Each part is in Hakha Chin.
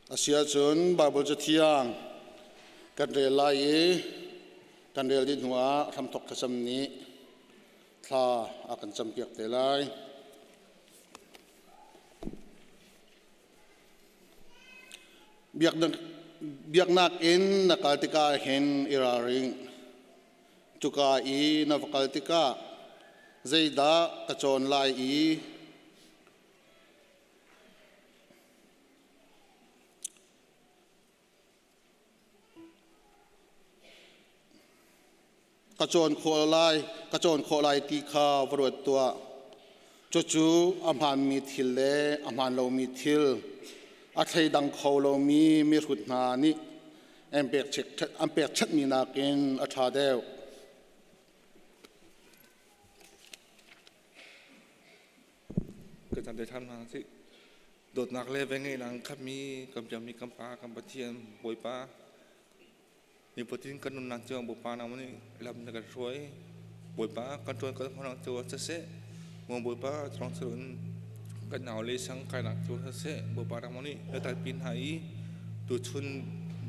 Asiahcun Baibal Cathiang kan rel lai i kan rel dih hnuah hramthawk thlacam nih thla a kan campiak te lai. Biaknak inn na kal tikah hin i ralring. Cuka i na va kal tikah zeidah ka cawn lai i Ka cawn khawh lai, ka cawn khawh lai ti kha va ruat tuah. Cucu a hmaanmi thil le a hmaan lomi thil a thleidang kho lomi mihrut hna nih an pekchanhmi nakin a ṭha deuh. Kan chan te ṭhan hna sih. Dawtnak le vengeihnak khatmi kan biakmi kan Pa, kan Pathian Bawipa, nifatin kan nunnak cio Bawipa nangmah nih lam na kan hruai. Bawipa kan ṭuan kan hmuhnak cio ah siseh, maw Bawipa thawng in kan nau le sang kainak cio siseh, Bawipa nangmah nih na talpi hna i tuchun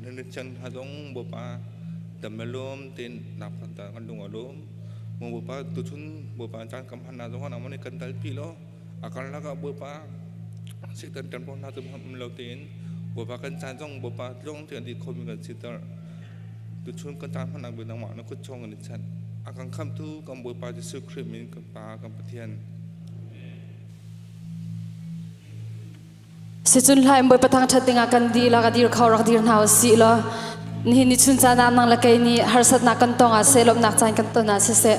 nan chan hna zong Bawipa dam le lawm tein nak kan lung a lawm. Maw Bawipa tuchun Bawipa caan kam hman hna zong ah nangmah nih kan talpi law a karlak ah Bawipa Satan ṭanpawh hna cu um lo tein Bawipa kan caan zong Bawipa tlawng tein dih khomi kan siter. Tuchun kan caan hmannak bik nangmah na kut chung kan i chanh. A kan khamhtu kan Bawipa Jesuh Khrih min kan Pa kan Pathian. Sicun hlai Bawipa thangṭhat dingah kan dihlak a dir kho rak dir hna u sih law nihin ni chun caan ah nang le kei nih harsatnak kan tong ah seh lawmhnak caan kan ton ah siseh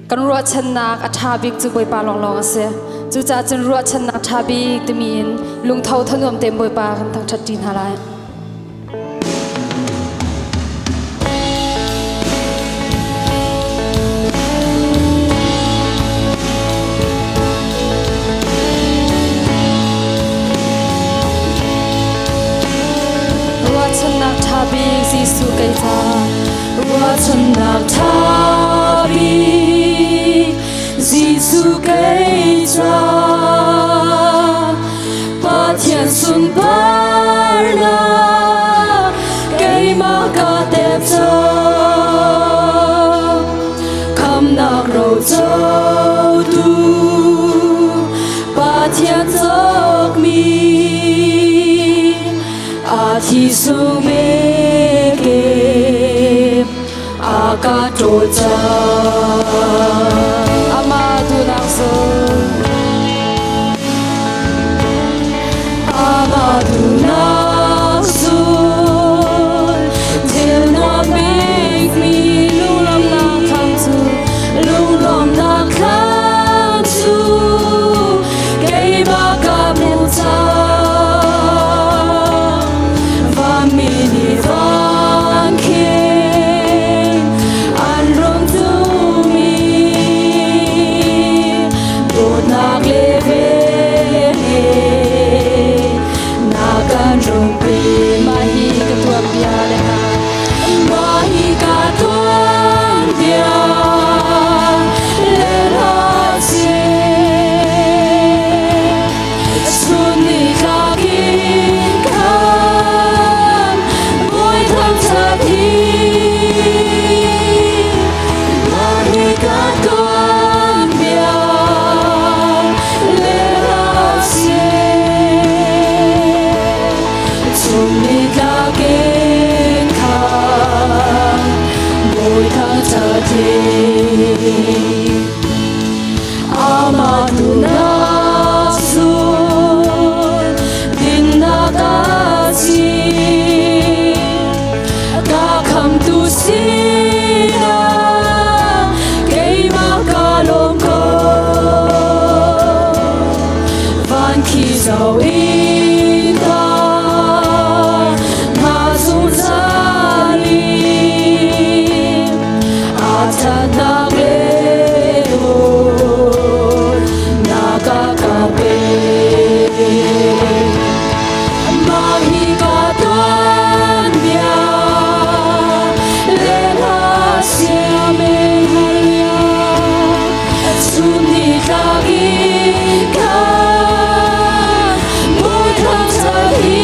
kan ruahchannak a ṭha bik cu Bawipa lawnglawng a si. Cucaah cun ruahchannak ṭha bik timi in lungtho thanuam tein Bawipa kan thangṭhat ṭi hna lai. Ruahchannak ṭha bik Jesuh kei ca Ruahchannak ṭha bik Jesuh kei ca Pathian sunparnak keimah ka tep cang khamnak rocotu Pathian cawkmi a thi sung ke a ka ṭawl cang Amah duhnak zul Amah duhnak zul thil nuam bikmi lunglawmhnak thlam cu lunglawmhnak thlam cu keimah ka hmuh cang vanmi nih van khin an rung tumi dawtnak le vel he na kan rungpi mah hi ka tuanbia le hna mah hi ka tuanbia le hla si chun ni tlak in khan bawi thangṭhat hi mah hi ka tuanbia le hla si chun ni tlak in khan bawi thangṭhat hi Amah duhnak zul dinnak a si. Ka khamtu sinah keimah ka lawm ko. Van khi zoh in ka hna zungzal in a ṭhatnak le na ka ka pe. Mah hi ka tuanbia le hla siamen hallelujah chun ni tlak in khan bawi thangṭhat hi.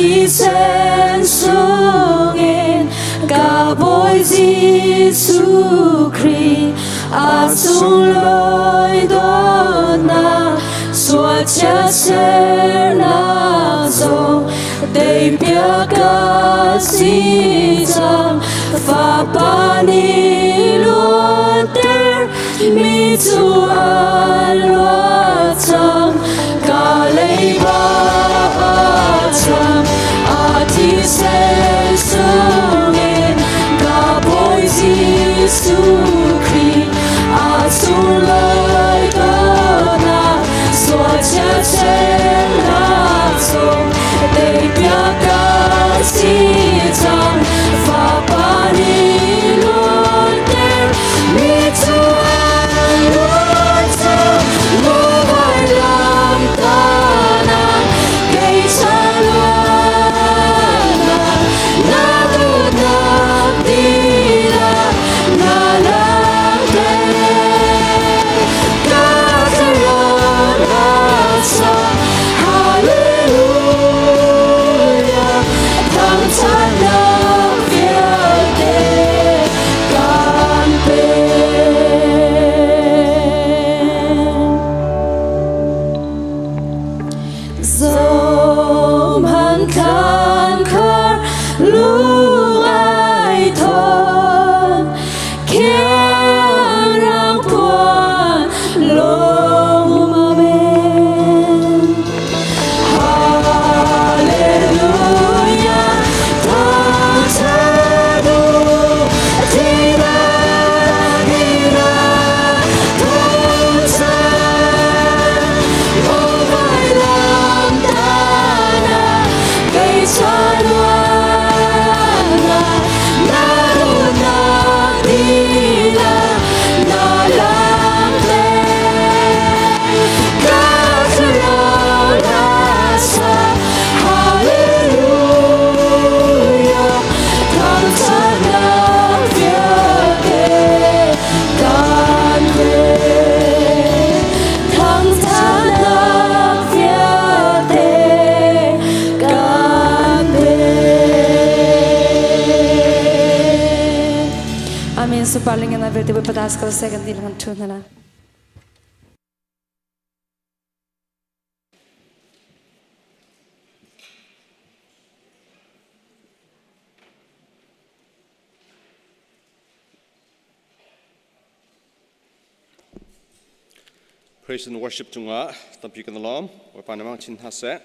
thisen sungin ka Bawi Jesuh Khrih a sunglawi dawtnak sual chiatsernak zong teipiak ka si cang Fapa nih luatter mi cu an luat cang ka leiba cang a thisen sungin ka Bawi Jesuh Khrih a sunglawi dawtnak sual chiatsernak zong teipiak ka si cang Fapa nih luatter mi cu an luat cang maw vailam tahnak kei ca luatnak na duhnak dihlak na langhter ka thlarau sa Hallelujah thangṭhatnak vialte kan pek. Zohman thlan khar lung ai thon khiang rang puan lung men Hallelujah thangṭhat u thihnak ihnak thangṭhat maw vailam tahnak kei ca luatnak na dawtnak dihlak na langhter ka thlarau na sa Hallelujah thangṭhatnak vialte kan pek thangṭhatnak vialte kan pek. Amen. Supaling na vialte padas ko second din thu na la. Praise and worship cungah tampi kan lawm. Bawipa na mang chin hna seh.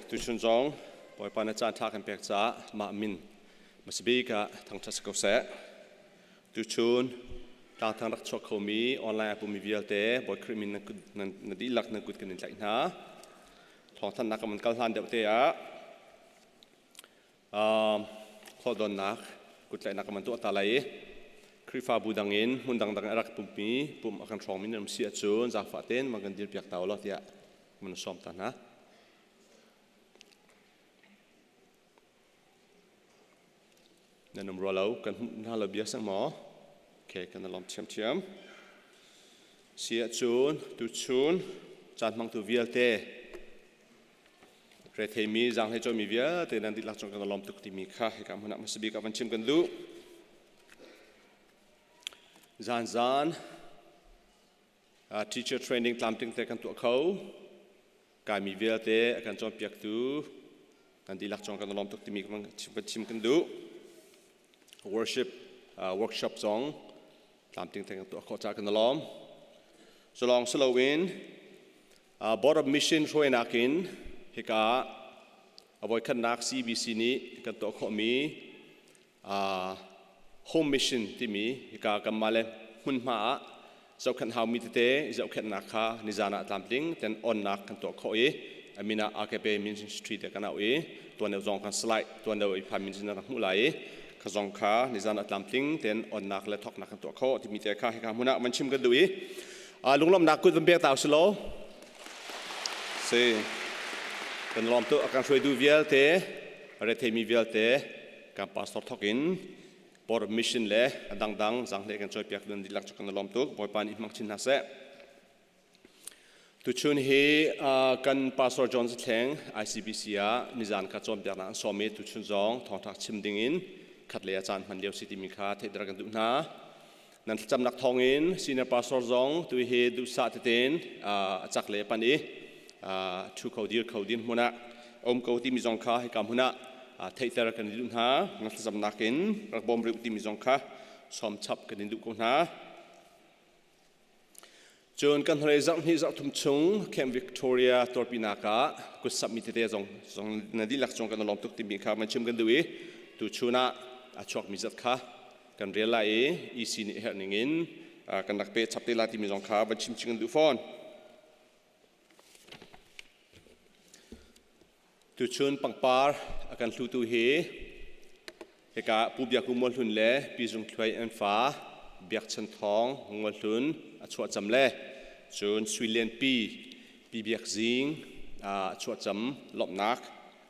Tuchun zong Bawipa na caan ṭha kan pek caah mah min masabik ah thangṭhat si ko seh. Tuchun tlangthang rak chuak khomi online a pumi vialte Bawi Khrih min na dihlak nan kut kan in tlaih hna. Thawngthanhnak kan kal hlan deuh te ah khualdonnak kuttlaihnak kan tuah ta lai i Khrihfabu dang in hmun dangdang a rak pummi pum a kan hrawngmi nan um si ahcun zaangfah tein man kan dirpiak ta u law tiah man sawm ta hna. Nan um rua lo, kan hmuh hna lo bia sang maw? Okay, kan lawm thiamthiam. Si ahcun tuchun caan hmangtu vialte Retheimi zaanghlei cawimi vialte nan dihlak cung kan i lawm tuk timi kha hika hmun ah hmasa bik ah van chim kan duh. Zanzan teacher training tlamtling te kan tuah kho. Kaimi vialte a kan cawnpiaktu kan dihlak cung kan i lawm tuk timi kan chim kan duh. Worship workshop zong tlamtling te kan tuah khawh caah kan i lawm. Culawng si loin Board of Mission hruainak in hika a voikhatnak CBC nih kan tuah khawhmi Home Mission timi hika kanmah le hmunhma ah zohkhenh haumi tete zohkhenhnak kha nizan ah tlamtling ten onnak kan tuah khawh i a min ah AKP Ministry te kan auh i tuan deuh zong kan slide tuan deuh i phan min rak hmuh lai i kha zong kha nizan ah tlamtling ten onnak le thoknak kan tuah khawh timi te kha hika hmun ah van chim kan duh i Lunglawmhnak kut van pek ta usih law. Si. Kan lawm tu a kan hruaitu vialte, retheimi vialte, kan pastor thok in board of mission le a dangdang zanghle kan cawipiak nan dihlak cu kan lawm tuk. Bawipa nih hmang chin hna seh. Tuchun hi kan Pastor John Zathleng ICBC ah nizan kha cawnpiaknak an sawm i tuchun zong thawngṭha chim dingin khat le a caan hman lio si timi kha theihter kan duh hna. Nan thlacamnak thawngin senior pastor zong tu hi duhsah tetein a cak le pan i ṭhu kho dir kho din hmun ah um ko timi zong kha hika hmun ah theihter kan duh hna. Nan thlacamnak in rak bawm rih timi zong kha sawm chap kan in duh ko hna. Cun kan hnulei zarh hnih zarh thum chung Camp Victoria tuarpinak ah kutsapmi tete zong zong na dihlak cung kan i lawm tuk timi kha van chim kan duh i tuchun ah a chuakmi zat kha kan rel lai i EC nih herh ning in kan rak pe chap te lai timi zong kha van chim ching kan duh fawn. Tuchun pangpar a kan hlutu hi hika Pu Biak Mual Hlun le Pi Zung Thluai an fa Biak Chan Thawng Mual Hlun a chuah cam le cun Sui Lian Pi Pi Biak Zing a chuah cam lawmhnak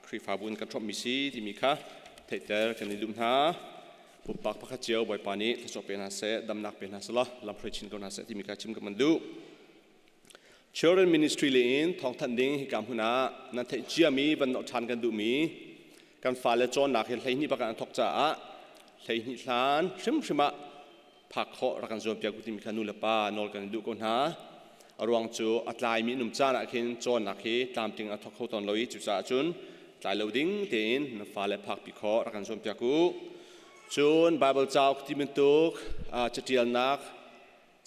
Khrihfabu in kan hrawmhmi si timi kha theihter kan i duh hna. Pumpak pakhat cio Bawipa nih thluachuah pe hna seh, damnak pe hna seh law lamhruai chin ko hna seh timi kha chim ka man duh. Children Ministry le in thawngthanh ding hika hmun ah nan theih ciami van nolh ṭhan kan duhmi kan fale cawnnak hi 12 bak an thawk caah 12 hlan hrimhrim ah phak khawh rak kan zuam piak timi kha nu le pa nawl kan duh ko hna. A ruang cu a tlaimi num caan ah khin cawnnak hi tlamtling a thawk kho tawn lo i cucaah cun tlai lo ding tein na fale phakpi khawh rak kan zuam piak u. Cun Bible cauk ti bantuk catialnak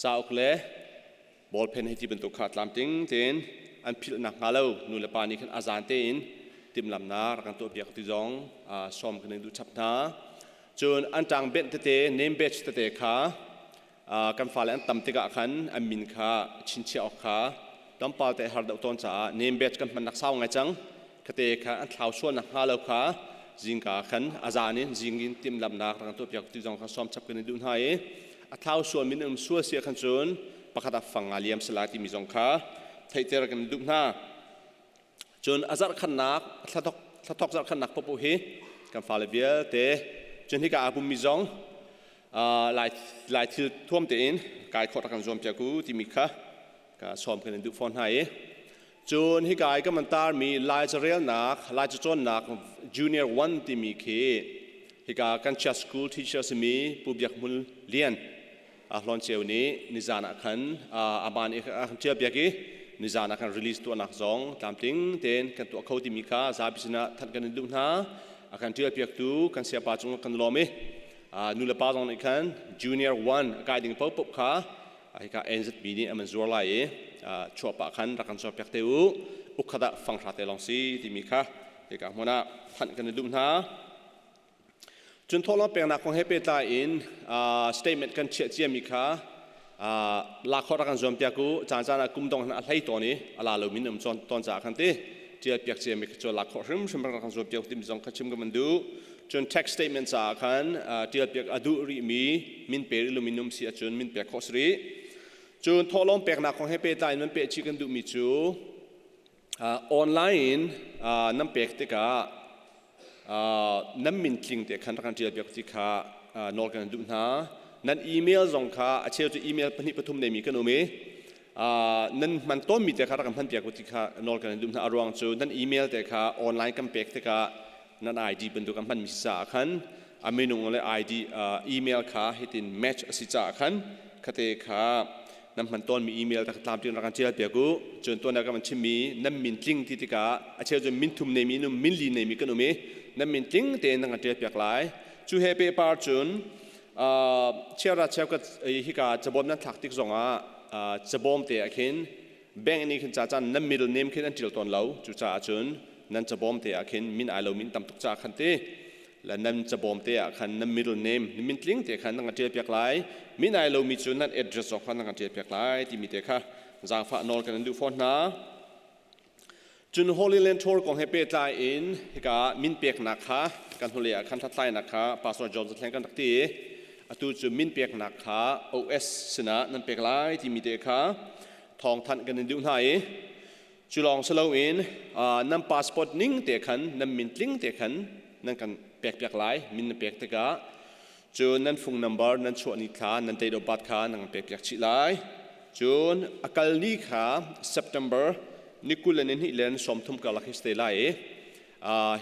cauk le ballpen hei ti bantuk kha tlamtling tein an philh nakhnga lo nu le pa nih khan a zan tein timhlamnak rak kan tuahpiak ti zong sawm kan in duh chap hna. Cun an ṭang benh tete name badge tete kha kan fale an tam tikah khan an min kha chinchiah awk kha tlawmpal te har deuh tawn caah name badge kan hmannak sau ngai cang. Khate kha an thlau sual nakhnga lo kha zingka khan a zan in zing in timhlamnak rak kan tuahpiak ti zong kha sawm chap kan in duh hna i a thlau sual min um sual si khan cun pakhat ah fang nga liam sala timi zong kha theihter kan duh hna. Cun a zarh khannak thlathok zarh khannak popo hi kan fale vialte cun hika aa pummi zong lai thil thuam tein kai khawt rak kan zuam piak u timi kha ka sawm kan in duh fawn hna i cun hika i ka man tarmi lai carelnak lai cacawnnak junior 1 timi khi hika kan chia school teacher simi Pu Biak Hmul Lian a hlawn ceu nih nizan ah khan aman i a kan ṭial piak i nizan ah khan release tuahnak zong tlamtling tein kan tuah kho timi kha zapi sinah thanh kan in duh hna. A kan ṭial piaktu kan siapa cung kan lawm i nu le pa zong nih khan junior 1 a kai ding paohpaoh kha hika NZB nih an zuar lai i chuahpah khan rak kan zuar piak te u, ukkhat ah fanghra te lawng si timi kha hika hmun ah thanh kan i duh hna. Cun thawhlawm peknak kong he pehtlai in statement kan chiah ciami kha lak khawh rak kan zuam piak u. Caan caan ah kum dong a hlei tawn i a la lomi um tawn caah khan ti tial piak ciami kha cu lak khawh hrimhrim rak kan zuam piak timi zong kha chim ka van duh. Cun tax statement caah khan tial piak a duh rihmi min pe rih lomi num si ahcun min pek khawh si rih. Cun thawhlawm peknak kong he pehtlai in nan peh chih kan duhmi cu online in nan pek tikah nan min tling te khan rak kan ṭial piak ti kha nawl kan duh hna. Nan email zong kha a cheu cu email pahnih pathum neimi kan um i nan hman tawnmi te kha rak kan hman piak ti kha nawl kan duh hna. A ruang cu nan email te kha online kan pek tikah nan ID bantuk kan hmanmi si caah khan a minung le ID email kha hitin match a si caah khan khate kha nan hman tawnmi email ta tlamtling rak kan ṭial piak u. Cun tuan ah kan chimmi nan min tling ti tikah a cheu cun min thum neimi num min li neimi kan um i nan min tling tein nan kan ṭial piak lai. Cu he pehpar cun chiara cheukhat hika cabawm nan thlak tik zongah cabawm te ah khin bank nih khin ca caan nan middle name khin an ṭial tawn lo. Cucaah cun nan cabawm te ah khin min ai lo min tam tuk caah khan ti le nan cabawm te ah khan nan middle name nan min tling te khan nan kan ṭial piak lai. Min ai lomi cu nan address zong kha nan kan ṭial piak lai timi te kha zaangfah nawl kan in duh fawn hna. Cun Holy Land Tour kong he pehtlai in hika min peknak kha kan hnulei ah khan hlathlainak kha Pastor John Zathleng kan rak ti i atu cu min peknak kha OS sinah nan pek lai timi te kha thawngthanh kan in duh hna i cu lawng si loin nan passport ning te khan nan min tling te khan nan kan pekpiak lai. Min na pek tikah cun nan phone number, nan chuah ni thla, nan date of birth kha nan kan pekpiak chih lai. Cun a kal ni kha September ni 22 le 30 karlak hi si te lai i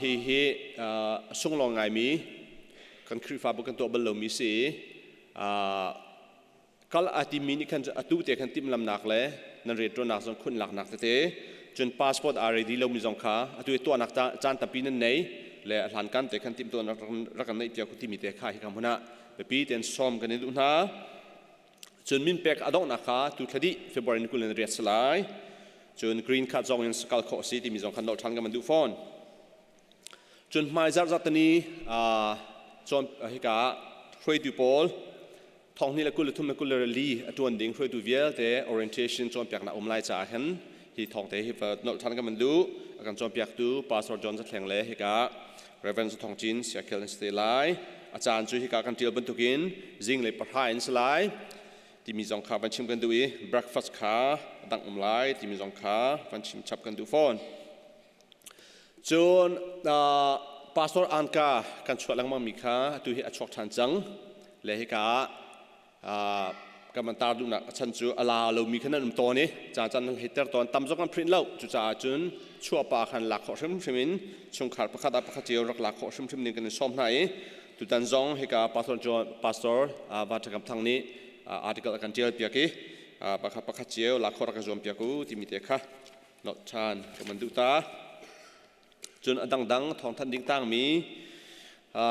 hi hi sunglawng ngaimi kan Khrihfabu kan tuah bal lomi si i kal a timi nih khan atu te khan timhlamnak le nan rianṭuannak zong khun laknak tete cun passport aa ready lomi zong kha atu i tuahnak caan tampi nan nei le a hlankan te khan timhtuahnak rak kan neih piak timi te kha hika hmun ah biapi tein sawm kan in duh hna. Cun min pek a donghnak kha tu thla dih February ni 28 si lai. Cun green card zong in kal khawh a si timi zong khan nolh ṭhan kan van duh fawn. Cun hmaizarh zarhteni cawn hika ah hruaitu pawl thonghnih le 23 le 24 a ṭuan ding hruaitu vialte orientation cawnpiaknak um lai caah hin hi thawngte hi nolh ṭhan kan van duh. A kan cawnpiaktu Pastor John Zathleng le hika Reverend Thong Cin Siakhel an si te lai. A caan cu hika kan ṭial bantukin zinglei pahra in si lai timi zong kha van chim kan duh i breakfast kha dangh um lai timi zong kha van chim chap kan duh fawn. Cun Pastor Anka kan chuah lengmang mi kha atu hi a chuak ṭhan cang. Le hika ah kan man tar duhnak a chan cu a la lomi kha nan um tawn i ca can nan heiter tawn tam zong kan print lo. Cucaah cun chuahpa khan lak khawh hrimhrim in chungkhar pakhat ah pakhat cio rak lak khawh hrimhrim ding kan in sawm hna i tutan zong hika Pastor John Pastor Va Ṭha Kam Thang nih article a kan ṭial piak i pakhat pakhat cio lak khawh rak kan zuam piak u timi te kha nolh ṭhan ka man duh ta. Cun a dangdang thawngthanh ding tangmi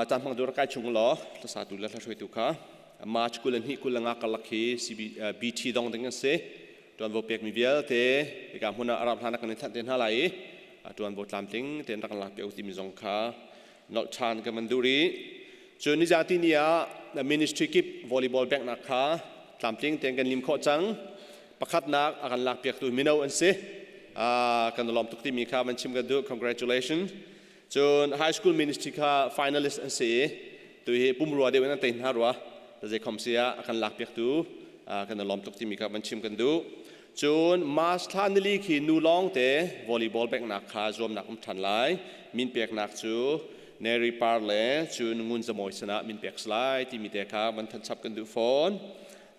caan hmang dur kai chung law hlasatu le hlahruaitu kha March 22 25 karlak khi CBT dong ding an si. Tuanvo pekmi vialte hika hmun ah arab hlan kan in thanh te hna lai i tuanvo tlamtling tein rak kan lak piak timi zong kha nolh ṭhan kan van duh rih. Cun nizati ni ah ministry kip volleyball bank nak kha tlamtling tein kan lim khawh cang. Pakhatnak a kan lak piaktu mino an si. Kan lawm tuk timi kha van chim kan duh. Congratulations. Cun high school ministry kha finalist an si i tu hi pumrua deuh in an tei hna rua. Zeikhom si ah a kan lak piaktu kan lawm tuk timi kha van chim kan duh. Cun March thla nili khi nu lawng te volleyball benghnak kha zuamnak um ṭhan lai. Min peknak cu Neri Par le cun Ngun Zamawi sinah min pek si lai timi te kha van thanchap kan duh fawn.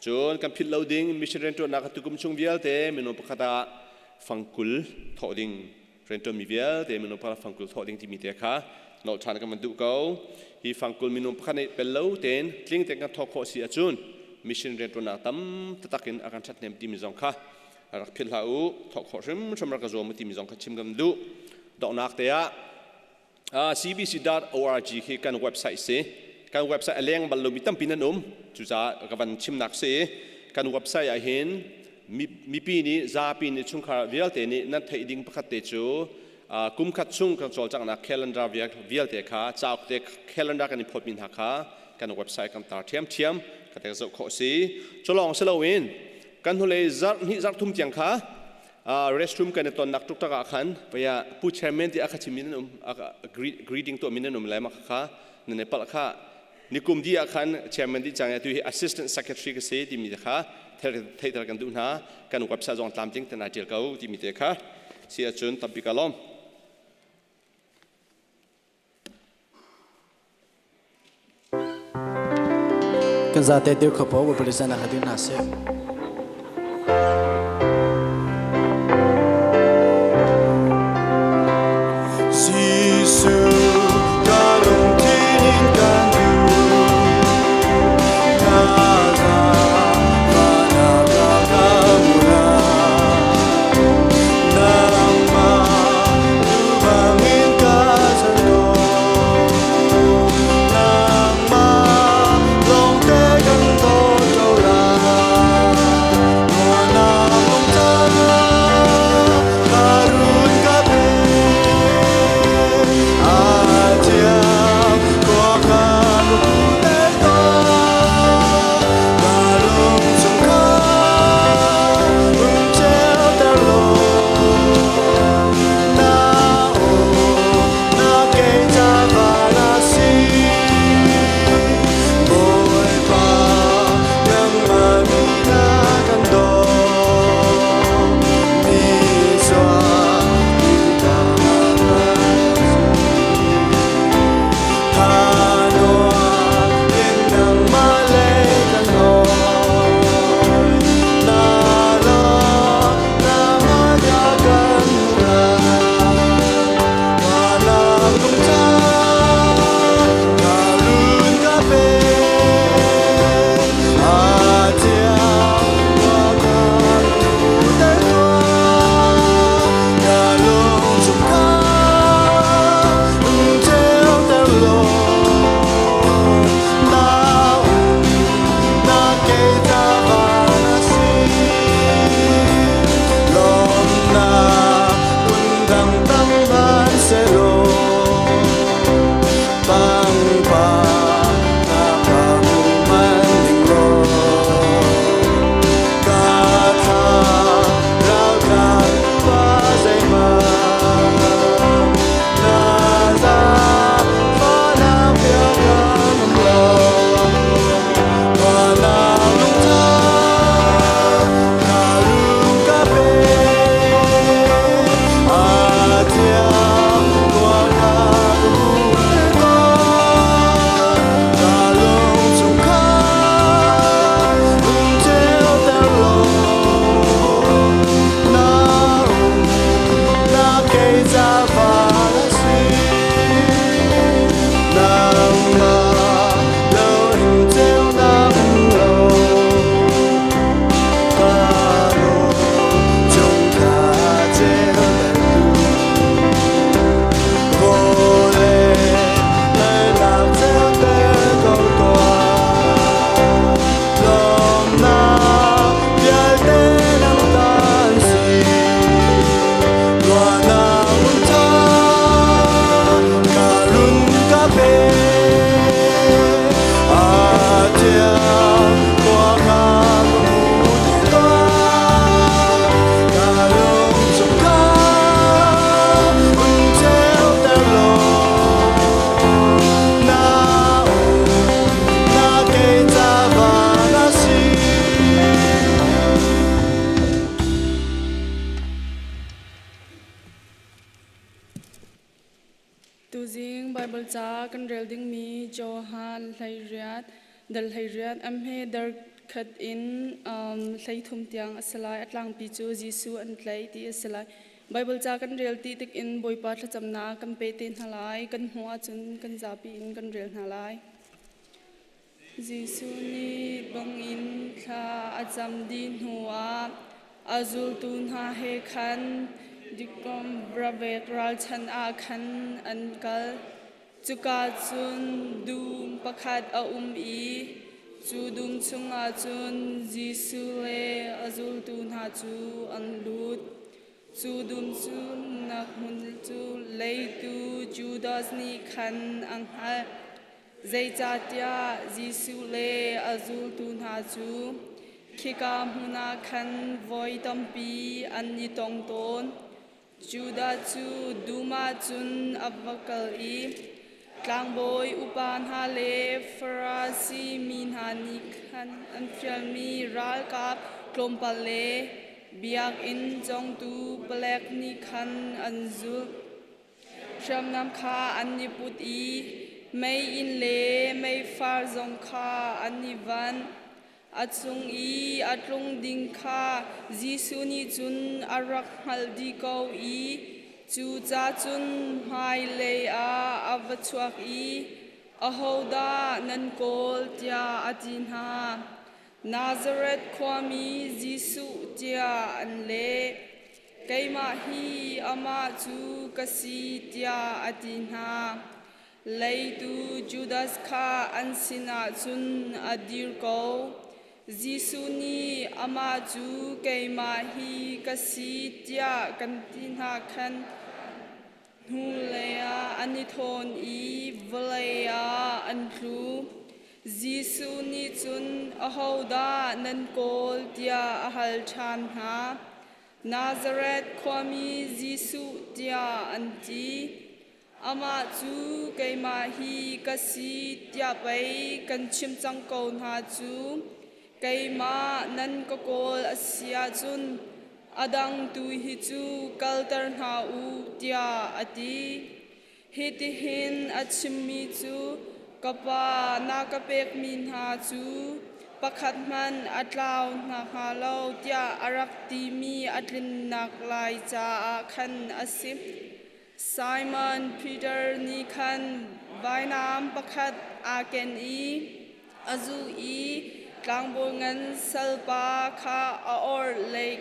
Cun kan philh lo ding mission rianṭuannak tukum chung vialte minung pakhat ah fangkul thawh ding rianṭuanmi vialte minung pakhat ah fangkul thawh ding timi te kha nolh ṭhan kan van duh ko. Hi fangkul minung pakhat nih pel lo tein tling tein kan thawh khawh si ahcun mission rianṭuannak tam taktak in a kan ṭhathnem timi zong kha rak philh hlah u, thawh khawh hrimhrim rak ka zuam u timi zong kha chim kan duh. Donghnak te ah cbc.org khi kan website si. Kan website a leng bal lomi tampi nan um. Cucaah ka van chimnak si. Kan website ah hin mipi nih zapi nih chungkhar vialte nih nan theih ding pakhat te cu kum khat chung kan cawlcanghnak calendar vialte kha cauk te calendar kan i phawtmi hna kha kan website kan tar ṭhiamṭhiam ka tek zoh khawh si. Culawng si loin kan hnulei zarh hnih zarh thum tiang kha restroom kan i tonnak tuktak ah khan paya pu chairman ti a kha chim in um greeting tuah min an um lai ma kha nan i palh kha nikum di ah khan chairman di chang tu hi assistant secretary ka si timi kha theiter kan duh hna. Kan website zong tlamtling ten ai tial ko timi te kha si ahcun tampi ka lawm. Kan zate dir kho po Baibal na hla hna seh. Jesuh ka lungthin in kan duh na zaangfahnak ka ka Nangmah bangin ka ser ko Nangmah lawngte kan dawt ko lai. ca van a si. Nangmah loin ceunak um lo. Ka lung chung kha ceutertu. Vawlei meinak ceuter ko tuah. Lawmnak vialte nang ta an si. Ruahnak hmun ṭha ka run ka pe. A thiang khua kha ka hmu ti tuah. Ka lung chung kha hun ceuter law. Na um na kei ca van a si. Tuzing Baibal ca kan rel dingmi Johan 18 dal 18 a hme dar khat in 13 tiang a si lai. A tlangpi cu Jesuh an tlaih ti a si lai. Baibal ca kan rel ti tik in Bawipa thlacamnak kan pe te hna lai. Kan hmuh ahcun kan zapi in kan rel hna lai. Jesuh nih bangin thla a cam dih hnuah a zultu hna he khan dikom ravek ralchan ah khan an kal. Cuka cun dum pakhat a um i cu dum chungah cun Jesuh le a zultu hna cu an lut. Cu dum cunnak hmun cu leitu Judas nih khan a hngalh. Zeicahtiah Jesuh le a zultu hna cu khika hmun ah khan voi tampi an i tong tawn. Judah cu dum ah cun a va kal i tlangbawi upa hna le Farasi mi hna nih khan an fialmi ralkap tlawmpal le biakinn cawngtu palek nih khan an zulh. Hriamnam kha an i put i meiinn le meifar zong kha an i vanh. A cung i a tlung ding kha Jesuh nih cun a rak hngalh dih ko i cu ca cun hmailei ah a va chuak i, “Ahodah nan kawl?” tiah a ti hna. Nazareth khuami Jesuh tiah an leh. Keimah hi amah cu ka si tiah a ti hna. Leitu Judas kha an sinah cun a dir ko. Jesuh nih amah cu keimah hi ka si tiah kan ti hna khan Hnulei ah an i thawn i vawlei ah an tlu. Jesuh nih cun, “Ahodah nan kawl?” tiah a hal ṭhan hna. Nazareth khuami Jesuh tiah an ti. Amah cu keimah hi ka si tiah pei kan chim cang ko hna cu. Keimah nan ka kawl a si ahcun a dang tu hi cu kalter hna u tiah a ti. Hitihin a chimmi cu ka Pa na ka pekmi hna cu pakhat hmanh a tlau hna hnga lo tiah a rak timi a tlinnak lai caah khan a si. Simon Peter nih khan vainam pakhat aa ken i a zuh i tlangbawi ngan salpa kha a orhlei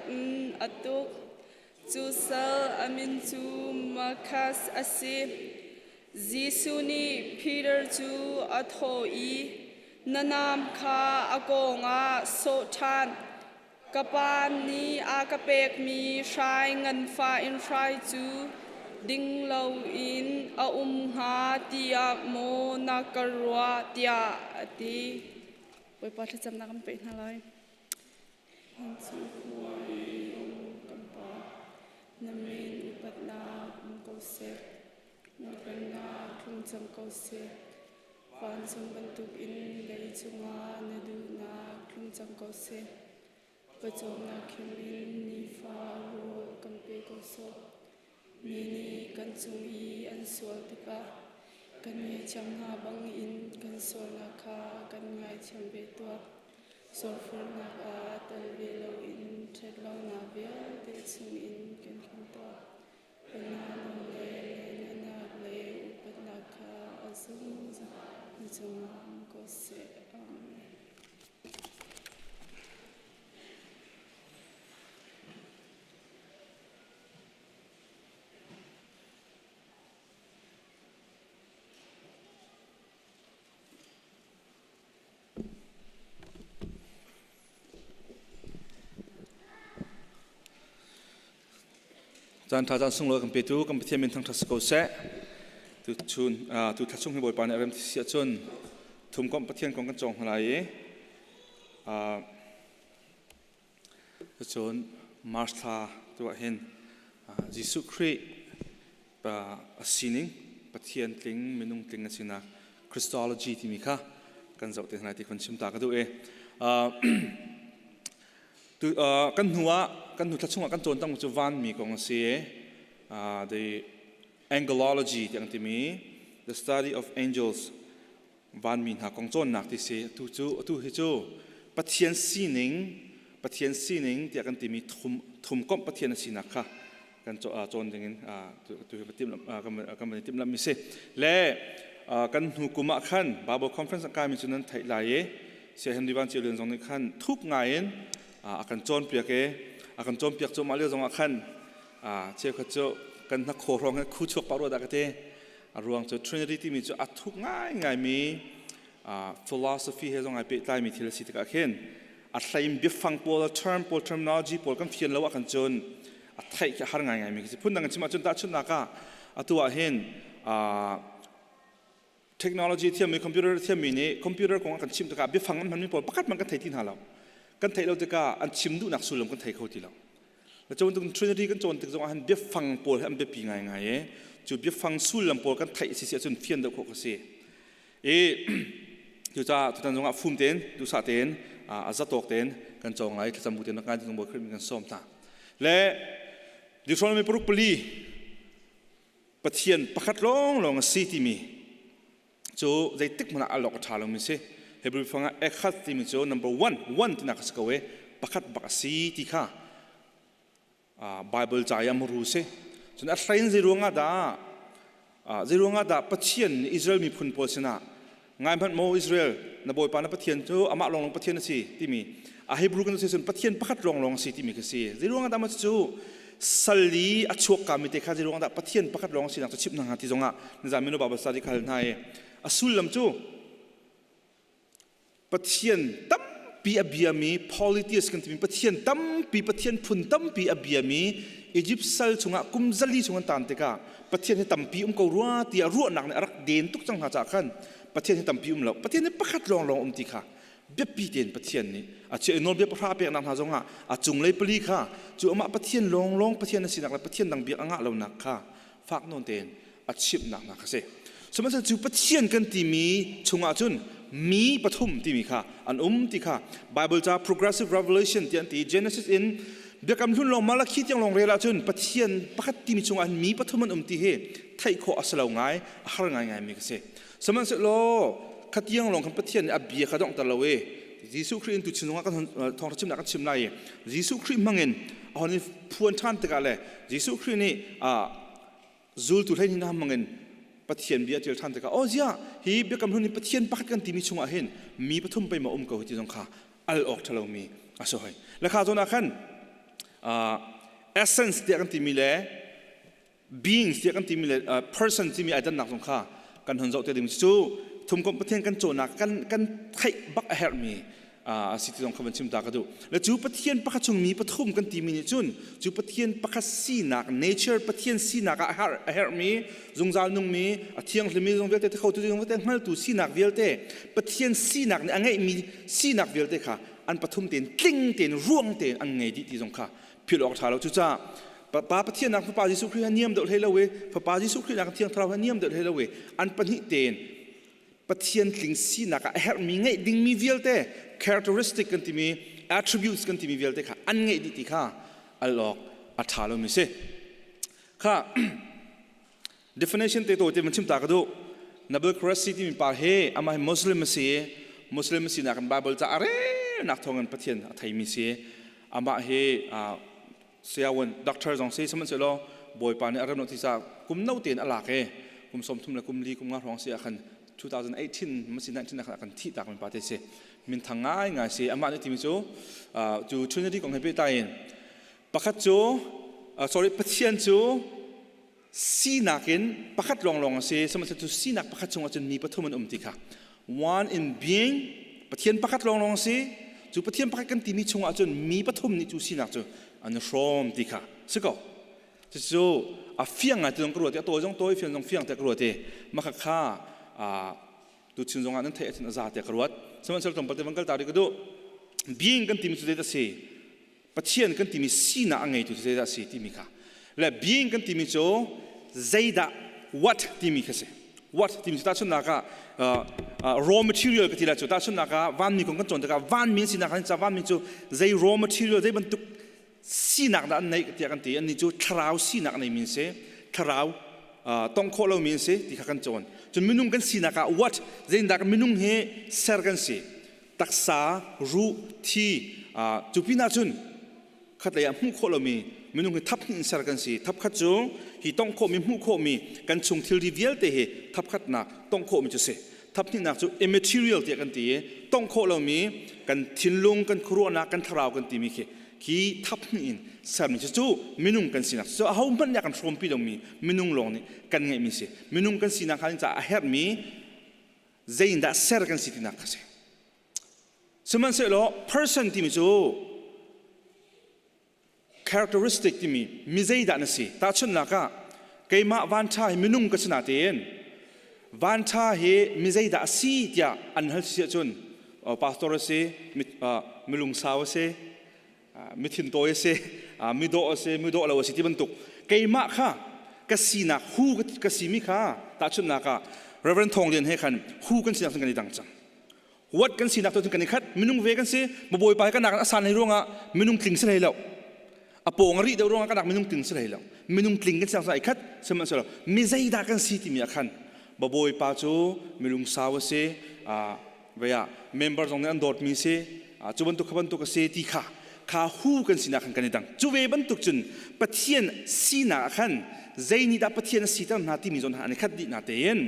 in a tuk. Cu sal a min cu Malchus a si. Jesuh nih Peter cu a thawh i, Na nam kha a kawng ah sawh ṭhan. Ka pa nih a ka pekmi hrai nganfah in hrai cu ding loin a um hnga tiah maw na ka ruah tiah a ti. Bawipa thlacamnak kan peh hna lai. Kan Pa, na min upatnak um ko seh. Na pennak tlung cang ko seh. Vancung bantukin lei cungah na duhnak tlung cang ko seh. Pawcawmnak khim in nifa rawl kan pe ko sawh. Mi nih kan cung i an sual tikah kan ngaihthiam hna bangin kan sualnak kha kan ngaithiam ve tuah. Sualforhnak ah tel ve loin ṭhatlonak vialte chungin kan him tuah. Caan ṭha caan sunglawi kan petu kan Pathian min thangṭhat si ko seh. Tu chun tu thla chung hi Bawipa nih a rem si ahcun thumkomh Pathian kong kan cawng hna lai i cun March thla tu ah hin Jesuh Khrih a sining Pathian tling minung tling a sinak Christology timi kha kan zoh te hna lai ti kan chim ta ka duh i Kan hnu ah kan hnu thla chungah kan cawn tang cu vanmi kong a si. The angelology tiang timi the study of angels vanmi hna kong cawnnak ti si. Atu cu atu hi cu Pathian sining Pathian sining tiah kan timi thum thumkomh Pathian a sinak kha kan cawn ding in tu hi kan van i timhlamh mi si. Le kan hnu kum ah khan Bible conference a kaimi cu nan theih lai i Saya Henry Van Cio Lian zong nih khan thuk ngai in a kan cawnpiak i a kan cawnpiak cuahmah lio zong ah khan cheukhat cu kan hnakhaw hrawng hin khu chuak pah rua dah ka ti. A ruang cu Trinity timi cu a thuk ngaingaimi philosophy he zong ai pehtlaimi thil a si tikah khin a hleim biafang pawl term pawl terminology pawl kan fian lo ah kan cun a theih khi a har ngaingaimi khi si. Phundang in chim ahcun tahchunhnak ah atu ah hin technology thiammi computer thiammi nih computer kong a kan chimh tikah biafang an hmanmi pawl pakhat hmanh kan thei ti hna lo. Kan theih lo tikah an chim duhnak sullam kan thei kho ti lo. Na cawn tuk Trinity kan cawn tik zongah hin biafang pawl hi an biapi ngaingai i cu biafang sullam pawl kan theih si si ahcun fian deuh khawh ka si. I cucaah tutan zongah fum tein duhsah tein a zatawk tein kan cawng lai thlacam bu tein rak ngai ding Bawi kan sawm hna. Le Deuteronomy 4 Pathian pakhat lawnglawng a si timi cu zeitik hmanh ah al awk a ṭha lomi si. Hebrew fang ah echad timi cu number one, one tinak a si ko i pakhat bak a si ti kha Bible ca i a muru si. Cun a hlein zeiruang ah dah zeiruang ah dah Pathian nih Israel miphun pawl sinah ngai hmanh maw Israel na Bawipa na Pathian cu amah lawnglawng Pathian a si timi a Hebrew kan si cun Pathian pakhat lawnglawng a si timi khi si. Zeiruang ah dah maw cu sal i a chuak kami te kha zeiruang dah Pathian pakhat lawng sinak cu chimh hna hnga ti zongah nizan mino Bible study ka hal hna i a sullam cu Pathian tampi a biami polytheist kan timi Pathian tampi Pathian phun tampi a biami Egypt sal chungah kum 400 chung an tan tikah Pathian hi tampi um ko rua tiah ruahnak nih a rak den tuk cang hna caah khan Pathian hi tampi um lo Pathian hi pakhat lawnglawng um ti kha biapi tein Pathian nih a chiah i nawlbia pahra peknak hna zongah a cunglei pali kha cu amah Pathian lawnglawng Pathian a sinak le Pathian dang biak a ngah lonak kha fak nawn tein a chimhnak hna kha si. Sihmanhsehlaw cu Pathian kan timi chungah cun mi pathum timi kha an um ti kha Bible ca Progressive Revelation ti an ti Genesis in Biakam Hlun lawng Malakhi tiang lawng rel ahcun Pathian pakhat timi chungah hin mi pathum an um ti hi theih khawh a si lo ngai a har ngaingai mi ka si. Sihmanhsehlaw khatiang lawng khan Pathian nih a bia kha donghter lo i Jesuh Khrih in tu chin zongah kan thawngṭha chimnak kan chim lai i Jesuh Khrih hmangin a hon i phuan ṭhan tikah le Jesuh Khrih nih zultu hlei hna hmangin Pathian bia ṭial ṭhan tikah oh ziah hi biakam hlun hi Pathian pakhat kan timi chungah hin mi pathum pei ma um ko hi ti zong kha al awk ṭha lomi a si hoi. Le kha zawn ah khan essence tiah kan timi le beings tiah kan timi le person timi ai dannak zong kha kan hun zoh te ding cu thumkomh Pathian kan cawnnak kan kan theih bak a herhmi a si ti zong kha van chim ta ka duh. Le cu Pathian pakhat chung mi pathum kan timi nih cun cu Pathian pakhat sinak nature Pathian sinak ah a herhmi zungzal nungmi a thianghlimi zong vialte kho tu zong vialte hngaltu sinak vialte Pathian sinak nih a ngeihmi sinak vialte kha an pathum tein tling tein ruang tein an ngei dih ti zong kha philh awk ṭha lo. Cucaah Pa Pathian nak Fapa Jesuh Khrih ha niam deuh hlei lo i Fapa Jesuh Khrih nak Thiang Thlarau ha niam deuh hlei lo i an pahnih tein Pathian tling sinak ah a herhmi ngeih dingmi vialte characteristic kan timi attributes kan timi vialte kha an ngeih dih ti kha al awk a ṭha lomi si. Kha definition te to te man chim ta ka duh. Nabil Qureshi timi pa hi amah hi Muslim a si i Muslim a sinak in Bible ca a relnak thawngin Pathian a theimi si. Amah hi Siawan doctor zong si sihmanhsehlaw Bawipa nih a rem lo ti caah kum no tein a lak i kum 30 le kum li kum nga hrawng si ah khan 2018 masi 19 ah khan a kan thih tak mi pa te si minthang ngai ngai si amah nih timi cu cu Trinity kong he pehtlai in pakhat cu sorry Pathian cu sinak in pakhat lawnglawng a si sihmanhsehlaw cu sinak pakhat chungah cun mi pathum an um ti kha one in being Pathian pakhat lawnglawng a si cu Pathian pakhat kan timi chungah cun mi pathum nih cu sinak cu an i hrawm ti kha si ko. Cucu a fiang ngai ti zong ka ruat i a tawi zong tawi fiang zong fiang tiah ka ruat i mah kha tuchin zong ah nan theih ahcun a za tiah ka ruat. Sihmanhsehlaw tlawmpal te van kal ta rih ka duh. Being kan timi cu zeidah a si? Pathian kan timi sinak a ngeitu cu zeidah a si timi kha. Le being kan timi cu zeidah what timi kha si. What timi cu tahchunhnak ah raw material ka ti lai cu tahchunhnak ah vanmi kong kan cawn tikah vanmi an sinak kan ca vanmi cu zei raw material zei bantuk sinak dah an neih tiah kan ti annih cu thlarau sinak a neimi an si thlarau tong khawh lomi an si ti kha kan cawn cun minung kan sinak ah what zeitindah minung hi ser kan si taksa ruh thi cu pinah cun khatlei ah hmuh khawh lomi minung hi thap hnih in ser kan si thap khat cu hi tong khawhmi hmuh khawhmi kan chung thilri vialte hi thap khatnak tong khawhmi cu si thap hnihnak cu immaterial tiah kan ti i tong khawh lomi kan thinlung kan khuaruahnak kan thlarau kan timi khi khi thap hnih in sermi cu minung kan sinak cu aho hmanh nih a kan hrawmpi lomi minung lawng nih kan ngeihmi si minung kan sinak kha caah a herhmi zeiindah ser kan si tinak kha si sihmanhsehlaw person timi cu characteristic timi mi zeidah na si tahchunhnak ah keimah vanṭha hi minung ka si natein vanṭha hi mi zeidah a si tiah an hal si ahcun pastor a si milungsau a si mi thintawi a si mi dawh a si mi dawh lo a si ti bantuk keimah kha ka sinak hu ka simi kha tahchunhnak ah Reverend Thawng Lian he khan hu kan sinak cun kan i dang cang What kan sinak tu kan i khat minung ve kan si mabawipa hi kan nak a san hlei ruangah minung tling si hlei lo a pawng a rih deuh ruangah kan nak minung tling si hlei lo minung tling kan sinak ai khat sihmanhsehlaw mi zeidah kan si timi ah khan babawipa cu milung sau a si vei ah member zong nih an dawtmi si cu bantuk kha bantuk a si ti kha kha hu kan sinak khan kan i dang cu ve bantuk cun Pathian sinak ah khan zei nih dah Pathian a siter hna timi zawn an i khat dih na tein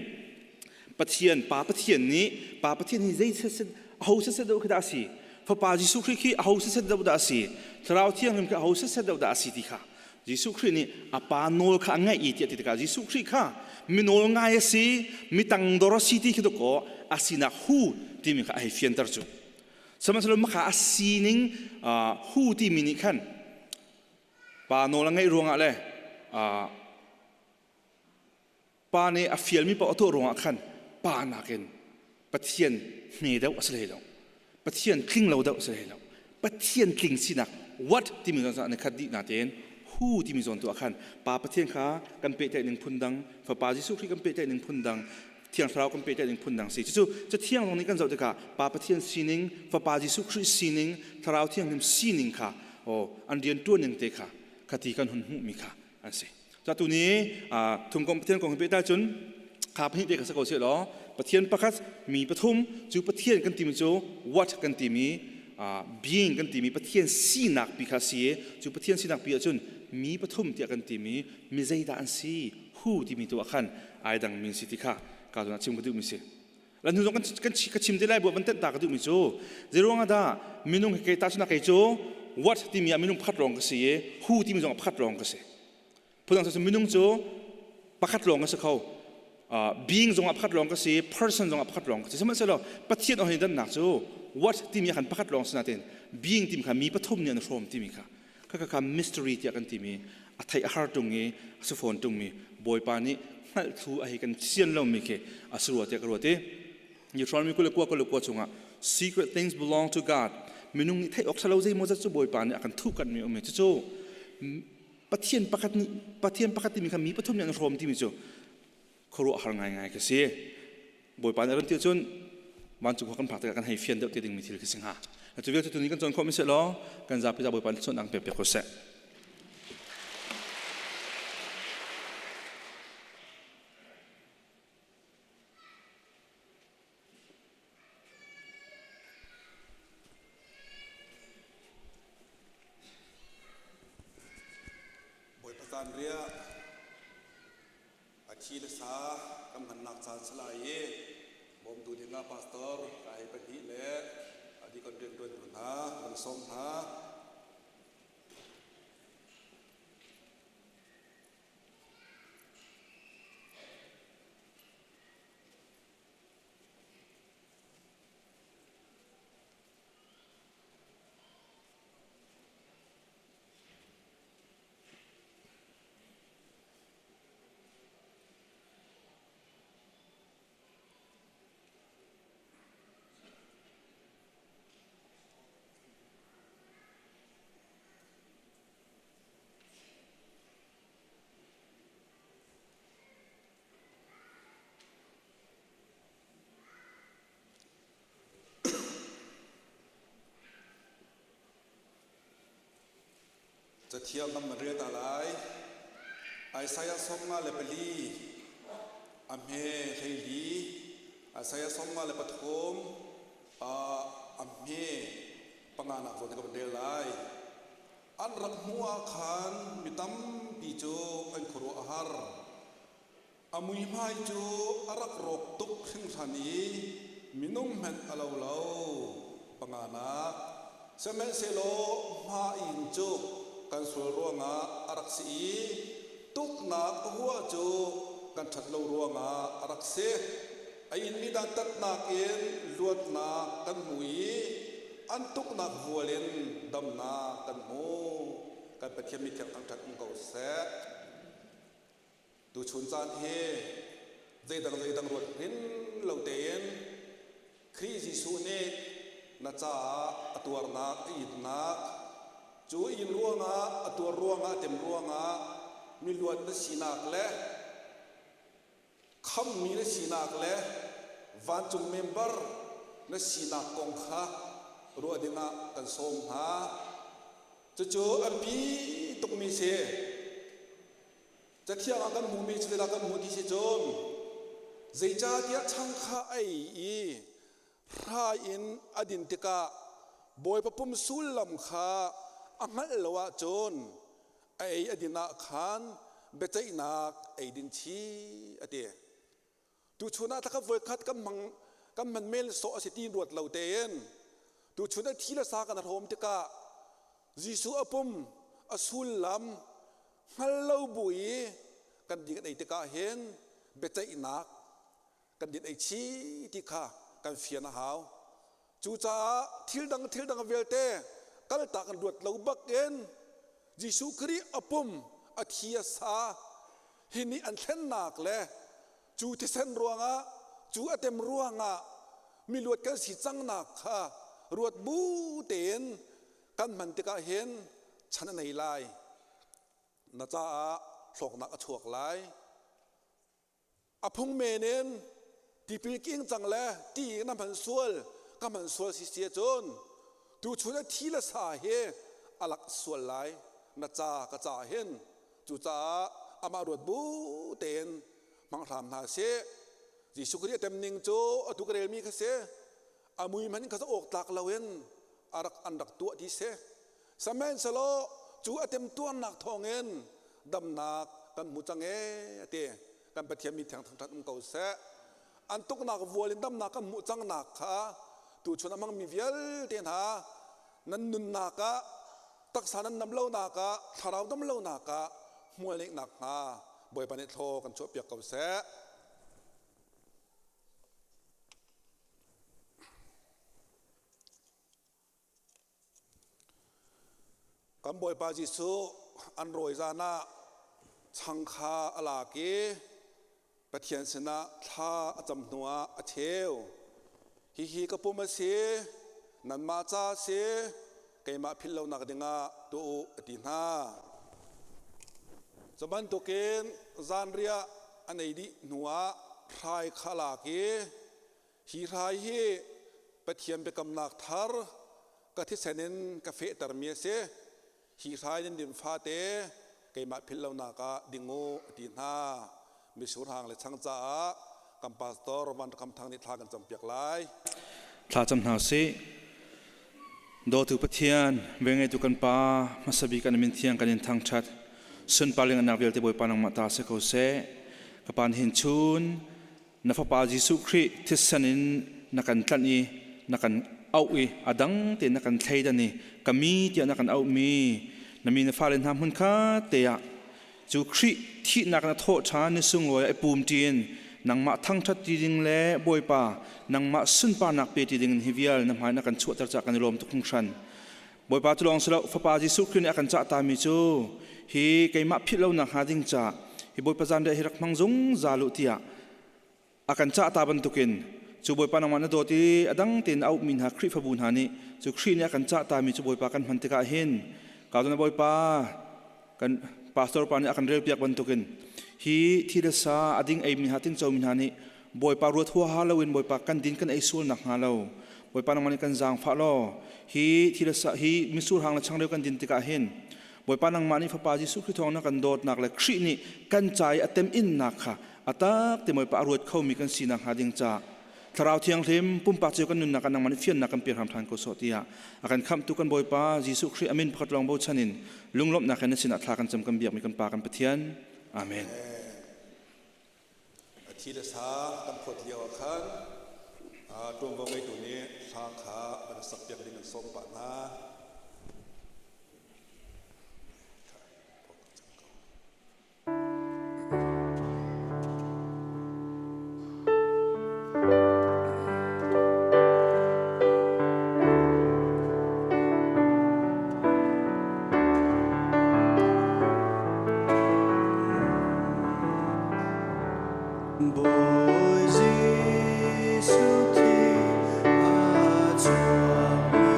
Pathian Pa Pathian nih Pa Pathian hi zei set aho set deuh khi dah a si Fapa Jesuh Khrih khi aho set deuh dah a si Thlarau Thianghlim khi aho set deuh dah a si ti kha Jesuh Khrih nih a pa nawl kha a ngaih i tiah ti tikah Jesuh Khrih kha mi nawl ngai a si mi tangdor a si ti khi dawkaw a sinak hu timi kha a hei fianter cu sihmanhsehlaw maka a sining hu timi nih khan pa nawl a ngaih ruangah le Pa nih a fialmi paoh a tuah ruangah khan pa nakin Pathian hme deuh a si hlei lo. Pathian tling lo deuh a si hlei lo. Pathian tling sinak what timi zawn an i khat dih natein who timi zawn tu ah khan Pa Pathian kha kan pehtlaih ning phun dang, Fapa Jesuh Khrih kan pehtlaih ning phun dang, Thiang Thlarau kan pehtlaih ning phun dang si. Cucu Cathiang zong nih kan zoh tikah Pa Pathian sining, Fapa Jesuh Khrih sining, Thlarau Thianghlim sining kha oh an rian ṭuan ning te kha khati kan hun hmuhmi kha an si. Ca tu ni thumkomh Pathian kong hi pehtlai cun kha pahnih te kha si ko seh law Pathian pakhat mi pathum cu Pathian kan timi cu what kan timi being kan timi Pathian sinak pi kha si i cu Pathian sinak pi ahcun mi pathum tiah kan timi mi zeidah an si who timi tu ah khan ai dang min si ti kha ka zawn ah chim ka duhmi si. Lan hnu zong kan ka chim te lai bu van tenh ta ka duhmi cu zeiruang ah dah minung hi kei tahchunhnak kei cu what timi ah minung pakhat lawng ka si i who timi zong pakhat lawng ka si. Phundang cu minung cu pakhat lawng ka si kho. Being zong ah pakhat lawng ka si, person zong ah pakhat lawng ka si. Sihmanhsehlaw Pathian ohni dannak cu what timi ah khan pakhat lawng si nain being timi kha mi pathum nih an hrawm timi kha kha kha mystery tiah kan timi a theih a har tung i a si fawn tungmi Bawipa nih hngalh thlu a hei kan sian lomi khi a si rua tiah ka ruat i Deuteronomy 29 29 chungah secret things belong to God minung nih theih awk ṭhalo zeimaw zat cu Bawipa nih a kan thuhkanhmi um i cucu Pathian pakhat nih Pathian pakhat timi kha mi pathum nih an hrawm timi cu khuaruahhar ngaingai ka si. Bawipa nih a run ti ahcun vancung khua kan phak tikah kan hei fian deuh te dingmi thil khi si hnga. Cu vialte tuni kan cawn khawh mi seh law kan zapi za Bawipa nih cawnnak pek piak ko seh. Bawipa zanriah a thi le sa kan hmannak caan si lai i bawmtu dingah pastor ka hei pahnih le a dikon rianṭuantu hna kan sawm hna. Cathiang kan van rel ta lai. Isaiah 54 a hme 14, Isaiah 53 a hme panganak zawn ka van rel lai. An rak hmuh ah khan mi tampi cu an khuaruah a har. A muihmai cu a rak rawk tuk hringhran i minung hmanh a lo lo. Panganak, sihmanhsehlaw hma in cu kan sual ruangah a rak si i tuknak a huah cu kan ṭhat lo ruangah a rak si. A inmi dantatnak in luatnak kan hmu i an tuknak vual in damnak kan hmu. Kan Pathian mithiang thangṭhat um ko seh. Tuchun caan hi zeidang zeidang ruat hrin lo tein Khrih Jesuh nih na caah a tuarnak, a innak, cu in ruangah, a tuar ruangah, a tem ruangah miluat na sinak le khammi na sinak le vancung member na sinak kong kha ruah dingah kan sawm hna. Cucu a biapi tukmi si. Cathiang ah kan hmuhmi cu zeidah kan hmuh ti si cun zeicahtiah chang kha a ei i hrai in a din tikah Bawipa pum sullam kha a hngalh lo ahcun a ei a din ah khan biaceihnak ei din chih a ti. Tuchun ah thlakhat voikhat kan hmang kan hman men sawh a si ti ruat lo tein tuchun a thi le sa kan hrawm tikah Jesuh a pum a sullam hngal lo bu i kan din kan ei tikah hin biaceihnak kan din ei chih ti kha kan fian a hau. Cucaah thil dang thil dang vialte kaltak kan ruat lo bak in Jesuh Khrih a pum a thi a sa hi nih an thlennak le cu thisen ruangah cu a tem ruangah miluat kan si cangnak kha ruat bu tein kan hman tikah hin chan a nei lai na caah hlawknak a chuak lai. A phung men in tipil king cang le ti na hman sual ka hman sual si si ahcun tuchun a thi le sa hi a lak sual lai na ca ka ca hin. Cucaah amah ruat bu tein hmang hram hna sih. Jesuh Khrih a tem ning cu atu ka relmi kha si. A mui hmanh kha awk tlak loin a rak an rak tuah ti si. Sihmanhsehlaw cu a temtuarnak thawngin damnak kan hmu cang ee ti. Kan Pathian mi thiang thangṭhat um ko seh. An tuknak vual in damnak kan hmuh cangnak kha tuchun a hmangmi vialte hna nan nunnak ah taksa nan dam lonak ah thlarau dam lonak ah hmual neihnak hnga Bawipa nih thlaw kan chuahpiak ko seh. Kan Bawipa Jesuh an rawi zan ah chang kha a lak i Pathian sinah thla a cam hnuah a cheu. Hihi ka pum a si, nanmah ca a si, keimah philh lonak dingah tuah u, a ti hna. Cu bantukin zanriah an ei dih hnuah hrai kha a lak i Hi hrai hi Pathian biakamnak thar ka thisen in ka fehtermi a si. Hi hrai nan din fate keimah philh lonak ah ding u a ti hna. Mitsur hang le chang caah kan pastor Van Kam Thang nih thla kan campiak lai. Thla cam hna usih. Dawtu Pathian, vengeitu kan Pa, hmasa bik an min thiang kan in thangṭhat. Sunpar le ngannak vialte Bawipa nangmah ta si ko seh. Ka Pa nihin chun na Fapa Jesuh Khrih thisen in na kan tlanh i na kan auh i a dang tein na kan thleidan i ka mi tiah na kan auhmi na mi na fale hna hmun kha te ah cu Khrih thihnak na thawh ṭhan ni sunglawi ah i pum ṭin nangmah thangṭhat ti ding le Bawipa nangmah sunparnak pe ti ding in hi vial na hmai na kan chuahter caah kan i lawm tuk hringhran. Bawipa cu lawng si lo Fapa Jesuh Khrih nih a kan cahtami cu hi keimah philh lonak hnga ding ca hi Bawipa zanriah hi rak hmang zungzal u tiah a kan cahta bantukin cu Bawipa nangmah na dawt i a dang tein a auhmi hna Khrihfabu hna nih cu Khrih nih a kan cahtami cu Bawipa kan hman tikah hin ka na Bawipa kan pastor pa nih a kan relpiak bantukin hi thi le sa a ding eimi hna tingcomi hna nih Bawipa ruat huaha loin Bawipa kan din kan ei sual nak hnga lo Bawipa nangmah nih kan zaangfah law hi thi le sa hi mitsur hang le changreu kan din tikah hin. Bawipa nangmah nih Fapa Jesuh Khrih thawng na kan dawtnak le Khrih nih kan ca i a temhinnak kha a tak te Bawipa a ruat khomi kan si nakhnga ding ca Thlarau Thianghlim pumpak cio kan nunnak ah nangmah nih fiannak kan pe hram ṭhan ko sawh tiah a kan khamhtu kan Bawipa Jesuh Khrih a min pakhat lawng bochan in lunglawmhnak he na sinah thla kan cam kan biakmi kan Pa kan Pathian. Amen. A thi le sa kan phawt lio ah khan ṭuanvo ngeitu nih hla kha an sakpiak ding an sawm pah hna. Bawi Jesuh thi a chuakmi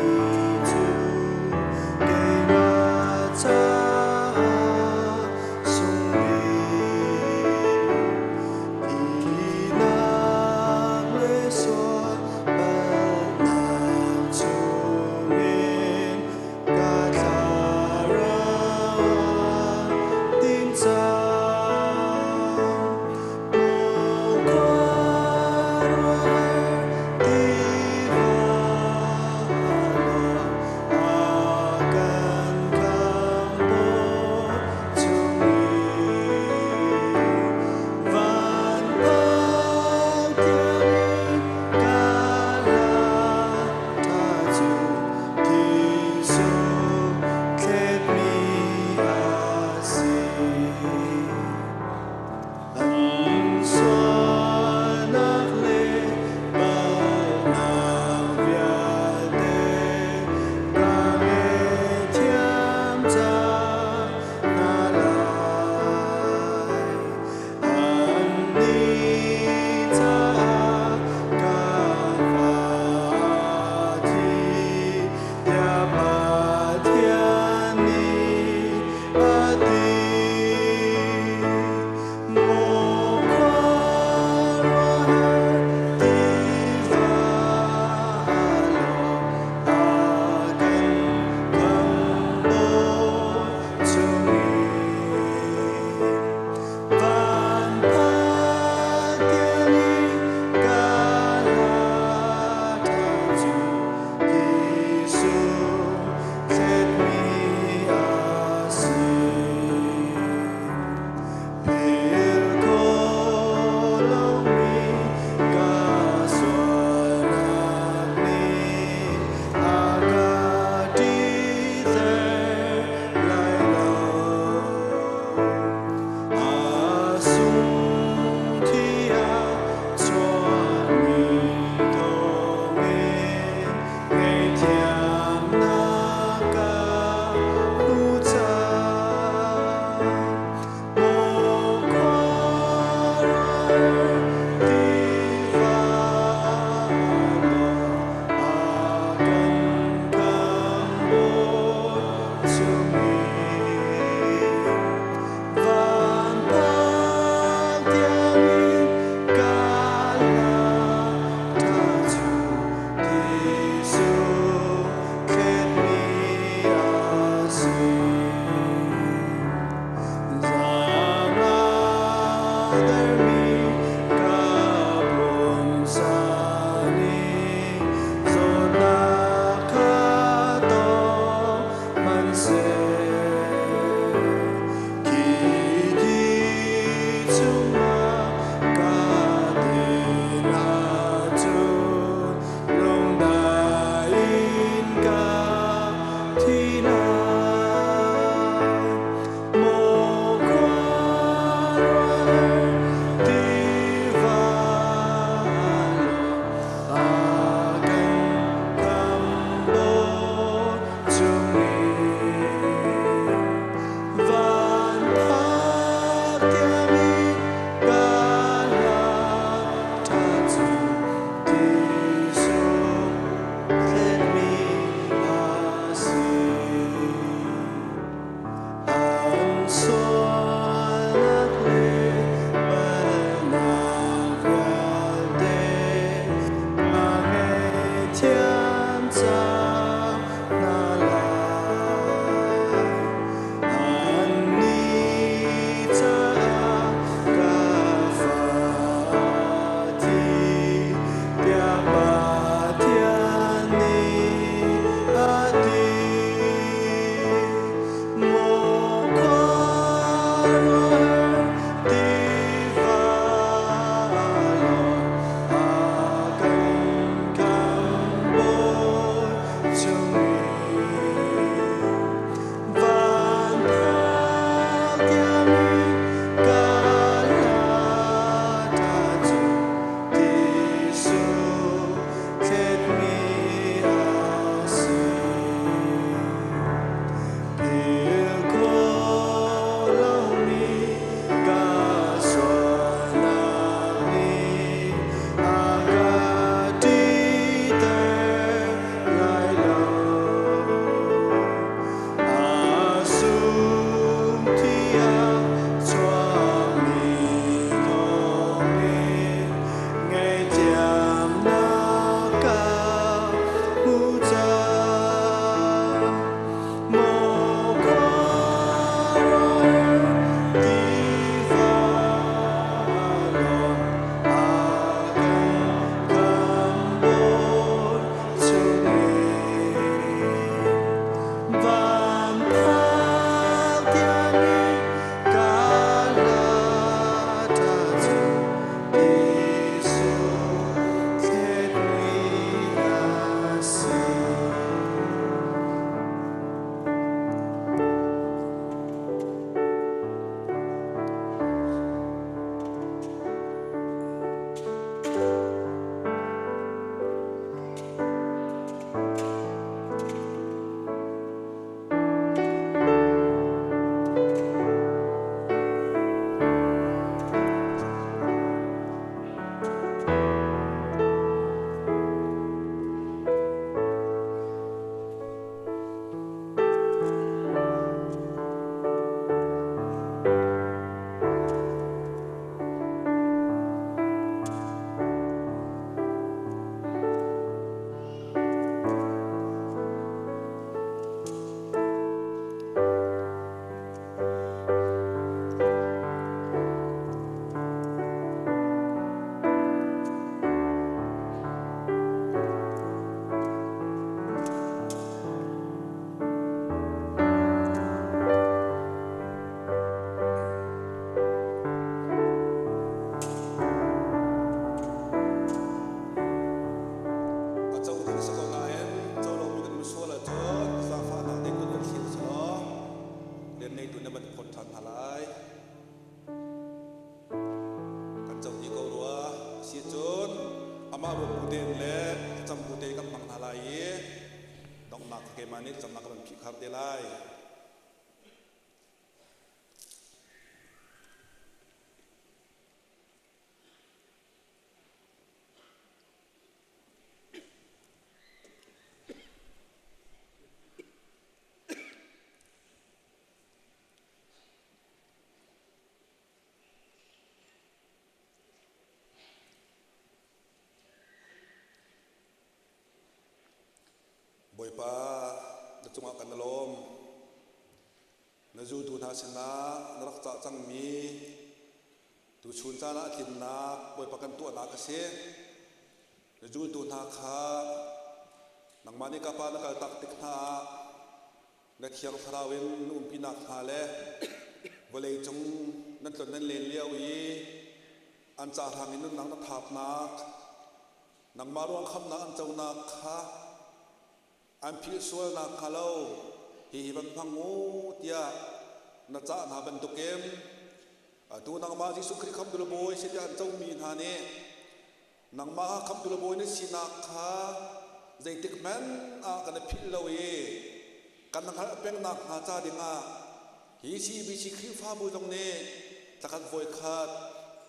cu keimah caah sung bik. Tinak le sual palhnak chungin ka thlarau ah tin cang. An sualnak le palhnak vialte ka ngaihthiam cang hna lai. Annih caah ka fa a thi tiah Pathian nih a ti. Amah ruat bu tein le thlacam bu tein kan hmang hna lai i donghnak kha keimah nih thlacamnak ka van phihkhar te lai. Bawipa, na cungah kan i lawm. Na zultu hna sinah na rak cah cangmi tuchun caan ah tlinnak Bawipa kan tuahnak a si. Na zultu hna kha nangmah nih ka Pa na kaltak tik hna ah na Thiang Thlarau in na umpinak hna le vawlei cung nan tlon nan len lio i an ca hrang in nunnak na thapnak nangmah ruang khamnak an conak kha an philh sual nakhnga lo hihi van hmang u tiah na cah hna bantukin atu nangmah Jesuh Khrih khamtu le Bawi si tiah an comi hna nih nangmah kha khamtu le Bawi na sinak kha zeitik hmanh ah kan i philh lo i kan hngalh peng nakhnga ca dingah hi CBC Khrihfabu zong nih thlakhat voikhat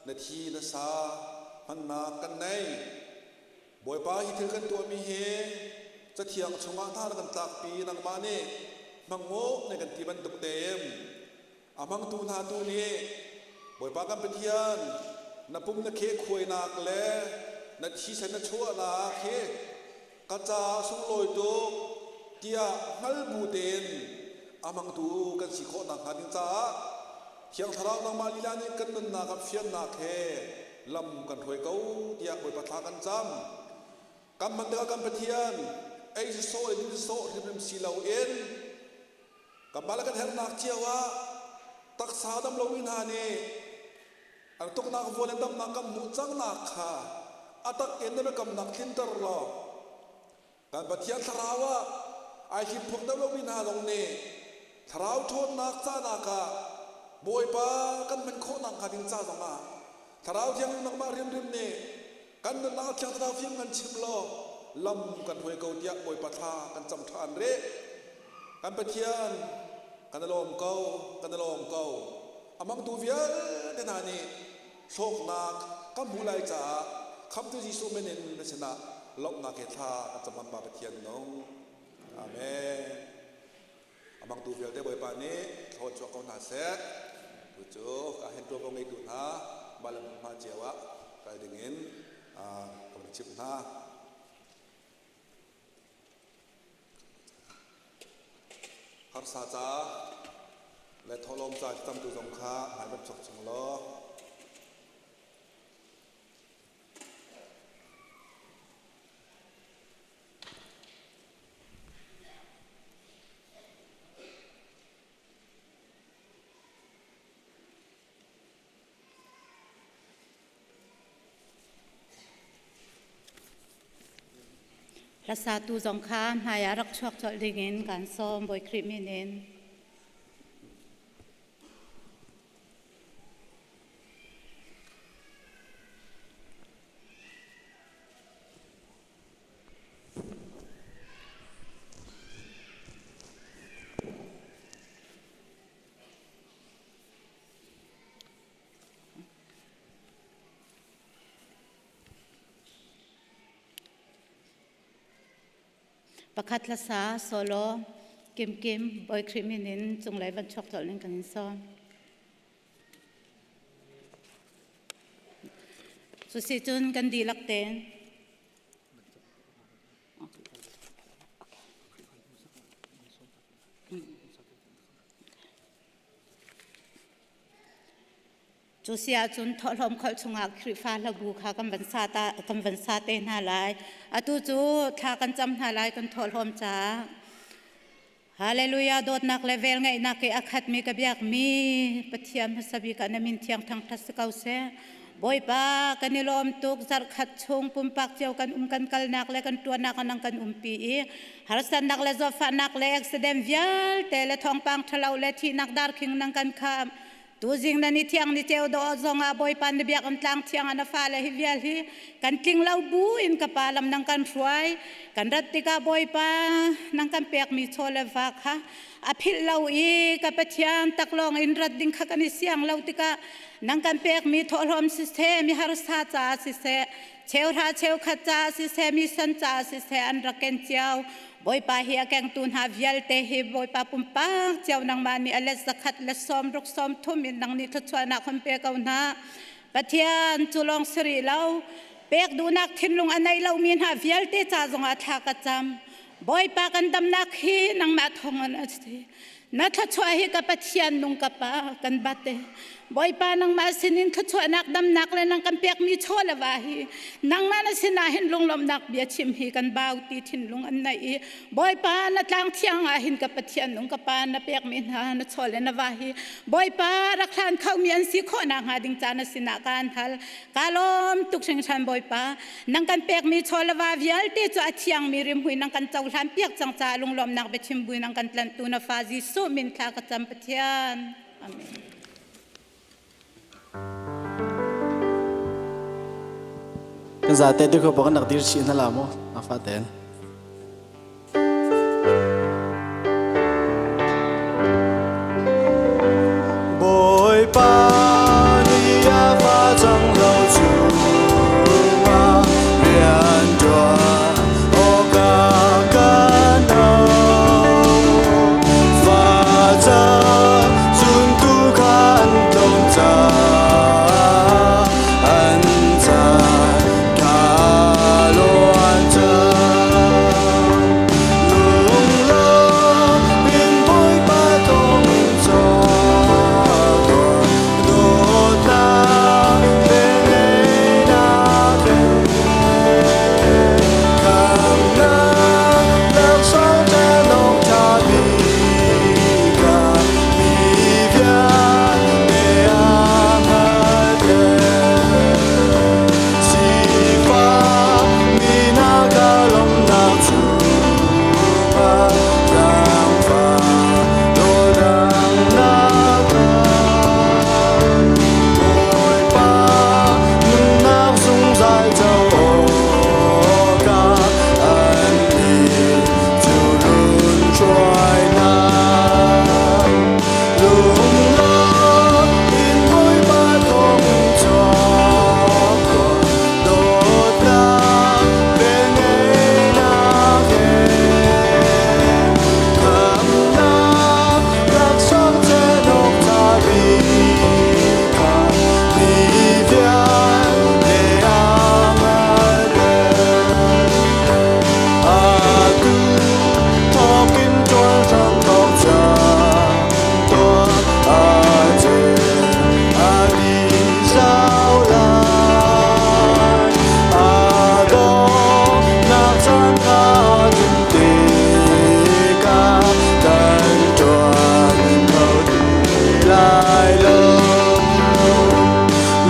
na thi na sa hmannak kan nei. Bawipa hi thil kan tuahmi hi Cathiang chungah hna na kan tlakpi nangmah nih hmang u na kan ti bantuk tein a hmangtu hna tu nih Bawipa kan Pathian na pum na khekhuainak le na thisen na chuahnak hi ka caah sunglawi tuk tiah hngal bu tein a hmangtu kan si khawh nakhnga ding caah Thiang Thlarau nangmah lila nih kan nunnak ah fiannak he lam kan hruai ko tiah Bawipa thla kan cam. Kan hman tikah kan Pathian ei sawh le din sawh hrimhrim si loin kanmah le kan herhnak cio ah taksa dam lomi hna nih an tuknak vuan le damnak kan hmuh cangnak kha a tak in na biakamnak tlinter law Kan Pathian thlarau ah ai hliphuk deuh lomi hna zong nih thlarau ṭhawnnak cahnak ah Bawipa kan hman khawh nakhnga ding ca zongah Thlarau Thianghlim nangmah hrimhrim nih kan nunnak Thiang Thlarau fim kan chim law lam kan hruai ko tiah Bawipa thla kan cam ṭhan rih. Kan Pathian kan i lawm ko, kan i lawm ko. A hmangtu vialte hna nih hlawknak kan hmuh lai caah Khamhtu Jesuh min in na sinah lawmhnak he thla kan cam Pa Pathian nung. Amen. A mangtu vialte Bawipa nih thlawn chuak ko hna seh. Tu cu ka hen tuanvo ngeitu hna mah le hma cio ah kal ding in ka van chimh hna. Harsa ca le thawhlawm ca tamtu zong kha ngai van chuak chung law. Hlasatu zong kha hmaiah rak chuak colh dingin kan sawm Bawi Khrih min in. Pakhat hlasa solo Kim Kim Bawi Khrih min in cunglei van chuak colh ning kan in sawm. Cusi cun kan dihlak tein Cu si ahcun thawhlawm kholh chungah Khrihfa hlabu kha kan van sa ta kan van sa te hna lai. Atu cu thla kan cam hna lai kan thawhlawm caah. Hallelujah dawtnak le velngeihnak i a khatmi ka biakmi Pathian hmasa bik ah na min thiang thangṭhat si ko seh. Bawipa kan i lawm tuk zarhkhat chung pumpak cio kan um kan kalnak le kan ṭuannak ah nang kan umpi i harsatnak le zawtfahnak le accident vialte le thawngpang ṭhalo le thihnak darkhing nang kan kham. Tuzing na ni thiang ni ceu dawh zongah Bawipa na biakam tlang thiang ah na fale hi vial hi kan tling lo bu in ka pa lam nang kan hruai. Kan rat tikah Bawipa nang kan pekmi chaw le va kha a philh lo i ka Pathian taklawng in rat ding kha kan i siang lo tikah nang kan pekmi thawhlawm siseh, mi harsa caah siseh, cheuhra cheukhat caah siseh, mi san caah siseh an rak ken cio. Bawipa hi a kengtu hna vialte hi Bawipa pumpak cio nangmah nih a let zakhat le sawm ruk sawm thum in nang nih thluachuahnak hun pe ko hna. Pathian cu lawng si rih lo, pek duhnak thinlung a nei lomi hna vialte ca zongah thla ka cam. Bawipa kan damnak hi nangmah thawngin a si. Na thluachuah hi ka Pathian nung ka Pa kan bat e. Bawipa nangmah sinin thluachuahnak damnak le nang kan pekmi chaw le va hi nangmah na sinah hin lunglawmhnak bia chim hi kan bau ti thinlung an neih i Bawipa na tlang thiang ah hin ka Pathian nung ka Pa na pekmi hna na chaw le na va hi Bawipa rak hlan khomi an si khawh nakhnga ding ca na sinah kaan hal. Ka lawm tuk hringhran Bawipa. Nang kan pekmi chaw le va vialte cu a thiangmi rimhmui nang kan cohlan piak cang caah lunglawmnak biachim bui nang kan tlanhtu na fa Jesuh min thla ka cam Pathian. Amen. Kan zate tu ko bak nak dir chi na la mo na fa ten. Bawipa nih a fa cang lo chungah rian ṭuan awkah kan auh. Facang zuntu kha an tlawm caah an caan kha luan cang. Lunglawm in Bawipa thawngin chuak dawtnak velngeihnak he khamhnak laksawng ṭha ṭha bik ah mi vialte aa hngal Sifak mi hna ka lawmhnak chungah zaangfah dawtnak Bawipa nunnak zungzal co awkah annih cu run hruai hna. Lunglawm in Bawipa thawngin chuak tuah, dawtnak velngeihnak he. Khamhnak laksawng cenawk ca bik kha mi vialte aa hngalter. Atu thawkin ṭuan hram thawk cang tuah, a ceu a dih zau lai. A dawtnak caan kha tlun tikah kan ṭuan kho ti lai lo.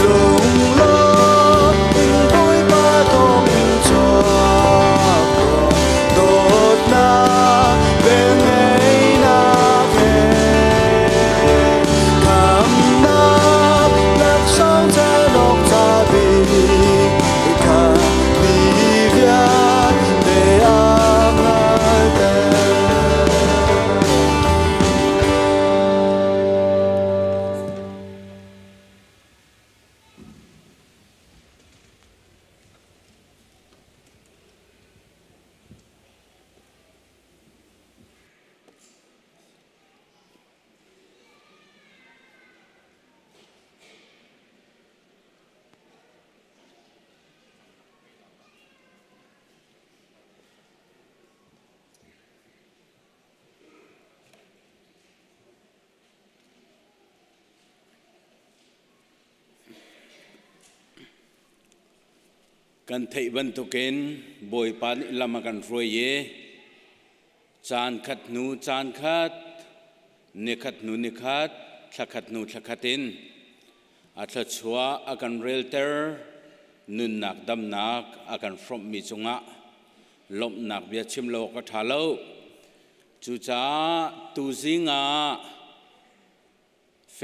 Lunglawm in Bawipa thawngin chuak tuah, dawtnak velngeihnak he. Khamhnak laksawng cenawk ca bik kha mi vialte aa hngalter. Kan theih bantukin Bawipa nih lam a kan hruai i caan khat hnu caan khat, nikhat hnu nikhat, thlakhat hnu thlakhat in a thluachuah a kan relter, nunnak damnak a kan hrawmhmi cungah lawmhnak bia chim lo awk a ṭha lo. Cucaah tuzing ah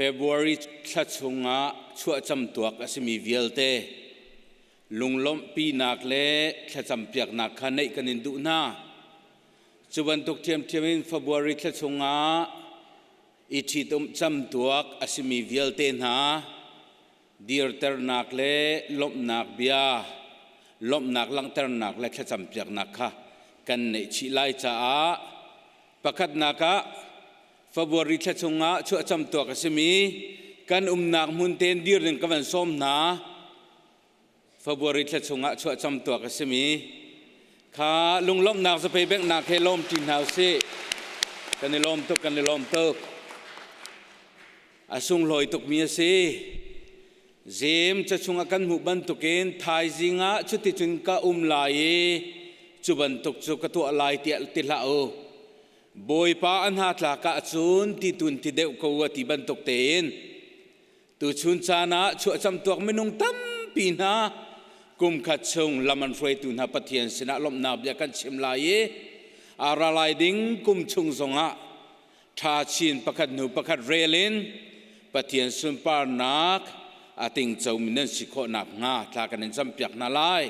February thla chungah chuahcam tuak a simi vialte lunglawmhpinak le thlacampiaknak kha neih kan in duh hna. Cu bantuk ṭhiamṭhiam in February thla chungah i ṭhitumh camtuak a simi vialte hna dirternak le lawmhnak bia, lawmhnak langhternak le thlacampiaknak kha kan neih chih lai caah pakhatnak ah February thla chungah chuahcam tuak a simi kan umnak hmun tein dir ding ka van sawm hna. February thla chungah chuahcam tuak a simi kha lunglawmhnak zapei benghnak he lawm ṭi hna usih. Kan i lawm tuk, kan i lawm tuk. A sunglawi tukmi a si. Zem ca chungah kan hmuh bantukin thaizing ah cuticun ka um lai i cu bantuk cu ka tuah lai tiah ti hlah u. Bawipa a hna tlak ahcun ti tun ti deuh ko a ti bantuk tein tuchun caan ah chuahcam tuak minung tampi hna kum khat chung lam an hruaitu hna Pathian sinah lawmhnak bia kan chim lai i a ra lai ding kum chung zongah ṭha chin pakhat hnu pakhat rel in Pathian sunparnak a tingcomi nan si khawh nakhnga thla kan in campiak hna lai.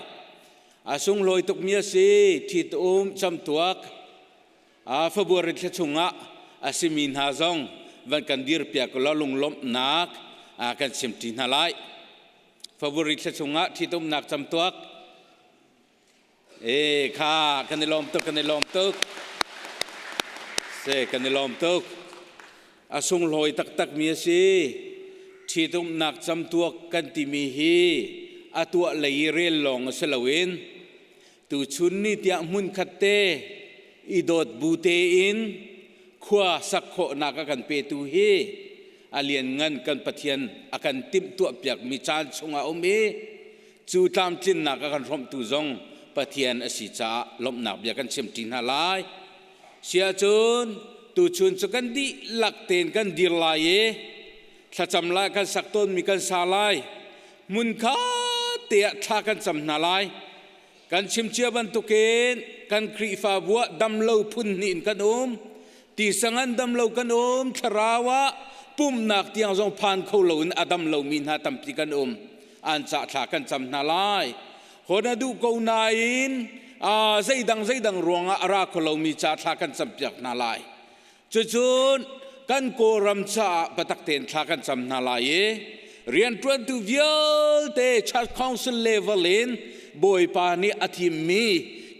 A sunglawi tukmi a si, ṭhitum camtuak a February thla chungah a simi hna zong van kan dirpiak law lunglawmhnak kan chimṭi hna lai. February thla chungah ṭhitumnak camtuak E kha kan i lawm tuk kan i lawm tuk. Se kan i lawm tuk. A sunglawi taktak mi a si. Ṭhitumnak camtuak kan timi hi a tuah lei i rel lawng a si loin tuchun ni tiah hmunkhat te i dawt bu tein khua sak khawhnak a kan petu hi a lianngan kan Pathian a kan timhtuah piakmi caan chungah um i Cu tlamtlinnak a kan hrawmhtu zong Pathian a si caah lawmhnak bia kan chimṭi hna lai. Siahcun tuchun cu kan dihlak tein kan dir lai i thlacam lai kan sak tawnmi kan sa lai. Hmunkhat te ah thla kan cam hna lai. Kan chim cia bantukin kan Khrihfabu ah damlo phun hnih in kan um. Tisa ngan damlo kan um, thlarau ah pumnak tiang zong phan kho loin a dam lomi hna tampi kan um. An cah thla kan cam hna lai. Hon a duh ko nain zeidang zeidang ruangah a ra kho lomi ca thla kan campiak hna lai. Cucun kan Kawlram caah biatak tein thla kan cam hna lai i rianṭuantu vialte Church Council level in Bawipa nih a thimmi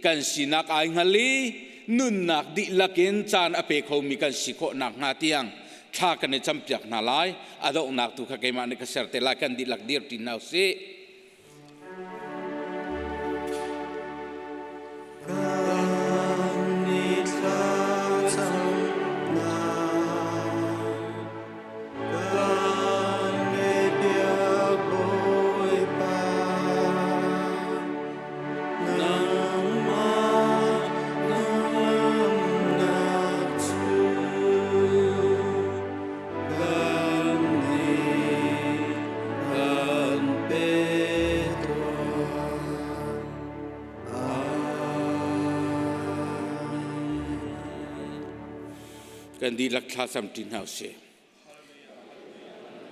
kan sinak ai hngal i nunnak dihlak in caan a pe khomi kan si khawh nakhnga tiang thla kan i campiak hna lai. A donghnak tu kha keimah nih ka ser te lai kan dihlak dir ṭi hna usih. Kan dihlak thla cam ṭi hna usih.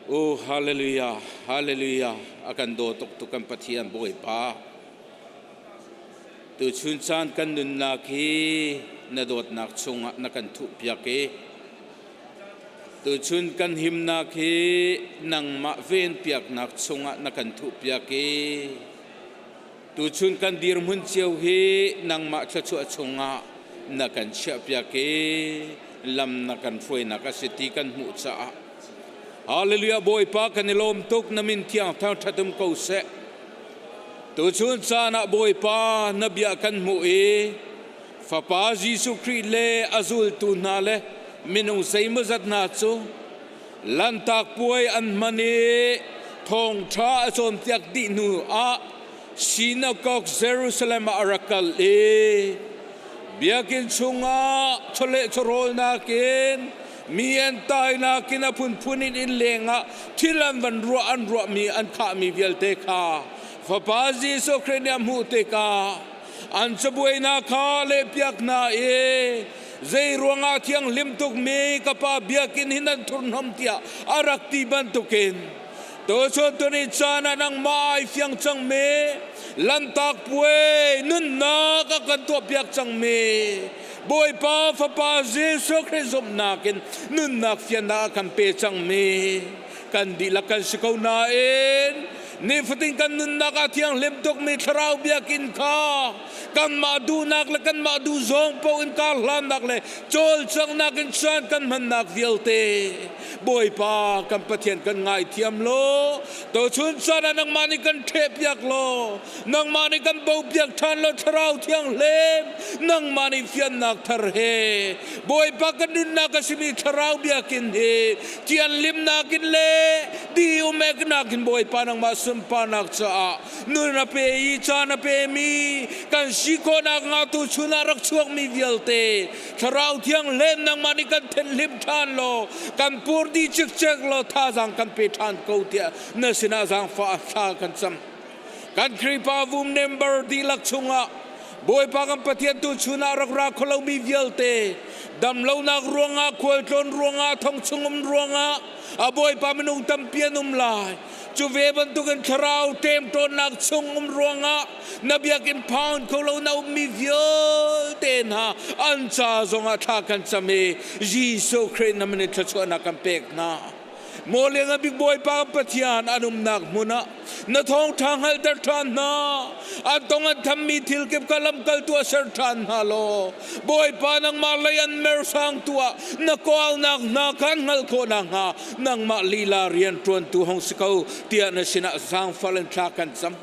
Oh hallelujah hallelujah a kan daw tuk tu kan Pathian Bawipa tuchun caan kan nunnak hi na dawtnak chungah na kan thuh piak i Tuchun kan himnak hi nangmah venpiaknak chungah na kan thuhpiak i tuchun kan dirhmun cio hi nangmah thluachuah chungah na kan chiahpiak i lam na kan hruainak a si ti kan hmuh caah Hallelujah Bawipa kan i lawm tuk na min thiang thangṭhat um ko seh tuchun caan ah Bawipa na bia kan hmuh i Fapa Jesuh Khrih le a zultu hna le minung zeimawzat hna cu Lanhtak puai an hman i thawngṭha a cawnpiak dih hnu ah Synagogue Jerusalem ah a rak kal i biakinn chungah chawleh chawhrawlnak in mi an tainak in a phunphun in inn lengah thil an van ruah an ruahmi an khahmi vialte kha Fapa Jesuh Khrih nih a hmuh tikah an cabuai hna kha lehpiak hna i. Zei ruangah thianghlim tukmi ka pa biakinn hi nan thurhnom tiah a rak ti bantukin tuchun tuni caan ah nangmah ai fiang cangmi Lanhtak Puai nunnak a kan tuahpiak cangmi Bawipa Fapa Jesuh Khrih zumhnak in nunnak fiannak a kan pe cangmi kan dihlak kan si ko nain nifatin kan nunnak ah thianghlim tukmi thlarau biakinn kha kanmah duhnak le kanmah duh zawng paoh in kar hlannak le cawlcanghnak in caan kan hmannak vialte Bawipa kan Pathian kan ngaithiam law tuchun caan ah nangmah nih kan ṭhehpiak law nangmah nih kan bopiak ṭhan law thlarau thianghlim nangmah nih fiannak thar he Bawipa kan nunnak a simi thlarau biakinn hi thianhlimnak in le di umeknak in Bawipa nangmah sunparnak caah nun a pe i caan a pemi kan si khawhnak hnga tu chun ah rak chuakmi vialte thlarau thianghlim nangmah nih kan thenhlim ṭhan law kan pur dih cikcek law thazaang kan pe ṭhan ko tiah na sinah zaangfah thla kan cam. Kan Khrihfabu member dihlak chungah Bawipa kan Pathian tu chun ah rak ra kholomi vialte damlonak ruangah khualtlawn ruangah thong chungum ruangah a Bawipa minung tampi an um lai. Cu ve bantukin thlarau ṭemṭawnnak chung um ruangah na biakinn phan kho lo na ummi vialte hna an ca zongah thla kan cam i Jesuh Khrih na min in thluachuahnak kan pek hna. Maw liang bik Bawipa Pathian an umnak hmun ah na thawngṭha hngalhter ṭhan hna. An tong an thammi thil kip kha lamkaltu ah ser ṭhan hna law Bawipa nangmah lei an mersang tu ah na kawlnak hna kha an hngalh khawh nakhnga nangmah lila rian ṭuantu hong si ko tiah na sinah zaangfal in thla kan cam.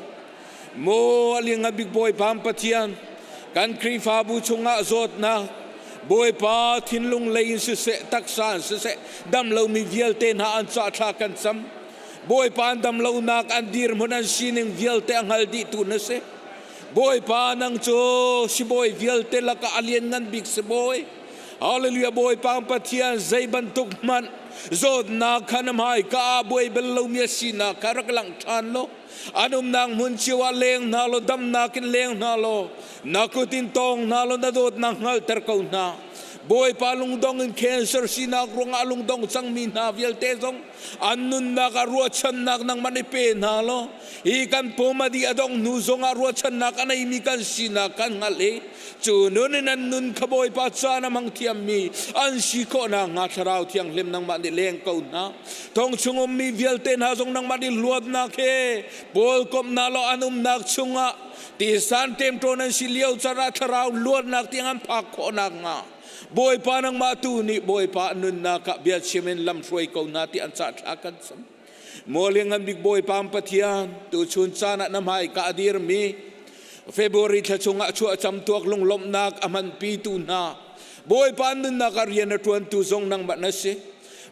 Maw a liang bik Bawipa Pathian, kan Khrihfabu chungah zawtnak, Bawipa thinlung lei in siseh, taksa in siseh, dam lomi vialte hna an cah thla kan cam. Bawipa an dam lonak an dirhmun an sining vialte a hngal dihtu na si. Bawipa nang cu sibawi vialte lakah a lianngan bik sibawi. Hallelujah Bawipa Pathian zei bantuk hmanh zawtnak kha na hmai ka ah buai bal lomi a sinak kha rak langh ṭhan law an umnak hmun cio ah leng hna law damnak in leng hna law na kut in tawng hna law na dawtnak hngalhter ko hna. Bawipa lungdong in cancer sinak ruangah lungdong cangmi hna vialte zong an nunnak ah ruahchannak nangmah nih pe hna law hi kan pum a dih a dong hnu zongah ruahchannak a neimi kan sinak kan hngalh i cu nun in an nun kha Bawipa caan a hmang thiammi an si khawh nakhnga Thlarau Thianghlim nangmah nih leng ko hna. Thong chung ummi vialte hna zong nangmah nih luatnak he pawl komhnak law an umnak chungah tisan ṭemṭawn an si lio caan ah thlarau luatnak tiang an phak khawh nakhnga Bawipa nangmah tu nih Bawipa nunnak ah bia chim in lam hruai ko hna ti an cah thla kan cam. Maw Lianngan Bik Bawipa Pathian, tuchun caan ah na hmai ka a dirmi February thla chungah chuah camtuak lunglawmhnak a hmanpitu hna Bawipa nunnak ah rian a ṭuantu zong nangmah na si.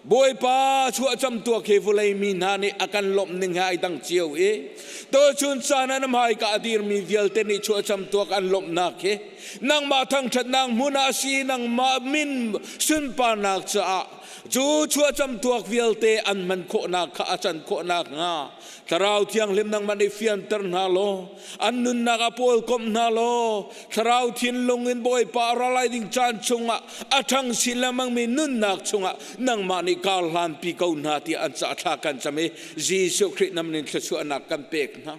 Bawipa chuahcam tuak hi vawlei mi hna nih a kan lawmh ning he ai dang cio i tuchun caan ah na hmaika a dirmi vialte nih chuahcam tuak an lawmhnak hi nangmah thangṭhatnak hmun ah a si nangmah min sunparnak caah cu chuahcam tuak vialte an hman khawhnak kha a can khawhnak hnga Thlarau Thianghlim nangmah nih fianter hna law an nunnak ah pawl komh hna law Thlarau thinlung in Bawipa a ra lai ding caan chungah a ṭhang sin lengmangmi nunnak chungah nangmah nih kar hlanpi ko hna tiah an cah thla kan cam i Jesuh Khrih nam in thluachuahnak kan pek hna.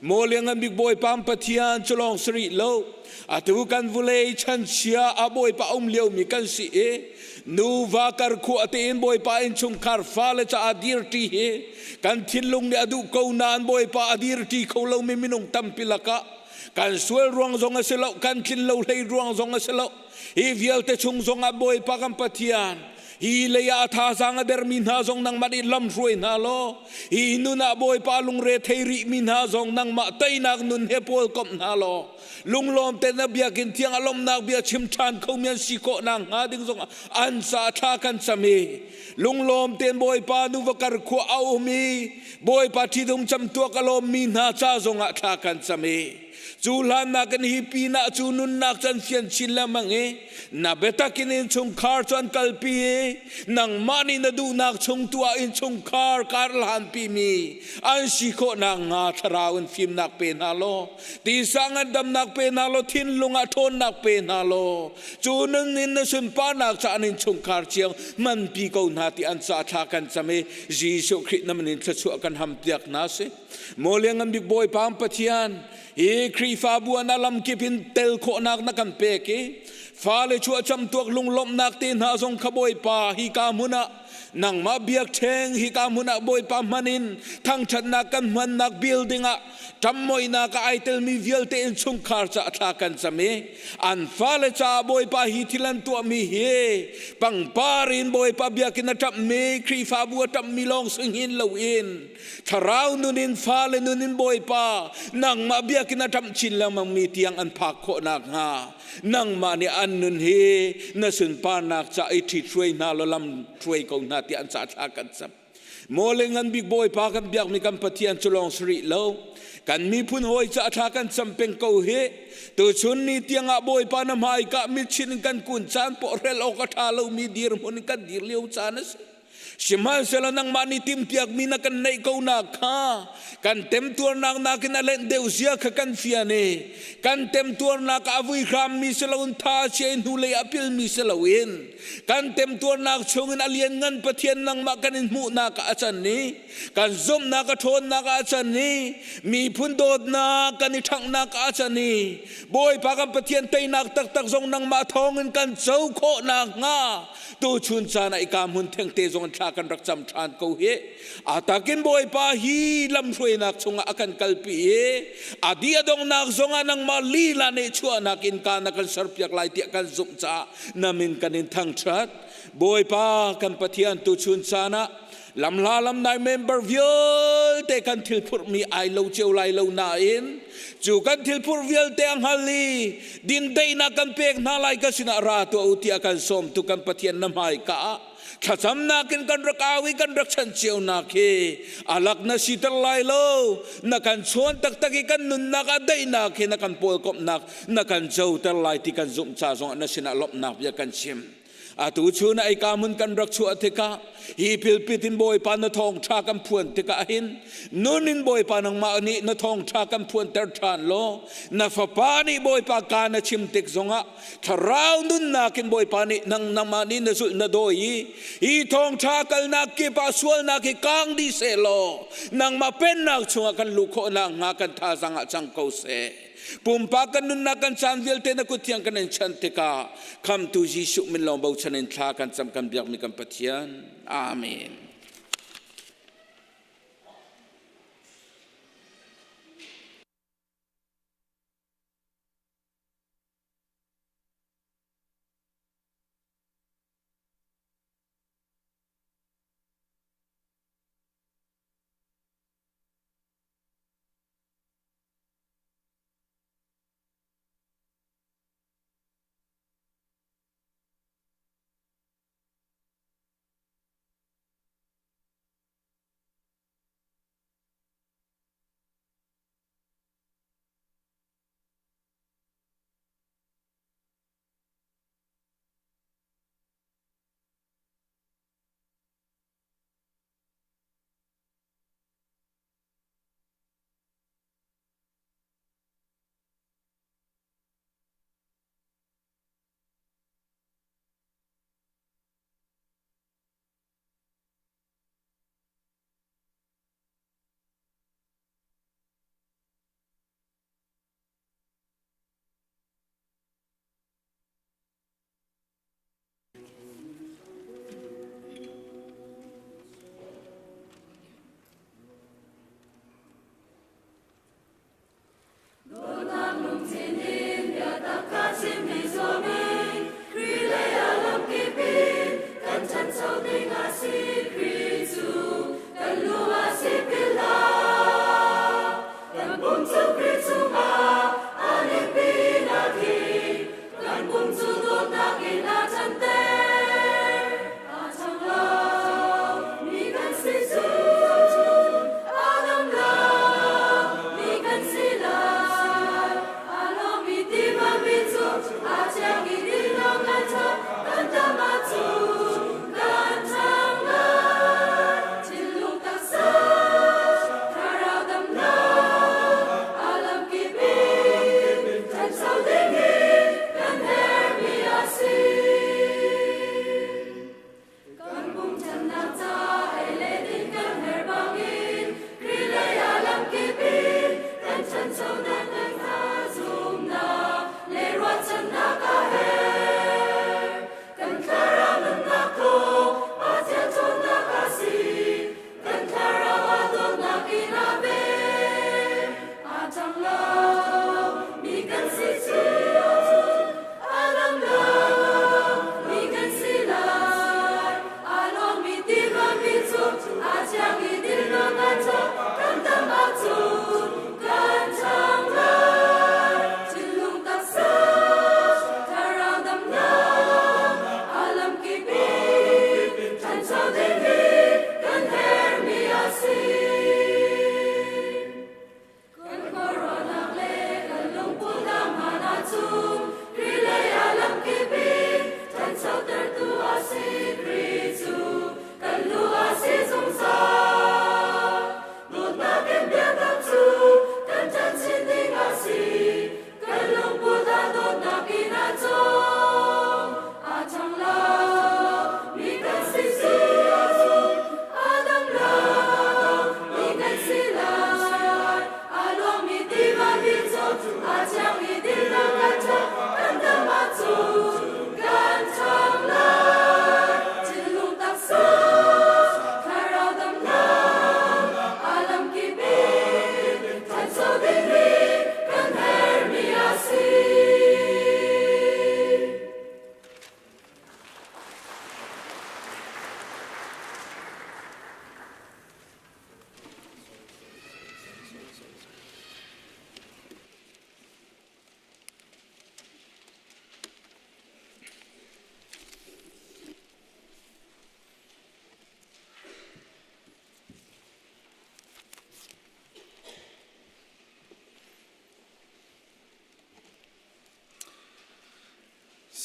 Maw Lianngan Bik Bawipa Pathian cu lawng si rih lo. Atu kan vulei chanchia a Bawipa um liomi kan si i nuva karkhuah tein Bawipa innchungkhar fale caah dirṭi hi kan thinlung nih a duh ko nain Bawipa a dirṭi kho lomi minung tampi lakah kan sual ruang zong a si lo kan tlin lo hlei ruang zong a si lo hi vialte chung zongah Bawipa kan Pathian hi lei ah a thazaang a dermi hna zong nangmah nih lam hruai hna law hi nun ah Bawipa lungre thei rihmi hna zong nangmah teinak nun he pawl komh hna law lunglawm te na biakinn thiang a lawmnak bia chim ṭhan khomi an si khawh nakhnga ding zong an ca thla kan cam i lunglawm tein Bawipa nuva kar khua a um i Bawipa ṭhidum camtuak a lawmmi hna ca zongah thla kan cam i. Cu hlan nakin hi pinah cu nunnak can fian chin lengmang i na biatak in innchungkhar cu an kalpi i nangmah nih na duhnak chung tu ah innchungkhar kar hlanpi mi an si khawh nakhnga thlarau in fimnak pe hna law tisa ngandamnak pe hna law thinlung ah ṭhawnnak pe hna law cu nun in na sunparnak ca an innchungkhar ciang manpi ko hna ti an ca thla kan cam i Jesuh Khrih na min in thluachuah kan ham piak hna si. Maw Lianngan Bik Bawipa Pathian, hi Khrihfabu ah na lamkip in tel khawhnak na kan pek i fale chuahcam tuak lunglawmhnak te hna zong kha Bawipa hi ka hmun ah nangmah biakṭheng hi ka hmun ah Bawipa hman in thangṭhatnak kan hmannak building ah ṭammoinak ah ai telmi vialte in chungkhar ca thla kan cam i an fale caah Bawipa hi thil an tuahmi hi pangpar in Bawipa biakinn a ṭamhmi Khrihfabu a ṭamhmi lawng si hin loin Thlarau nun in fale nun in Bawipa nangmah biakinn a ṭamh chin lengmang mi tiang an phak khawh nakhnga nangmah nih an nun hi na sunparnak ca i ṭhit hruai hna law lam hruai ko hna tiah an ca thla kan cam. Maw le ngan bik Bawipa kan biakmi kan Pathian cu lawng si rih lo. Kan miphun hawi ca thla kan cam peng ko hi. Tuchun ni tiangah Bawipa na hmaika mitchin in kan kun caan pawh rel awk a ṭha lomi dirhmun in kan dir lio caan a si. Sihmanhsehlaw nangmah nih timhpiakmi na kan neih ko nak kha kan temtuarnak nakin a lenh deuh zia kha kan fian i kan temtuarnak ah a vui hrammi si loin tha chia in hnulei a pilmi si loin kan temtuarnak chungin a lianngan Pathian nangmah kan in hmuhnak ah a can i kan zumhnak a ṭhawnnak ah a can i miphun dawtnak kan i ṭhanghnak ah a can i Bawipa kan Pathian teinak taktak zong nangmah thawngin kan co khawh nakhnga tuchun caan ah ika hmun thengte zong thla kan rak cam ṭhan ko hi. A takin Bawipa hi lamhruainak chungah a kan kalpi i a di a donghnak zongah nangmah lila nih chuahnak innka na kan serpiak lai tiah kan zumh caah na min kan in thangṭhat. Bawipa kan Pathian tuchun caan ah lamhla lamnai member vialte kan thil phurhmi ai lo cio lai lo nain cu kan thil phurh vialte a hngal i dindeihnak kan pek hna lai ka sinah ra tuah u tiah kan sawmtu kan Pathian na hmaika ah thlacamnak in kan rak au i kan rak chan cio nak hi alak na siter lai lo na kan chawn taktak i kan nunnak ah daihnak hi na kan pawlkomhnak na kan coter lai ti kan zumh ca zongah na sinah lawmhnak bia kan chim. Atu chun ah ka hmun kan rak chuah tikah hi pilpit in Bawipa na thawngṭha kan phuan tikah hin nun in Bawipa nangmah nih na thawngṭha kan phuanter ṭhan law na fapa nih Bawipa ka na chim tik zongah thlarau nunnak in Bawipa nih nang nangmah nih na zulh na dawi i hi thawngṭha kalnak kip ah sualnak hi kang dih seh law nangmah pennak chungah kan luh khawh nakhnga kan thazaang ah cang ko seh. Pumpak kan nunnak kan caan vialte na kut thiang kan in chanh tikah khamtu Jesuh min lawng bochan in thla kan cam kan biakmi kan Pathian. Amen.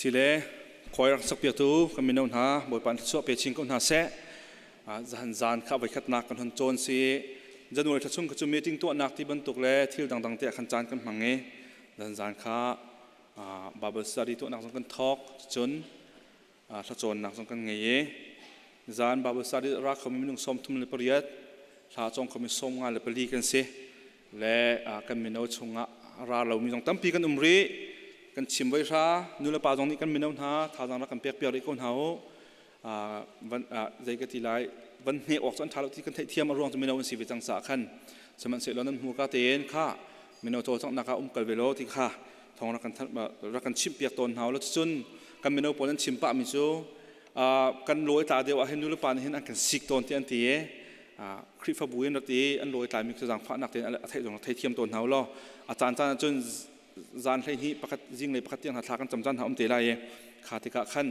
Sile khuai rak sakpiaktu kan mino hna Bawipa in thluachuah pe chin ko hna seh. Zahan zan kha voikhatnak kan hon cawn si. January thla chung kha cu meeting tuahnak ti bantuk le thil dangdang te ah khan caan kan hmang i zan zan kha Bible study tuahnak zong kan thawk. Cun thlacawnnak zong kan ngei i zan Bible study ra khomi minung 38 thla cawng khomi 54 kan si. Le kan mino chungah ra lomi zong tampi kan um rih. Kan chim voi hra nulepa zong nih kan mino hna thazaang rak kan pek piak rih ko hna u. Van zei ka ti lai van hne awk cu an ṭha lo ti kan theihthiam a ruang cu mino an si ve cang caah khan sihmanhsehlaw nan hmurka tein kha mino cawlcanghnak ah um kal ve law ti kha thawng rak kan rak kan chimh piak tawn hna u law cucun kan mino pawl an chim pahmi cu kan lawi tla deuh ah hin nulepa nih hin an kan sik tawn ti an ti i Khrihfabu in rat i an lawi tlaimi cu zaangfahnak tein a theih zong theithiam tawn hna u law a caan caan ah cun zan 12 pakhat zinglei pakhat tiang hna thla kan cam caan hna um te lai i kha tikah khan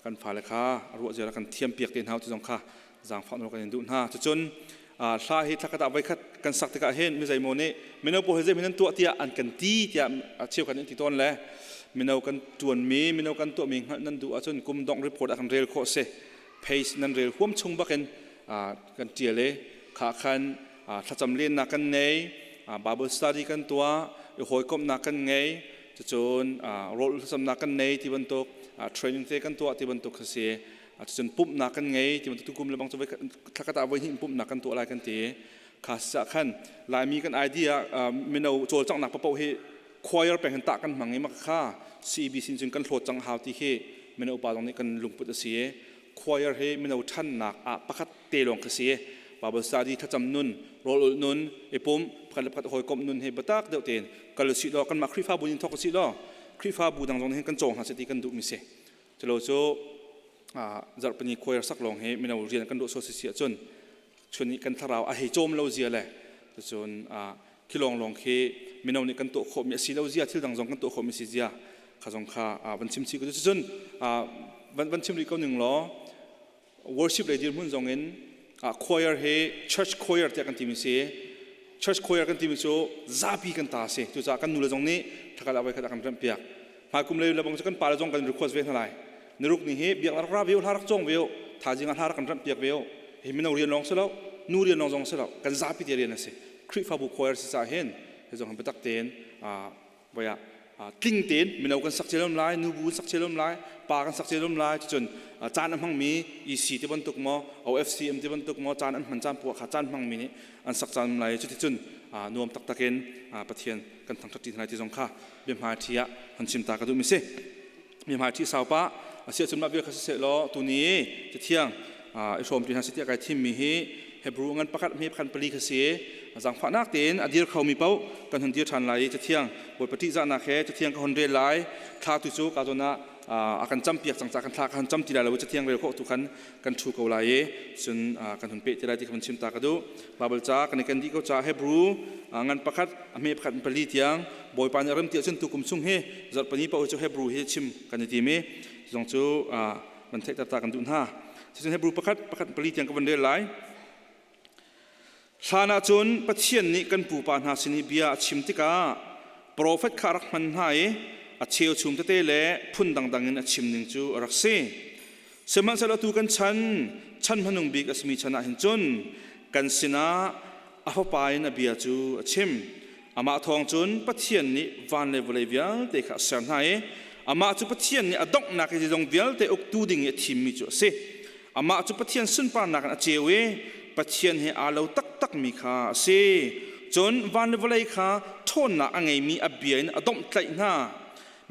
kan fale kha ruah zia kan thiam piak te hna ti zong kha zaangfah nawl kan in duh hna. Cucun hla hi thlakhat ah voikhat kan sak tikah hin mi zeimaw nih mino pawl hi zei nan tuah tiah an kan ti tiah cheu kan in ti tawn le mino kan tuanmi mino kan tuahmi hngalh nan duh ahcun kum dongh report ah kan rel khawh si. Page nan rel huam chung bakin kan tial i kha khan thlacam lennak kan ngei, Bible study kan tuah, i hawikomhnak kan ngei, cucun rawl thlacamnak kan nei ti bantuk, training te kan tuah ti bantuk kha si. Cucun pumhnak kan ngei ti bantuk tukum le bang cu thlakhat ah voi hnih pumhnak kan tuah lai kan ti. Kha si khan Laimi kan idea mino cawlcanghnak papoh hi choir peng hin tah kan hmang i maka kha CEB sin cun kan hlawt cang hau ti khi mino upa zong nih kan lungput a si i choir hi mino ṭhannak ah pakhat te lawng kha si. Bible study thlacam nun, rawl ulh nun, i pum, pakhat le pakhat hawikomh nun hi biatak deuh tein kal usih law kanmah Khrihfabu in thawk usih law Khrihfabu dang zong nih hin kan cawng hna seh ti kan duhmi si. Culo cu zarhpini choir sak lawng hi mino rian kan ruah sual si si ahcun chun nih kan thlarau a hei cawm lo zia le cun khi lawng lawng khi mino nih kan tuah khawhmi a si lo zia, thil dang zong kan tuah khawhmi si zia kha zong kha van chim chih ko. Cun van chim rih ko ning law worship lei dirhmun zong in choir hi church choir tiah kan timi si. Church choir kan timi cu zapi kan ta si. Cucaah kan nule zong nih thakal ah voi khat a kan remh piak. Hmaikum lei lebang cu kan pale zong kan request ve hna lai. Niruk ni hi biaknak rak ra ve u, hla rak cawng ve u, thaizing ah hla rak kan remh piak ve u. Hi mino rian lawng si lo, nu rian lawng zong si lo, kan zapi te rian a si. Khrihfabu choir si caah hin hi zong biatak tein voi ah tling tein mino kan sak cio lai, nubu kan sak cio lai, pa kan sak cio lai. Cucun caan a hmangmi EC ti bantuk maw, OFCM ti bantuk maw, caan an hman caan puah kha caan hmangmi nih an sak caan lai. Cuticun nuam taktak in Pathian kan thangṭhat ṭi hna lai ti zong kha biahmaiṭhi ah hon chim ta ka duhmi si. Biahmaiṭhi saupa a si ahcun mah vial kha siseh law tuni cathiang i hrawmṭi hna sih tiah kai thimmi hi Hebrew ngan pakhat hme pakhat pali kha si. Zaangfahnak tein a dir khomi paoh kan hun dir ṭhan lai i cathiang Bawipa ṭihzahnak he cathiang ka hun rel lai. Thla tu cu ka zawn ah a kan campiak cang caah kan thla ka hun cam ti lai lo i cathiang rel khawh tu khan kan ṭhu ko lai i cun kan hun peh ti lai ti kha hun chim ta ka duh. Baibal ca kan i ken dih ko caah Hebrew ngan pakhat a hme pakhat in pali tiang Bawipa nih a rem ti ahcun tukum chung hi zarhpini paoh cu Hebrew hi chim kan i tim i zong cu van theihter ta kan duh hna. Cucun Hebrew pakhat pakhat pali tiang ka van rel lai. Hlan ah cun Pathian nih kan pupa hna sin i bia a chim tikah profet kha a rak hman hna i a cheuchum tete le phun dangdang in a chim ning cu a rak si. Sihmanhsehlaw tu kan chan, chan hmanung bik a simi chan ah hin cun kan sinah a Fapa in a bia cu a chim. Amah thawng cun Pathian nih van le vawlei vialte kha a ser hna i amah cu Pathian nih a donghnak i zeizong vialte uktu ding i a thimmi cu a si. Amah cu Pathian sunparnak in a ceu i Pathian he aa lo taktakmi kha a si. Cun van le vawlei kha ṭhawnnak a ngeimi a bia in a domhtlaih hna.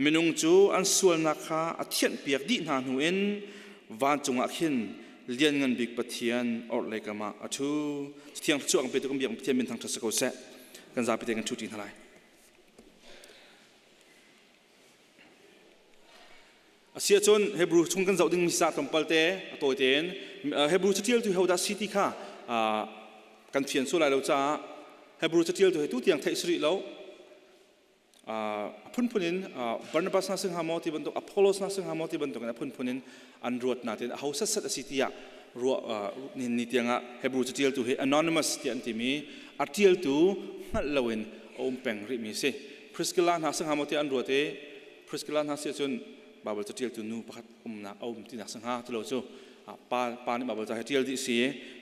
Minung cu an sualnak kha a thianhpiak dih hna hnu in vancung ah khin Lianngan Bik Pathian orhlei kam ah a ṭhu. Thiang thluachuah kan petu kan biak Pathian min thangṭhat si ko seh. Kan zapi te kan ṭhu ṭi hna lai. Asi ahcun Hebrew chung kan zoh ding mi sa tlawmpal te a tawi tein Hebrew catial tu hodah si ti kha kan fian sual lai lo caah Hebrew catial tu he tu tiang theih si rih lo. A phunphun in Barnabas hna sing maw ti bantuk Apollos hna sing maw ti bantuk in a phunphun in an ruat na tein aho sat sat a si tiah ruah ni ni tiangah Hebrew catialtu hi anonymous tiah an timi a tialtu hngalh loin a um peng rihmi si. Priscilla hna sing maw tiah an ruat i Priscilla hna si cun. Bible catialtu nu pakhat umnak a um tinak sangha tulo cu pa pa nih Bible ca hi tial dih si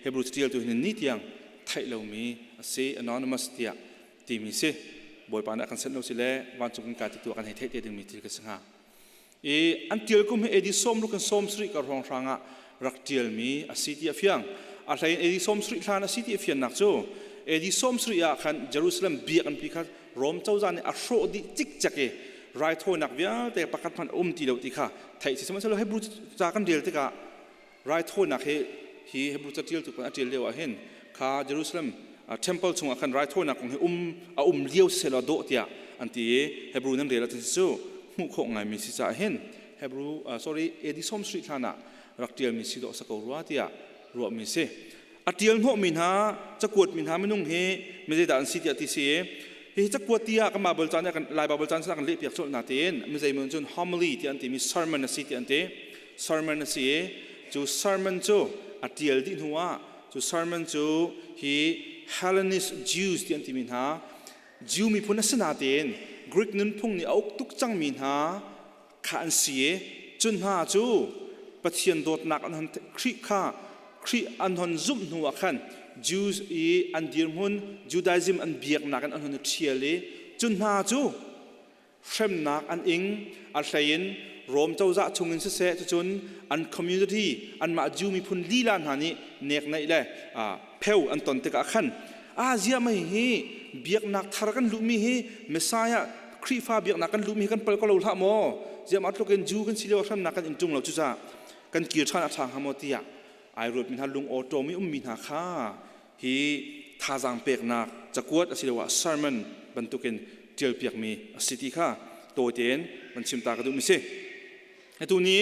Hebrew catialtu hin ni tiang theih lomi a si anonymous tiah timi si Bawipa nih a kan sent lo si le vancung kan kai tu kan hei theih te dingmi thil ka si hnga. I an tial kum hi AD 60 kan 70 ka hrawng hrang ah rak tialmi a si ti a fiang. A hlei in AD 70 hlan a si ti a fiannak cu AD 70 ah khan Jerusalem biakinn pi kha Rom cozah nih a hrawh dih cikcek i raithawinak vialte pakhat hmanh a um ti lo ti kha theih si. Sihmanhsehlaw Hebrew ca kan rel tikah raithawinak hi hi Hebrew catialtu kan a tial lio ah hin kha Jerusalem temple chungah khan raithawinak kong hi um a um lio selaw dawh tiah an ti i Hebrew nan rel ahcun cu hmuh khawh ngaimi si caah hin Hebrew sorry AD 70 hlan ah rak tialmi si dawh sa ko rua tiah ruahmi si. A tial hnawhmi hna cakuat mi hna minung hi mizeidah an si tiah ti si i hi cakuat ti ah kan Bible caan kan Lai Bible caan kan lehpiak colh na tiin mizei mun cun homily ti an timi sermon a si ti an ti. Sermon a si i cu sermon cu a tial dih hnu ah cu sermon cu hi Hellenist Jews ti an timi hna Jew miphun a si natein Greek nunphung nih a uk tuk cangmi hna kha an si i cu hna cu Pathian dawtnak an hon Khrih kha Khrih an hon zumh hnu ah khan Jews i an dirhmun Judaism an biaknak in an hon i ṭhial i cu hna cu hremnak an ing. A hleiin Rom cozah chungin siseh cucun an community anmah Jew miphun lila hna nih nekneih le pheu an ton tikah khan a zia mei hi biaknak thar kan luhmi hi Messiah Khrihfa biaknak kan luhmi hi kan pal ko lo hlah maw? Ziam tlukin Jew kan si lio hremnak kan in ṭung lo cucaah kan kir ṭhan a ṭha hnga maw tiah ai ruatmi hna lung awṭawm i ummi hna kha hi thazaang peknak cakuat asiloah sermon bantukin ṭialpiakmi a si ti kha tawi tein van chim ta ka duhmi si. Atu ni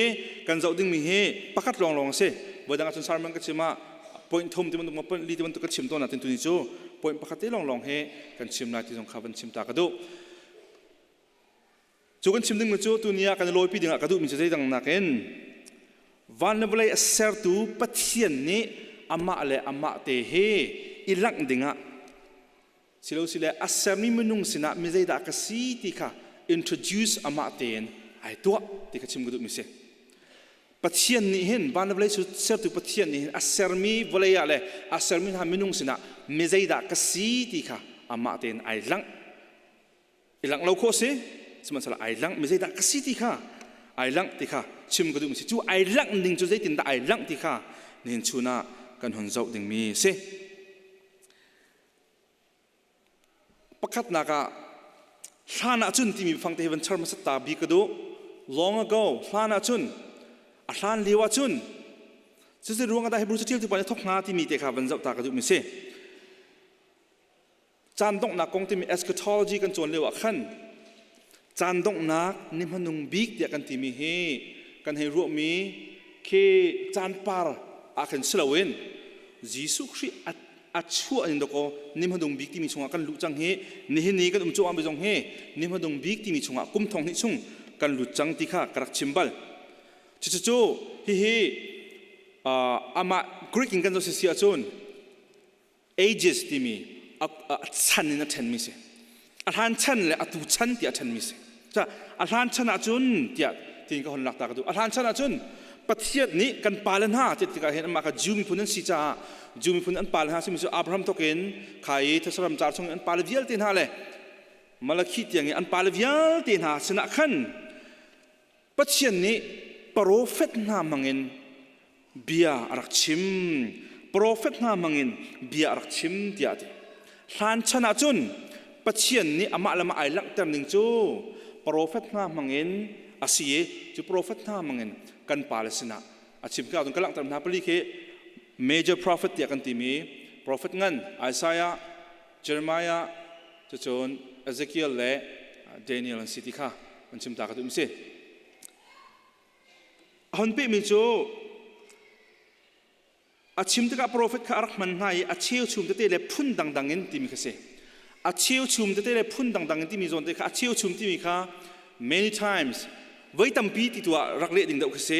kan zoh dingmi hi pakhat lawnglawng a si. Voidang ahcun sermon ka chim ah point thum ti bantuk point li ti bantuk ka chim tawn natin tuni cu point pakhat te lawnglawng hi kan chim lai ti zong kha van chim ta ka duh. Cu kan chim dingmi cu tuni ah kan i lawipi dingah ka duhmi cu zeidang nakin van le vawlei a sertu Pathian nih amah le amah te hi i langh dingah silosile a sermi minung sinah mi zeidah ka si ti kha introduce amah tein ai tuah ti kha chim ka duhmi si. Pathian nih hin van le vawlei sertu Pathian nih hin a sermi vawlei ah le a sermi hna minung sinah mi zeidah ka si ti kha amah tein ai langh. I langh lo khawh si sihmanhsehlaw ai langh mi zeidah ka si ti kha ai langh ti kha chim ka duhmi si. Cu ai langh ning cu zeitindah ai langh ti kha nihin chun ah kan hun zoh dingmi si. Pakhatnak ah hlan ah cun timi fang te hi van char hmasat ta bi ka duh. Long ago, hlan ah cun, a hlan lio ah cun cucu ruang ah dah Hebrew caṭialtu pa nih thok hnga timi te kha van zoh ta ka duhmi si. Caan donghnak kong timi eschatology kan cawn lio ah khan caan donghnak ni hmanung bik tiah kan timi hi kan hei ruahmi khi caan par ah khin si loin Jesuh Khrih a chuah in dakaw ni hmanung bik timi chungah kan luh cang hi. Nihin ni kan um cuahmah mi zong hi ni hmanung bik timi chungah kum thong hnih chung kan lut cang ti kha ka rak chim bal. Cucu hihi amah Greek in kan zoh si ahcun ages timi a chan in a ṭhenmi si. A hlan chan le atu chan tiah a ṭhenmi si. A hlan chan ahcun tiah tiin ka hon lak ta ka duh. A hlan chan ahcun Pathian nih kan pale hna ti tikah hin amah kha Jew miphun an si caah Jew miphun an pale hna simi cu Abraham thawkin kha i Thesaram car chung an pale vialte hna le Malakhi tiang i an pale vialte hna sinah khan Pathian nih profet hna hmangin bia a rak chim. Profet hna hmangin bia a rak chim tiah a ti. Hlan chan ahcun Pathian nih amah le amah ai langhter ning cu profet hna hmangin a si i cu profet hna hmangin kan pale sinah a chim. Ka ka langhter hna pali khi major prophet tiah kan timi prophet ngan Isaiah, Jeremiah, cucun Ezekiel le Daniel an si ti kha an chim ta ka duh si. A hon pehmi cu a chim tikah profet kha a rak hman hna i a cheuchum tete le phun dangdang in timi kha si. A cheuchum tete le phun dangdang in timi zawn te kha a cheuchum timi kha many times voi tampi ti tu ah rak leh ding deuh kha si.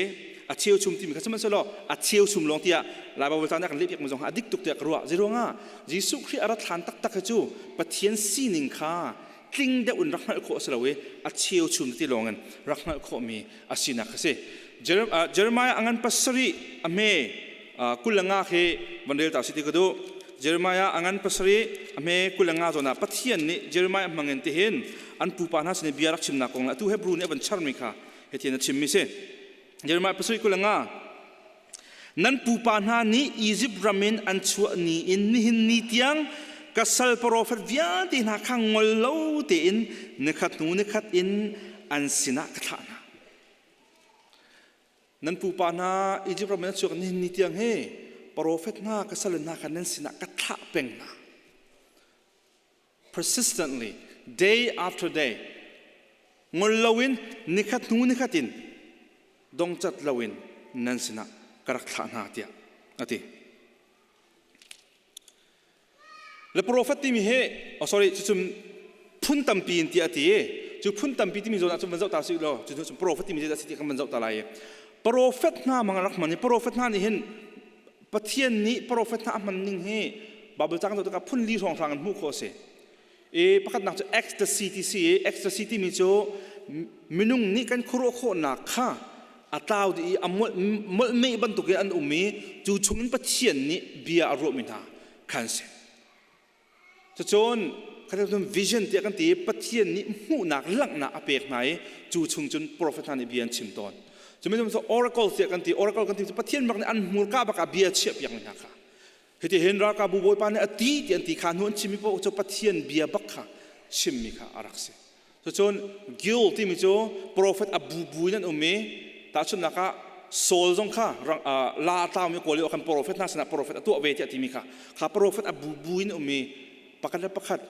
A cheuchum timi kha sihmanhsehlaw a cheuchum lawng tiah Lai Baibal caan ah kan lehpiak mi zong a dik tuk tiah ka ruah. Zeiruangah Jesuh Khrih a rat hlan taktak hi cu Pathian sining kha. tling deuh in rak hngalh khawh a si lo i a cheuchum ti lawng in rak hngalh khawhmi a sinak a si. Jeremiah a ngan pasarih a hme 25 khi van rel ta si ti ka duh. Jeremiah a ngan pasarih a hme 25 zawn ah Pathian nih Jeremiah hmangin tihin an pupa hna sin i bia rak chimnak kong le atu Hebrew nih a van charmi kha hitihin a chimmi si. Jeremiah pasarih 25 Nan pupa hna nih Izipt ram in an chuah ni in nihin ni tiang ka sal profet vialte hna kha ngol lo tein nikhat hnu nikhat in an sinah ka thlah hna. Nan pupa hna Izipt ram in an chuak nihin ni tiang hi profet hna ka sal hna kha nan sinah ka thlah peng hna. Persistently, day after day, ngol loin nikhat hnu nikhat in dongcat loin nan sinah ka rak thlah hna tiah a ti. Le profet timi hi oh sorry cucu phun tampi in tiah a ti i cu phun tampi timi zawn ah cun van zoh ta sih law cu cun profet timi zeidah a si ti kan van zoh ta lai i profet hna mang rak hman i profet hna nih hin Pathian nih profet hna a hman ning hi Bible ca kan zoh tikah phun li hrawnghrang in hmuh khawh a si. I pakhatnak cu ecstasy ti si i ecstasy timi cu minung nih kan khuaruah khawhnak kha a tlau dih i a molhmeh bantuk in an um i cu chungin Pathian nih bia a ruahmi hna khan si. Cucun khatin vision tiah kan ti i Pathian nih hmuhnak langhnak a pek hna i cu chung cun prophet hna nih bia an chim tawn. Cu mi cu oracle tiah kan ti oracle kan ti cu Pathian bak nih an hmurka bak ah bia chiah piak mi hna kha. Hitihin ralkapbu bawipa nih a ti ti an ti kha hnu an chimmi paoh cu Pathian bia bak kha chimmi kha a rak si. Cucun Gil timi cu profet a bubu in an um i tahchunhnak ah Saul zong kha la a tlaumi kawl i kan profet hna sinah profet a tuah ve tiah timi kha kha profet a bubu in um i pakhat le pakhat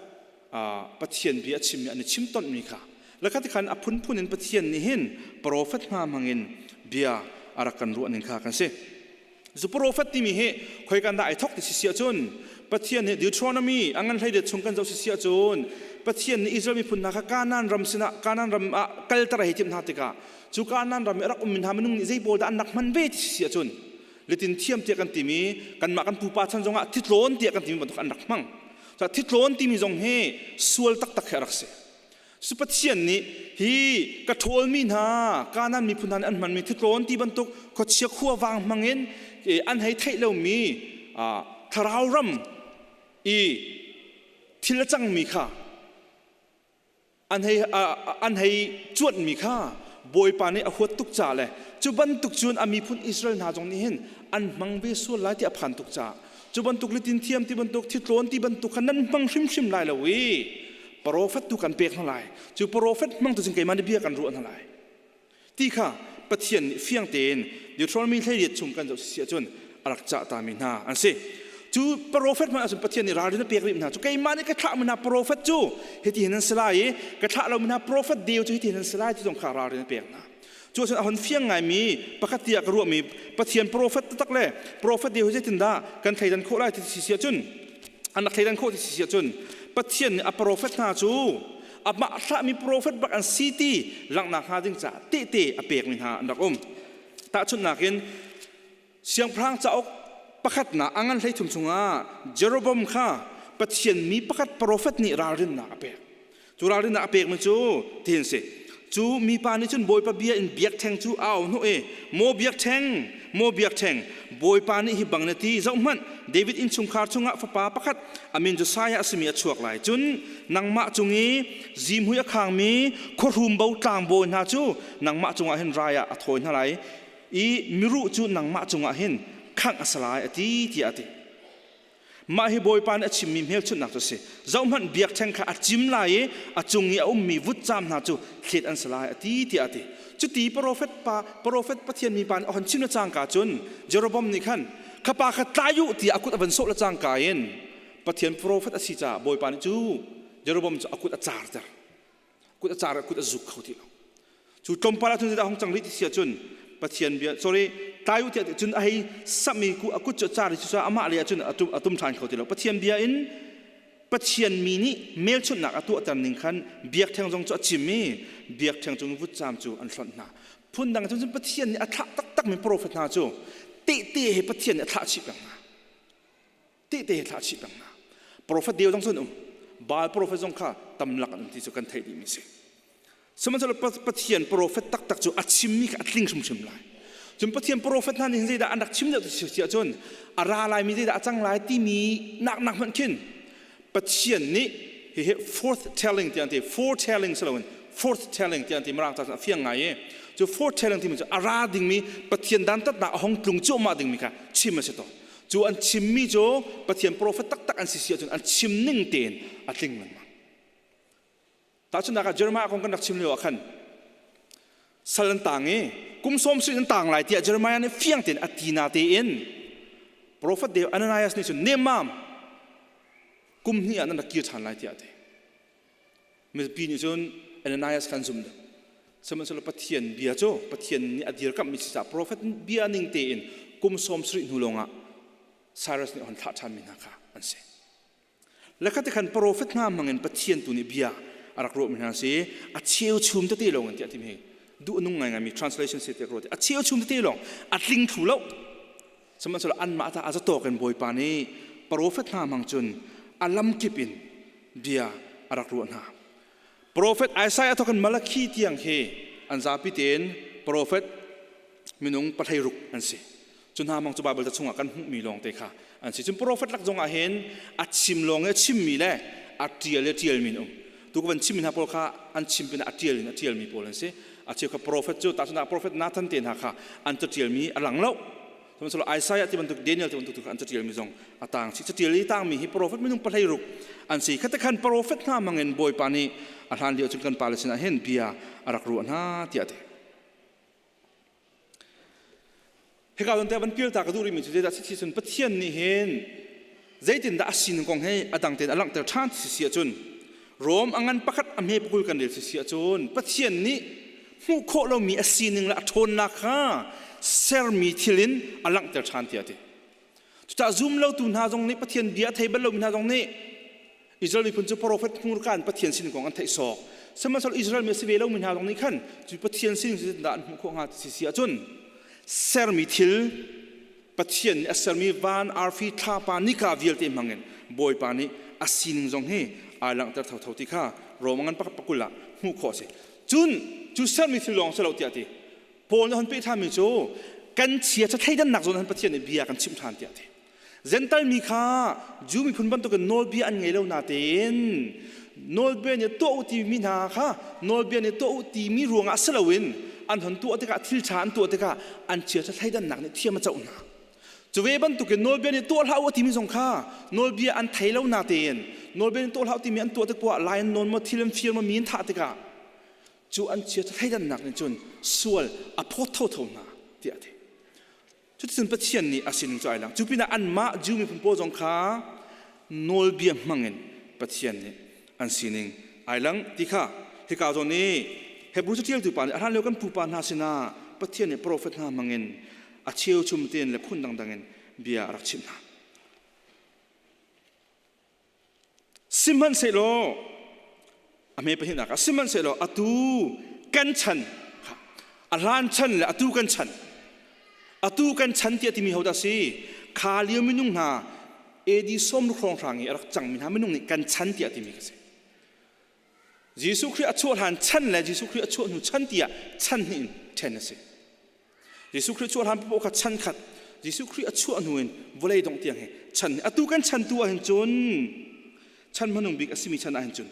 Pathian bia a chimmi an i chim tonhmi kha le kha tikhan a phunphun in Pathian nih hin profet hna hmangin bia a rak kan ruah ning kha kan si. Zu profet timi hi khoi kan dah ai thok ti si si ahcun Pathian nih Deuteronomy a ngan hlei chung kan zoh si si ahcun Pathian nih Israel miphun hna kha Kanaan ram sinah Kanaan ram ah kalter a hei timh hna tikah cu Kanaan ram i a rak ummi hna minung nih zei pawl dah an rak hman ve ti si si ahcun litin thiam tiah kan timi kanmah kan pupa chan zongah thitlawn tiah kan timi bantuk an rak hmang. Thitlawn timi zong hi sual taktak hi a rak si. Cu Pathian nih hi ka ṭhawlmi hna Kanaan miphun hna nih an hmanmi thitlawn ti bantuk khuachia khuavang hmangin an hei theih lomi thlarau ram i thil a cangmi kha an hei an hei cuanhmi kha Bawipa nih a huat tuk ca le cu bantuk cun a miphun Israel hna zong nih hin an hmang ve sual lai ti a phan tuk caah cu bantuk litin thiam ti bantuk thitlawn ti bantuk kha nan hmang hrimhrim lai lo i profet tu kan pek hna lai cu profet hmang tu cun keimah nih bia kan ruah hna lai ti kha Pathian nih fiang tein Deuteronomy 18 chung kan zoh si ahcun a rak cah tami hna an si cu profet hmanh ahcun Pathian nih ralrin a pek rih hna cu keimah nih ka thlahmi hna profet cu hiti hin an si lai i ka thlah lomi hna profet deu cu hiti hin an si lai ti zong kha ralrin a pek hna cu ahcun a hon fiang ngaimi pakhat tiah ka ruahmi Pathian profet taktak le profet deu hi zeitindah kan thleidan khawh lai ti si ahcun an rak thleidan khawh ti si ahcun Pathian nih a profet hna cu amah thlahmi profet bak an si ti langhnak hnga ding caah tehte a pekmi hna an rak um tahchunhnak in siangpahrang cauk pakhatnak a ngan 13 chungah Jeroboam kha Pathian mi pakhat profet nih ralrinnak a pek Cu ralrinnak a pekmi cu tihin si. Cu mipa nih cun Bawipa bia in biakṭheng cu a au hnawh i, Maw biakṭheng, maw biakṭheng, Bawipa nih hi bang na ti, zohhmanh, David innchungkhar chungah fapa pakhat a min Josiah a simi a chuak lai. Cun nangmah cung i zihmui a khangmi khuahrum bo tlangbawi hna cu nangmah cungah hin rai ah a thawi hna lai i miruh cu nangmah cungah hin khangh a si lai, a ti, tiah a ti. Mah hi Bawipa nih a chimmi hmelchunhnak cu a si. Zohhmanh, biakṭheng kha a cim lai i a cung i a ummi vutcaam hna cu thlet an si lai, a ti tiah a ti. Cuti profet pa, profet Pathian mipa nih a hon chim le cangka cun Jeroboam nih khan, kha pa kha tlai u tiah a kut a van sawh le cangka in Pathian profet a si caah Bawipa nih cu Jeroboam cu a kut a carter. Kut a car kut a zuk kho ti lo. Cu tlawmpal ah cun zeidah hung cang rih ti si ahcun Pathian bia sorry tlai u tiah cun a hei samh i a kut cu a car i cucaah amah lei ah cun a tum ṭhan kho ti lo. Pathian bia in Pathian mi nih hmelchunhnak a tuahter ning khan biakṭheng zong cu a chim i biakṭheng cung vutcaam cu an hlonh hna. Phundang cun Pathian nih a thlah taktakmi profet hna cu tehte he Pathian nih a thlah chih peng hna. Tehte he thlah chih peng hna. Profet deu zong cun um. Baal profet zong kha tamlak an um ti cu kan theih dihmi si. Sihmanhsehlaw Pathian profet taktak cu a chimmi kha a tling hrimhrim lai. Cun Pathian profet hna nih zeidah an rak chim deuh ti si ahcun a ra laimi zeidah a cang lai timi nak nak hmanh khin Pathian nih hihi forthtelling tiah an ti foretelling si loin forthtelling tiah an ti mirang ca cun a fiang ngai i cu foretelling timi cu a ra dingmi Pathian dantatnak a hong tlung cuahmah dingmi kha chim a si tawn. Cu an chimmi cu Pathian profet taktak an si si ahcun an chim ning tein a tling lengmang. Tahchunhnak ah Jeremiah kong kan rak chim lio ah khan sal an tang i kum sawm sui an tang lai tiah Jeremiah nih fiang tein a ti na tein profet deu Ananias nih cun nemmam kum hnih ah nan rak kir ṭhan lai tiah a ti. Mipi nih cun Ananias kha an zum lo. Sihmanhsehlaw Pathian bia cu Pathian nih a dirkamhmi si caah profet bia ning tein kum sawm sarih hnu lawngah Cyrus nih a hun thlah ṭhanmi hna kha an si. Le kha tikhan profet hna hmangin Pathian tu nih bia a rak ruahmi hna si a cheuchum tete lawng in tiah timi hi duh a nung ngaingaimi translation si tiah ka ruat a cheuchum tete lawng a tling thlu lo sihmanhsehlaw anmah ta a zatawk in Bawipa nih profet hna hmang cun a lamkip in bia a rak ruah hna profet Isaiah thawk in Malakhi tiang hi an zapi tein profet minung pahleiruk an si cu hna mang cu Bible ca chungah kan hmuhmi lawng te kha an si cun profet lak zongah hin a chim lawng i a chimmi le a ṭial i a ṭialmi an um tu ka van chimmi hna pawl kha an chim pinah a ṭial in a ṭialmi pawl an si a cheu kha profet cu tahchunhnak profet Nathan te hna kha an caṭialmi a lang lo sihmanhsehlaw Isaiah ti bantuk Daniel ti bantuk tu kha an caṭialmi zong a tang chih caṭial i tangmi hi profet minung pahleiruk an si khate khan profet hna mangin Bawipa nih a hlan lio cun kan pale sinah hin bia a rak ruah hna tiah a ti Hika zawn te van pial ta ka duh rihmi cu zeidah si cun Pathian nih hin zeitindah a sining kong hi a dang tein a langhter ṭhan si si ahcun Rom a ngan pakhat a hme pakul kan rel si si ahcun Pathian nih hmuh khawh lomi a sining le a ṭhawnnak kha sermi thil in a langhter ṭhan tiah a ti. Cucaah zum lotu hna zong nih Pathian bia a thei bal lomi hna zong nih Israel miphun cu profet hmurka in Pathian sin kong an theih sawk. Sihmanhsehlaw Israel mi a si ve lomi hna zong nih khan cu Pathian sin cu dah an hmuh khawh hnga ti si ahcun sermi thil Pathian nih a sermi van arfi thlapa nika vialte hmangin Bawipa nih a sining zong hi ai langhter thotho ti kha Rom ngan pakhat pakul ah hmuh khawh a si. Cun cu sermi thil lawng si lo tiah ti. Paul nih a hun peh ṭhanmi cu kan chia cha thleidannak zawn ah Pathian nih bia kan chimh ṭhan tiah a ti. Gental mi kha Jew miphun bantukin nawlbia an ngei lo natein nawlbia nih tuah u timi hna kha nawlbia nih tuah u timi ruangah si loin an hon tuah tikah thil ṭha an tuah tikah an chiaṭha thleidannak nih thiam a coh hna. Cu ve bantukin nawlbia nih tuah hlah u timi zong kha nawlbia an thei lo natein nawlbia nih tuah hlah u timi an tuah tik poah lai an nawn maw thil an fir maw mi an thah tikah cu an chiaṭha thleidannak nih cun sual a phawt thotho hna tiah a ti. Cuticun Pathian nih a sining cu ai lang. Cu pinah anmah Jew miphun pawl zong kha nawlbia hmangin Pathian nih an sining ai lang ti kha hika zawn i Hebrew caṭialtu pa nih a hlanlio kan pupa hna sinah Pathian nih profet hna hmangin a cheuchum tein le phun dangdang in bia a rak chimh hna. Sihmanhsehlaw a hme pahnihnak ah sihmanhsehlaw atu kan chan a hlan chan le atu kan chan atu kan chan tiah timi hodah si kha lio minung hna AD sawm hrawng hrang i a rak cangmi hna minung nih kan chan tiah timi ka si Jesuh Khrih a chuah hlan chan le Jesuh Khrih a chuah hnu chan tiah chan hnih in ṭhen a si Jesuh Khrih chuah hlan paoh kha chan khat Jesuh Khrih a chuah hnu in vawlei dongh tiang hi chan atu kan chan tu ah hin cun chan hmanung bik a simi chan ah hin cun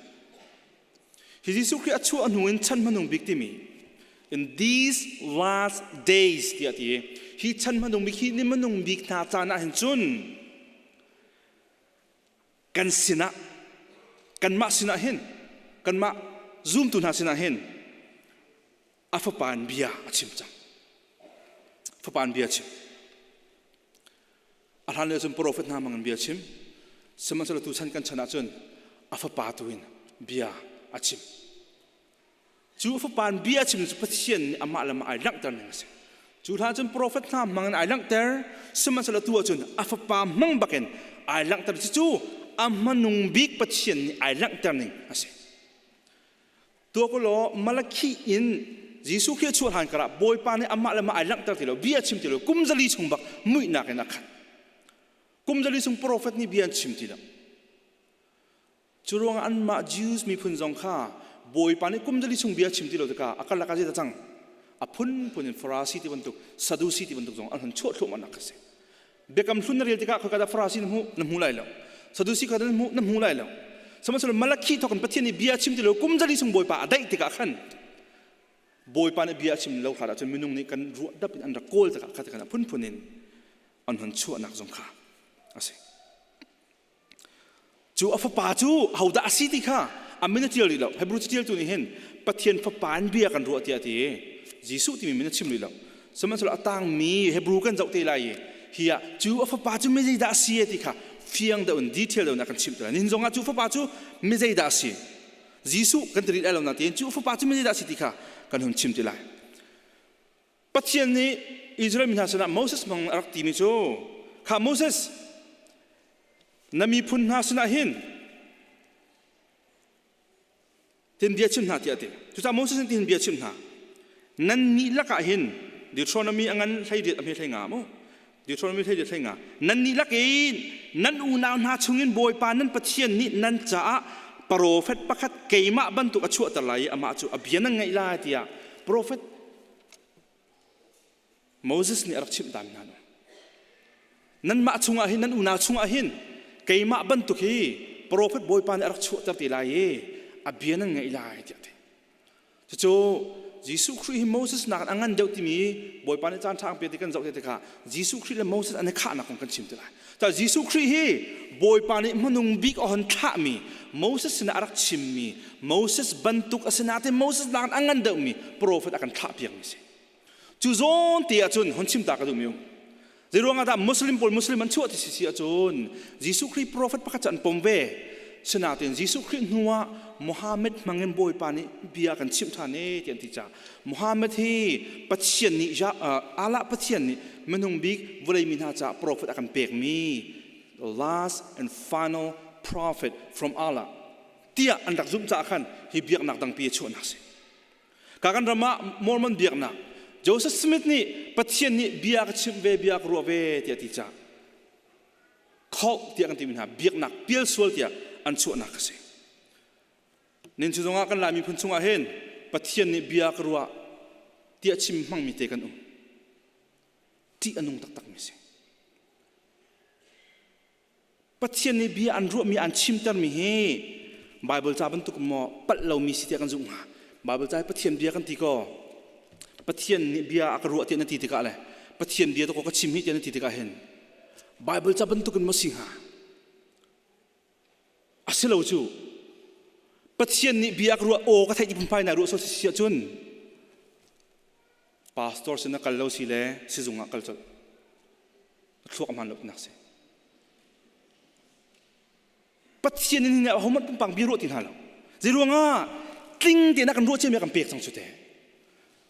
hi Jesuh Khrih a chuah hnu in chan hmanung bik timi in these last days tiah ti hi chan hmanung bik hi ni hmanung bik hna caan ah hin cun kan sinah kanmah sinah hin kanmah zumtu hna sinah hin a fapa in bia a chim cang fapa in bia a chim a hlan lio cun profet hna hmang in bia a chim sihmanhsehlaw tu chan kan chan ah cun a fapa tu in bia a chim cu a fapa in bia a chim cu Pathian nih amah le amah ai langhter ning a si cu hlan cun profet hna hmang in ai langhter sihmanhsehlaw tu ah cun a fapa hmang bakin ai langhter cu a hmanung bik Pathian nih ai langhter ning a si Tuak u law Malakhi in Jesuh Khrih a chuah hlan karah Bawipa nih amah le amah ai langhter ti lo, bia a chim ti lo, kum zali chung bak muihnak in a khat. Kum zali chung profet nih bia an chim ti lo. Cu ruangah anmah Jews miphun zong kha Bawipa nih kum zali chung bia chim ti lo tikah a karlak ah zeidah cang? A phunphun in Farasi ti bantuk, Sadusi ti bantuk zong an hun chuah thluahmahnak a si. Biakam hlun na rel tikah khoika dah Farasi na hmuh? Na hmu lai lo. Sadusi kha na hmu? Na hmu lai lo. Sihmanhsehlaw Malakhi thawk in Pathian nih bia chim ti lo kum zali chung Bawipa a daih tikah khan Bawipa nih bia a chim lo hrat ahcun minung nih kan ruah dap in an rak kawl tikah kha tikhan a phunphun in an hun chuahnak zong kha a si. Cu a fapa cu hodah a si ti kha a min a ṭial rih lo. Hebrew caṭialtu nih hin Pathian fapa in bia kan ruah tiah a ti i Jesuh timi min a chim rih lo. Sihmanhsehlaw a tangmi Hebrew kan zoh te lai i hi ah cu a fapa cu mi zeidah a si ti kha fiang deuh in detail deuh in a kan chimh te lai. Nihin zongah cu fapa cu mi zeidah a si? Jesuh kan ti rih lai lo nain cu fapa cu mi zeidah a si ti kha kan hun chim ti lai. Pathian nih Israel mi hna sinah Moses hmang a rak timi cu kha Moses na miphun hna sinah hin tin bia chim hna tiah a ti. Cucaah Moses nih tihin bia chim hna. Nan nih lakah hin Deuteronomy a ngan 18 a hme 15 mu. Deuteronomy 18 15. Nan nih lak in nan unau hna chungin Bawipa nan Pathian nih nan caah profet pakhat keimah bantuk a chuahter lai i amah cu a bia nan ngaih lai tiah profet Moses nih a rak chimh ta mi hna nu. Nanmah chungah hin nan unau chungah hin keimah bantuk hi profet Bawipa nih a rak chuahter te lai i a bia nan ngaih lai tiah a ti. Cucu Jesuh Khrih hi Moses nakin a ngan deuh timi Bawipa nih caan ṭha ang pe ti kan zoh te tikah Jesuh Khrih le Moses an i khahnak kong kan chim te lai. Ta Jesuh Khrih hi Bawipa nih hmanung bik a hon thlahmi Moses sinah a rak chimmi Moses bantuk a si nain Moses nakin a ngan deuhmi profet a kan thlahpiakmi si. Cu zawn te ahcun hon chim ta ka duhmi um. Zeiruang ah dah Muslim pawl Muslim an chuah ti si si ahcun Jesuh Khrih prophet pakhat cu an pom ve. Sinain Jesuh Khrih hnu ah Muhammad hmangin Bawipa nih bia kan chimh ṭhan e ti an ti caah Muhammad hi Pathian nih Allah Pathian nih minung bik vawlei mi hna caah prophet a kan pekmi the last and final prophet from Allah tiah an rak zumh caah khan hi biaknak dangpi a chuahnak si. Ka kan ram ah Mormon biaknak Joseph Smith nih Pathian nih bia ka chimh ve bia ka ruah ve tiah ti caah cult tiah kan timi hna biaknak pial sual tiah an chuahnak a si. Nin cu zongah kan Lai miphun chungah hin Pathian nih bia ka ruah tiah chim hmangmi te kan um. Ṭih a nung taktak mi si. Pathian nih bia an ruahmi an chimtermi hi Bible ca bantuk maw palh lomi si tiah kan zumh hnga. Bible ca hi Pathian bia kan ti ko. Pathian nih bia a ka ruah tiah na ti tikah le Pathian bia to ka chim hi tiah na ti tikah hin Bible ca bantuk in maw si hnga? A si lo cu. Pathian nih bia a ka ruah aw ka theih ti phunphai na ruah so si ahcun pastor sin na kal lo si le sizung ah kal colh. Thluak hmaan lo nak si. Pathian in a homat pumpang bia ruah ti hna lo. Zei ruangah tling tein a kan ruah ciami a kan pek cang cu te.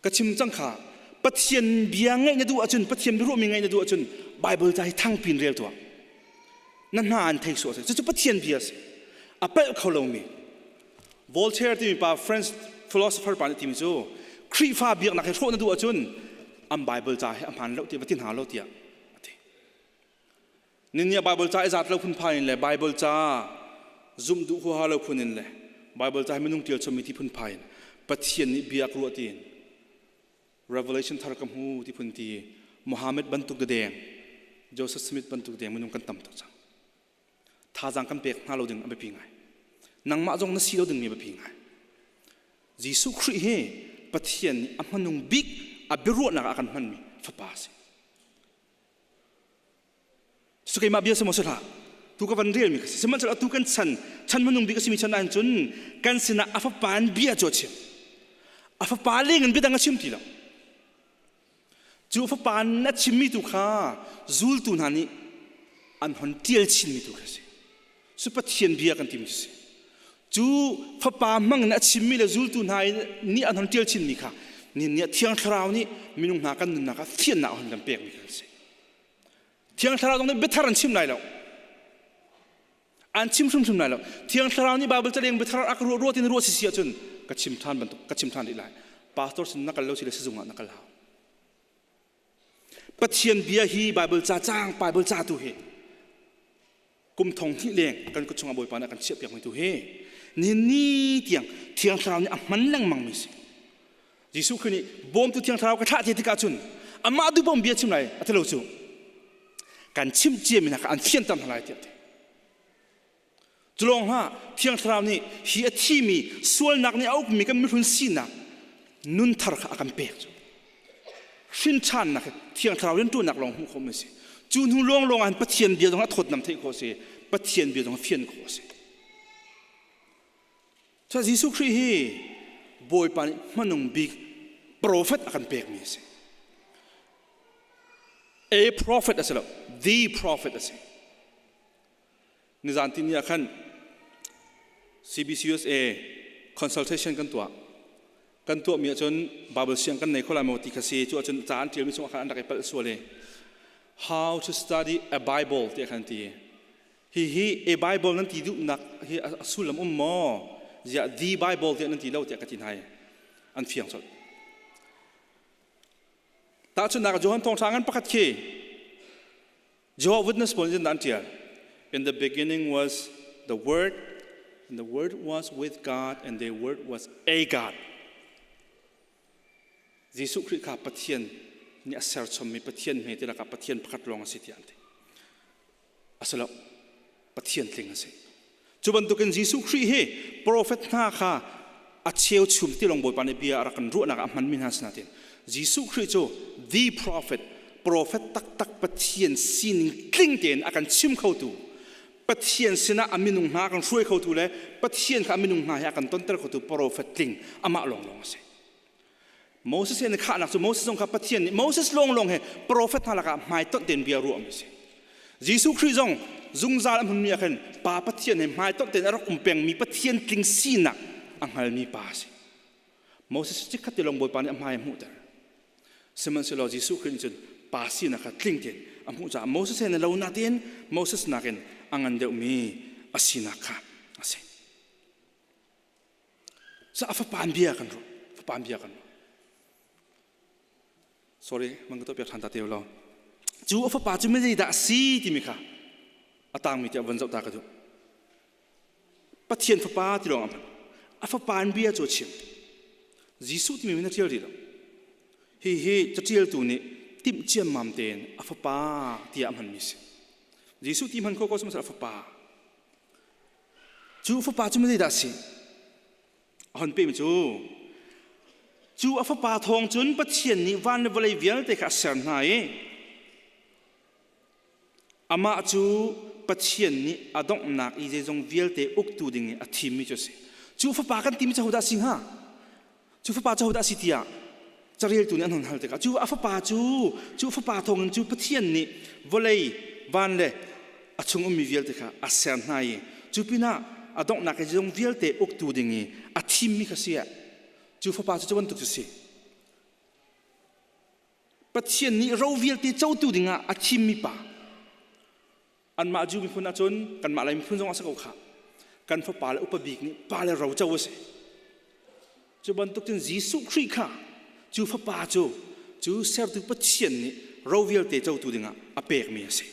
Ka chim cang kha Pathian bia ngaih na duh ahcun Pathian bia ruahmi ngaih na duh ahcun Bible ca hi thangpin rel tuah. Na hna an thei suah si. Cucu Pathian bia si. A palh kho lomi. Voltaire timi pa French philosopher pa nih timi cu Khrihfa biaknak hi hrawh na duh ahcun an Bible ca hi a hmaan lo ti va ti hna lo tiah a ti. Ninni ah Bible ca i zat lo phunphai in le Bible ca zumh duh huaha lo phun in le Bible ca hi minung tial chommi ti phunphai in Pathian nih bia ka ruah tiin Revelation thar ka hmu ti phun ti Muhammad bantuk deng Joseph Smith bantuk deng minung kan tam tuk cang. Thazaang kan pek hna lo ding a biapi ngai. Nangmah zong na si lo dingmi a biapi ngai. Jesuh Khrih hi Pathian nih a hmanung bik a biaruahnak ah a kan hmanmi fapa a si. Cu keimah bia si maw si hlah. Tu ka van relmi ka si. Sihmanhsehlaw atu kan chan, chan hmanung bik a simi chan ahhin cun kan sinah a fapa in bia cu a chim. A fapa leng in biadang a chim ti lo. Cu fapa in a chimmi tu kha zultu hna nih an hon ṭial chinmi tu kha a si. Cu Pathian bia kan timi cu si. Cu fapa hmang in a chimmi le zultu hna nih an hon ṭial chinmi kha ni nih Thiang Thlarau nih minung hna kan nunnak ah fiannak a hon kan pekmi kha a si. Thiang Thlarau zong nih biathar an chim lai lo. An chim hrimhrim lai lo. Thiang Thlarau nih Bible caleng biathar a ka ruah ruah tin ruah si si ahcun ka chim ṭhan bantuk ka chim ṭhan rih lai. Pastor sin na kal lo si le sizung ah na kal hau. Pathian bia hi Bible ca cang Bible ca tu hi. Kum thong hnih leng kan kut chungah Bawipa nih a kan chiahpiakmi tu hi nihin ni tiang Thiang Thlarau nih a hman lengmang mi si. Jesuh Khrih nih bawmtu Thiang Thlarau ka thlah te tikah cun amah duh bom bia chim lai a ti lo cu. Kan chimh ciami hna kha an fianter hna lai tiah a ti. Culawng hlah Thiang Thlarau nih hi a thimi sualnak nih a ukmi kan mihlun sinak nun thar kha a kan pek cu. Hrin ṭhannak hi Thiang Thlarau rianṭuannak lawng hmuh khawh a si. Cu hnu lawnglawng ah Pathian bia zong a thawtnam theih khawh a si. Pathian bia zong a fian khawh a si. Cun Jesuh Khrih hi Bawipa nih hmanung bik profet a kan pekmi a si. A prophet a si lo, the prophet a si. Nizan tini ah khan CBCUSA consultation kan tuah. Kan tuahmi ahcun Bible siang kan nei kho lai maw ti kha si. Cu ahcun ca an ṭialmi chungah khan an rak i palh sual i How to study a Bible ti khan ti. Hihi a Bible nan ti duhnak hi a sullam um maw? Ziah the Bible tiah nan ti lo tiah ka ti hna i an fiang colh. Tahchunhnak ah Johan Thawngṭha ngan pakhat khi Jehovah Witness pawl nih an ṭial. In the beginning was the Word, and the Word was with God, and the Word was a God. Jesuh Khrih kha Pathian nih a serchommi Pathian hme ti lakah Pathian pakhat lawng a si tiah an ti. A si lo. Pathian tling a si. Cu bantukin Jesuh Khrih hi profet hna kha a cheuchum ti lawng Bawipa nih bia a rak kan ruahnak ah a hmanmi hna sinain Jesuh Khrih cu the prophet, prophet taktak Pathian sining tling tein a kan chim khotu, Pathian sinah a minung hna a kan hruai khotu le Pathian kha a minung hna he a kan tonter khotu prophet tling amah lawnglawng a si. Moses he an i khahnak cu Moses zong kha Pathian nih Moses lawnglawng he profet hna lakah hmaitonh tein bia ruahmi a si. Jesuh Khrih zong zungzal a hmunmi ah khan Pa Pathian he hmaitonh tein a rak um pengmi Pathian tling sinak a hngalmi pa a si. Moses chikkhat te lawng Bawipa nih a hmai a hmuhter. Sihmanhsehlaw Jesuh Khrih nih cun pa sinak kha tling tein a hmuh caah Moses he na lo natin Moses nakin a ngan deuhmi a sinak kha a si. Sa a fapaan bia kan ruah. Fapaan bia kan ruah. Sorry, mang ka tuah piak ṭhan ta te lo. Cu a fapa cu mi dah a si timi kha a tangmi tiah von zoh ta ka duh. Pathian fapa ti lawng a hman. A fapa in bia cu a chim. Jesuh timi min a ṭial rih lo. Hihi caṭialtu nih timh ciammam tein a fapa tiah a hmanmi a si. Jesuh ti hman kho ko sihmanhsehlaw a fapa. Cu fapa cu zeidah a si? A hon pemi cu cu a fapa thawng cun Pathian nih van le vawlei vialte kha a ser hna i amah cu Pathian nih a donghnak i zeizong vialte uktu ding i a thimmi cu a si. Cu fapa kan timi cu hodah a si hnga? Cu fapa cu hodah a si tiah careltu nih an hun hal tikah cu a fapa cu cu fapa thawngin cu Pathian nih vawlei van le a chung ummi vialte kha a ser hna i cu pinah a donghnak i zong vialte uktu ding i a thimmi kha si cu fapa cu cu bantuk cu si Pathian nih ro vialte cotu dingah a thimmi pa Anmah Jew miphun ahcun kanmah Lai miphun zong a si ko khah. Kan fapa le upa bik nih pa le ro co a si. Cu bantuk cun Jesuh Khrih kha cu fapa cu cu sertu Pathian nih ro vialte cotu dingah a pekmi a si.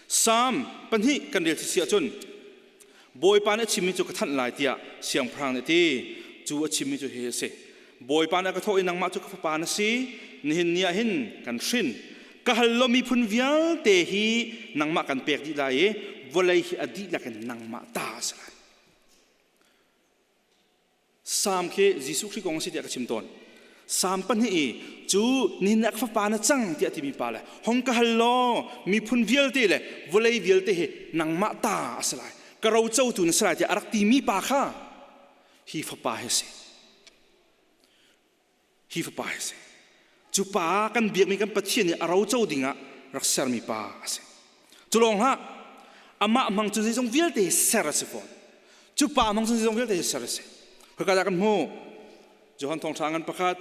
Salm pahnih kan rel si ahcun Bawipa nih a chimmi cu ka thanh lai tiah siangpahrang nih a ti. Cu a chimmi cu hihi a si. Bawipa nih a ka thawh i nangmah cu ka fapa na si, nihin ni ah hin kan hrin. Ka hal law miphun vialte hi nangmah kan pek dih lai i vawlei hi a dihlak in nangmah ta a si lai. Salm khi Jesuh Khrih kong a si tiah ka chim tawn. Salm pahnih i cu nihin ah ka fapa na cang tiah timi pa le hong ka hal law miphun vialte le vawlei vialte hi nangmah ta a si lai ka rocotu na si lai tiah a rak timi pa kha hi fapa hi a si. Hi fapa hi a si. Cu pa kan biakmi kan Pathian nih a roco dingah rak sermi pa a si. Cu lawng hlah, amah hmang cu zeizong vialte hi ser a si fawn. Cu pa hmang cu zeizong vialte hi ser a si. Khoika dah kan hmuh? Johan Thawngṭha ngan pakhat,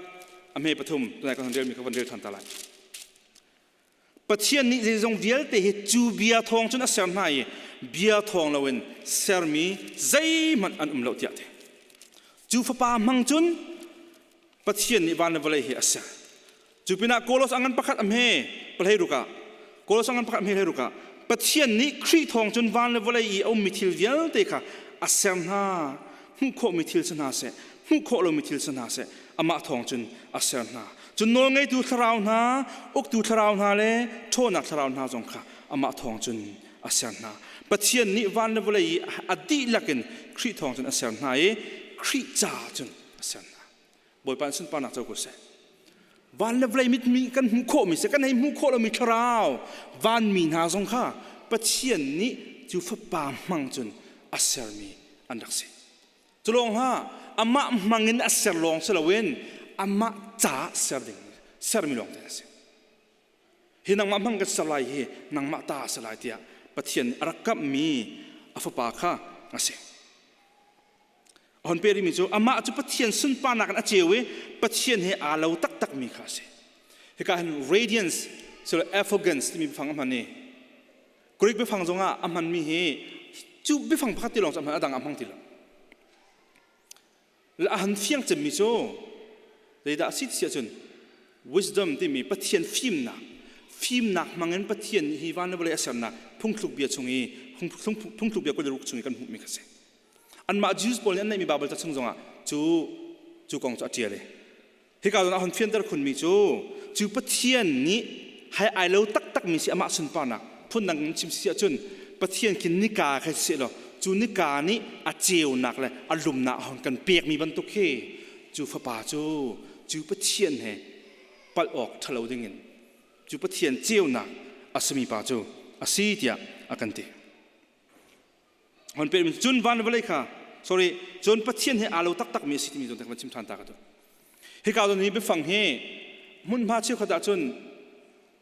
a hme pathum, tunai kan relmi kha van rel ṭhan ta lai. Pathian nih zeizong vialte hi cu bia thawng cun a ser hna i bia thawng loin sermi zeihmanh an um lo tiah a ti. Cu fapa hmang cun Pathian nih van le vawlei hi a ser. Cu pinah Kolos a ngan pakhat a hme pahlei ruk ah Kolos a ngan pakhat a hme hlei ruk ah. Pathian nih Khrih thawng cun van le vawlei i a ummi thil vialte kha a ser hna. Hmuh khawhmi thil si hna seh, hmuh khawh lomi thil si hna seh, amah thawng cun a ser hna. Cun nawlngeitu thlarau hna, uktu thlarau hna le ṭhawnnak thlarau hna zong kha amah thawng cun a ser hna. Pathian nih van le vawlei i a dihlak in Khrih thawng cun a ser hna i Khrih ca cun a ser hna. Bawipa in sunparnak co ko seh. Van le vawlei mit kan hmuh khawhmi si kan hei hmuh khawh lomi thlarau vanmi hna zong kha Pathian nih cu fapa hmang cun a sermi an rak si. Cu lawng hlah amah hmang in a ser lawng si loin amah ca ser ding sermi lawng te a si. Hi nangmah hmang kan ser lai hi nangmah ta a si lai tiah Pathian nih a rak kamhmi a fapa kha a si. A hon pe rihmi cu amah cu Pathian sunparnak in a ceu i Pathian he aa lo taktakmi kha a si. Hika hin radiance so effulgence timi biafang a hman i Greek biafang zongah a hmanmi hi cu biafang pakhat ti lawng cu a hman a dang a hmang ti lo. A han fiang cemmi cu zeidah a si ti ahcun wisdom timi Pathian fimnak fimnak hmangin Pathian nih hi van le vawlei a sernak phungthluk bia chung i phungthluk bia 26 chung i kan hmuhmi kha si. Anmah Jews pawl nih an neihmi Baibal ca chung zongah cu cu kong cu a ṭial i hika zawn ah hun fianter khunmi cu cu Pathian nih hai ai lo taktakmi si amah sunparnak phundang in chim si ahcun Pathian khi nika kha si law cu nika nih a ceunak le a lumnak a hon kan pekmi bantuk khi cu fapa cu cu Pathian he palh awk ṭhalo dingin cu Pathian ceunak a simi pa cu a si tiah a kan ti. Hon pe cun van le vawlei kha sorry cun Pathian he aa lo taktakmi a si timi zawn te kan chim ṭhan ta ka duh. Hika zawn hi biafang hi hmunhma cheukhat ah cun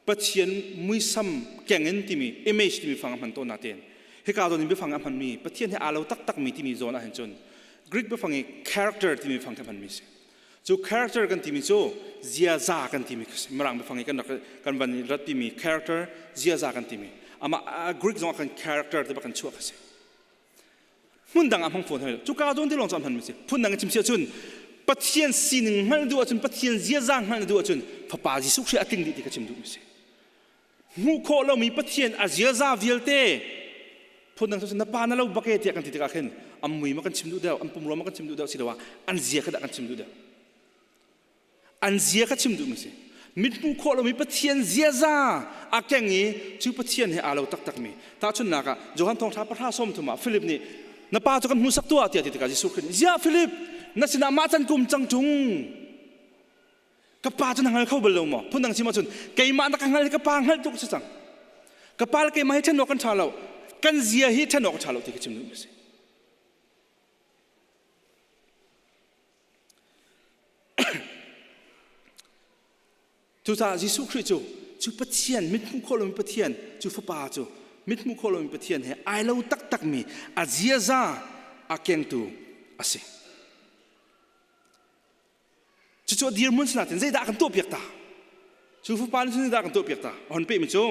Pathian muisam keng in timi image timi fang a hman tawn natein hika zawn in biafang a hmanmi Pathian he aa lo taktakmi timi zawn ah hin cun Greek biafang i character timi fang kha hmanmi si. Cu character kan timi cu ziaza kan timi kha si. Mirang biafang i kan rak kan van i rat timi character ziaza kan timi. Amah Greek zong ah kan character te bak kan chuah kha si. Hmun dang ah hmang fawn hoi. Cuka zawn te lawng cu hman mi si. Phun dang in chim si ahcun Pathian sining hngalh duh ahcun Pathian ziaza hngalh duh ahcun Fapa Jesuh Khrih a tling dih ti ka chim duh mi si. Hmuh khawh lomi Pathian a ziaza vialte phundang cu na pa na lo bak e tiah kan ti tikah khin an mui ma kan chim duh deuh an pumrua ma kan chim duh deuh siloah an zia kha dah kan chim duh deuh an zia kha chim duh mi si mit hmuh khawh lomi Pathian ziaza a keng i cu Pathian he aa lo taktakmi tahchunhnak ah Johan thawngṭha pahra 30 ah Philip nih na pa cu kan hmuhsak tuah tiah ti tikah Jesuh Khrih nih ziah Philip na sinah mah can kum cang ṭung Ka pa cu na hngal kho bal lo maw? Phundang chim ahcun keimah na ka hngal hi ka pa hngalh tuk si cang. Ka pa le keimah hi ṭhen awk kan ṭha lo. Kan zia hi ṭhen awk a ṭha lo ti ka chim duhmi a si. Cucaah Jesuh Khrih cu cu Pathian mithmuh khawh lomi Pathian cu Fapa cu mithmuh khawh lomi Pathian he ai lo taktakmi a ziaza a kengtu a si. Cucu a dirhmun sinain zeidah kan tuahpiak ta? Cu fapa nih cun zeidah kan tuahpiak ta? A hon pehmi cu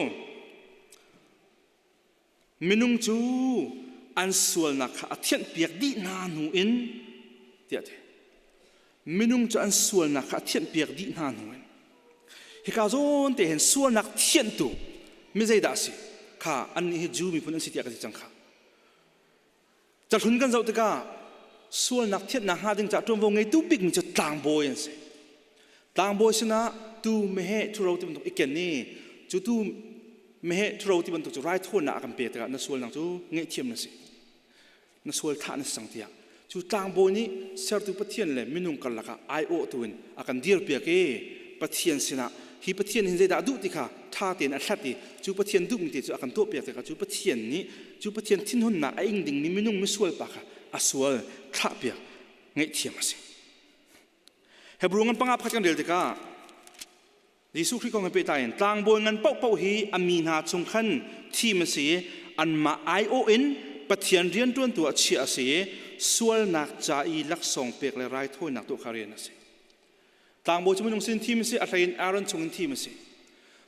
minung cu an sualnak kha a thianhpiak dih hna hnu in tiah ti. Minung cu an sualnak kha a thianhpiak dih hna hnu in hika zawn te hin sualnak thianhtu mi zeidah a si? Kha annih hi Jew miphun an si tiah ka ti cang kha. Cahlun kan zoh tikah sualnak thianhnak hnga ding caah ṭuanvo ngeitu bikmi cu tlangbawi an si. Tlangbawi sinah tu meheh ṭhuro ti bantuk i ken i cu tu meheh ṭhuro ti bantuk cu raithawinak a kan pek tikah na sualnak cu ngaihthiam na si. Na sual thah na si cang tiah cu tlangbawi nih sertu Pathian le minung karlak ah aiawhtu in a kan dirpiak i Pathian sinah hi Pathian hin zeidah a duh ti kha ṭha tein a hlat i cu Pathian duhmi te cu a kan tuahpiak tikah cu Pathian nih cu Pathian thinhunnak a ing dingmi minung misual pa kha a sual thlahpiak ngaihthiam a si. Hebrew ngan panga pakhat kan rel tikah Jesuh Khrih kong he pehtlai in tlangbawi ngan paohpaoh hi a mi hna chung khan thim a si i anmah aiawh in Pathian rianṭuantu ah chiah a si i sualnak ca i laksawng pek le raithawinak tuah kha rian a si. Tlangbawi cu minung sin thim a si, a hlei in Aaron chung in thim a si.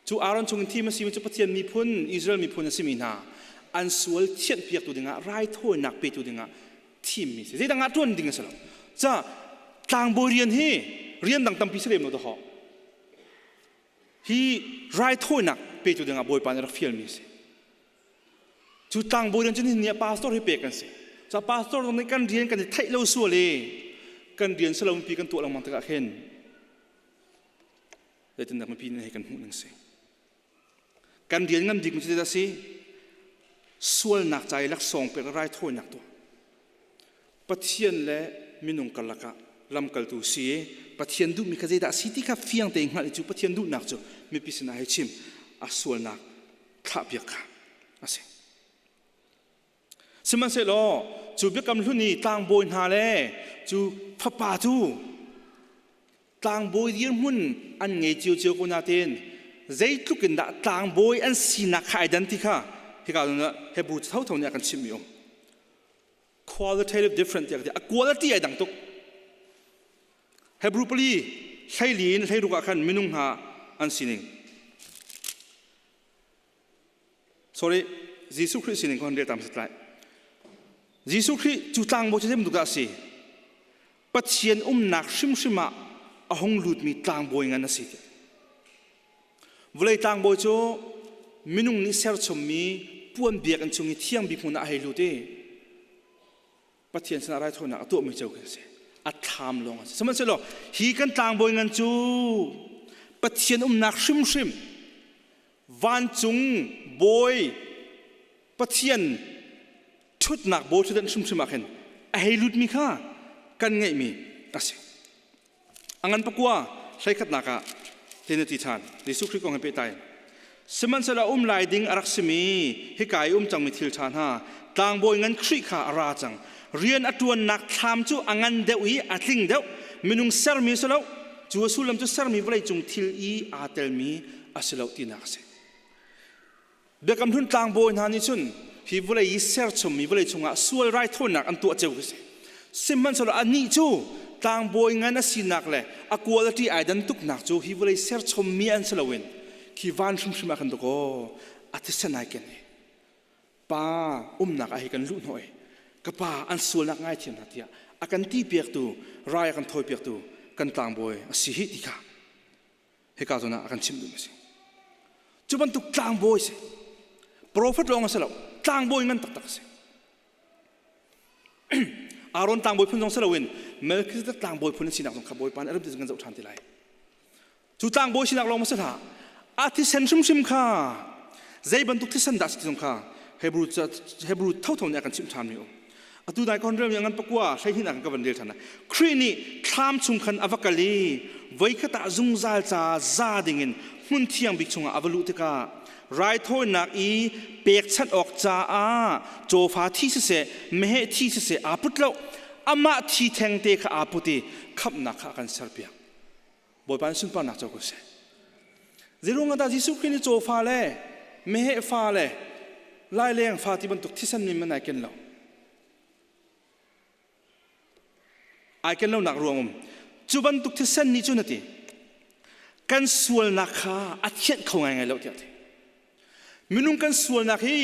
Cu Aaron chung in thim a simi cu Pathian miphun, Israel miphun a simi hna an sual thianhpiaktu dingah raithawinak petu dingah thimmi si. Zeidang ah ṭuan ding a si lo. Ca tlangbawi rian hi rian dang tampi si lem lo dahawh. Hi raithawinak petu dingah Bawipa nih a rak fialmi a si. Cu tlangbawi rian cu nihin ni ah pastor hi pek kan si. Ca pastor zong nih kan rian kan i theih lo sual i kan rian si lo pi kan tuah lengmang tikah khin zeitindah mipi nih hei kan hmuh ning si. Kan rian ngan bik mi cu zeidah si? Sualnak ca i laksawng pek raithawinak tuah. Pathian le minung karlak ah lamkaltu si i Pathian duhmi kha zeidah a si ti kha fiang tein hngalh i cu Pathian duhnak cu mipi sinah hei chim a sualnak thlahpiak kha a si. Sihmanhsehlaw cu biakam hlun i tlangbawi hna le cu fapa cu tlangbawi dirhmun an ngei ciocio ko nain zeitluk in dah tlangbawi an sinak kha ai dan ti kha hika Hebrew thotho nih a kan chimhmi um. Qualitative different tiah ka ti. A quality ai dang tuk. Hebrew pali hleili in hleiruk ah khan minung hna an sining. Sorry, Jesuh Khrih sining ko han rel tam sat lai. Jesuh Khrih cu tlangbawi cu zeibantuk dah a si? Pathian umnak hrimhrim ah a hung lutmi tlangbawi ngan a si. Vawlei tlangbawi cu minung nih serchommi puan biakinn chung i thiang bik hmun ah a hei lut i Pathian sinah raithawinak a tuahmi cio khi a si. A thlam lawng a si. Sihmanhsehlaw hi kan tlangbawi ngan cu Pathian umnak hrimhrim vancung bawi Pathian ṭhutnak bawi ṭhutdan hrimhrim ah khin a hei lutmi kha kan ngeihmi a si. A ngan pakua hleikhatnak ah tin a ti ṭhan. Jesuh Khrih kong he pehtlai. Sihmanhsehlaw um lai ding a rak simi hika i um cangmi thil ṭha hna tlangbawi ngan Khrih kha a ra cang. Rian a ṭuannak thlam cu a ngan deuh i a tling deuh. Minung sermi a si lo. Cu a sullam cu sermi vawleicung thil i aa telmi a si lo tinak a si. Biakam Hlun tlangbawi hna nih cun hi vawlei i serchommi vawlei chungah sual raithawinak an tuah cio khi si. Sihmanhsehlaw anih cu tlangbawi ngan a sinak le a quality ai dan tuknak cu hi vawlei serchommi an si loin khi van hrimhrim ah khan dakaw a thisen ai ken i pa umnak ah hi kan luh hnawh i ka pa an sualnak ngaithiam hna tiah a kan ti piaktu rai a kan thawi piaktu kan tlangbawi a si hi ti kha hika zawn ah a kan chimh duhmi a si. Cu bantuk tlangbawi si. Prophet lawng a si lo, tlangbawi ngan taktak a si. Aaron tlangbawi phun zong si loin Melchizedek tlangbawi phun a sinak zong kha Bawipa nih a ram ti kan zoh ṭhan ti lai. Cu tlangbawi sinak lawng ma si hlah. A thisen hrimhrim kha zei bantuk thisen dah si ti zong kha Hebrew Hebrew thotho nih a kan chimh ṭhanmi um. Atu dai kon rel mi ngan pakua 12 ah ka van rel ṭhan lai. Khrih nih thlam chung khan a va kal i voikhat ah zungzal ca za dingin hmun thiang bik chungah a va luh tikah raithawinak i pekchanh awk caah cawfa thi siseh meheh thi siseh aa put lo amah thi thengte kha aa put i khamhnak kha a kan serpiak. Bawipa in sunparnak co ko seh. Zeiruang ah dah Jesuh Khrih nih cawfa le meheh fa le laileng fa ti bantuk thisen min man ai ken lo. Ai ken lonak ruang um. Cu bantuk thisen nih cun a ti. Kan sualnak kha a thianh kho ngaingai lo tiah a ti. Minung kan sualnak hi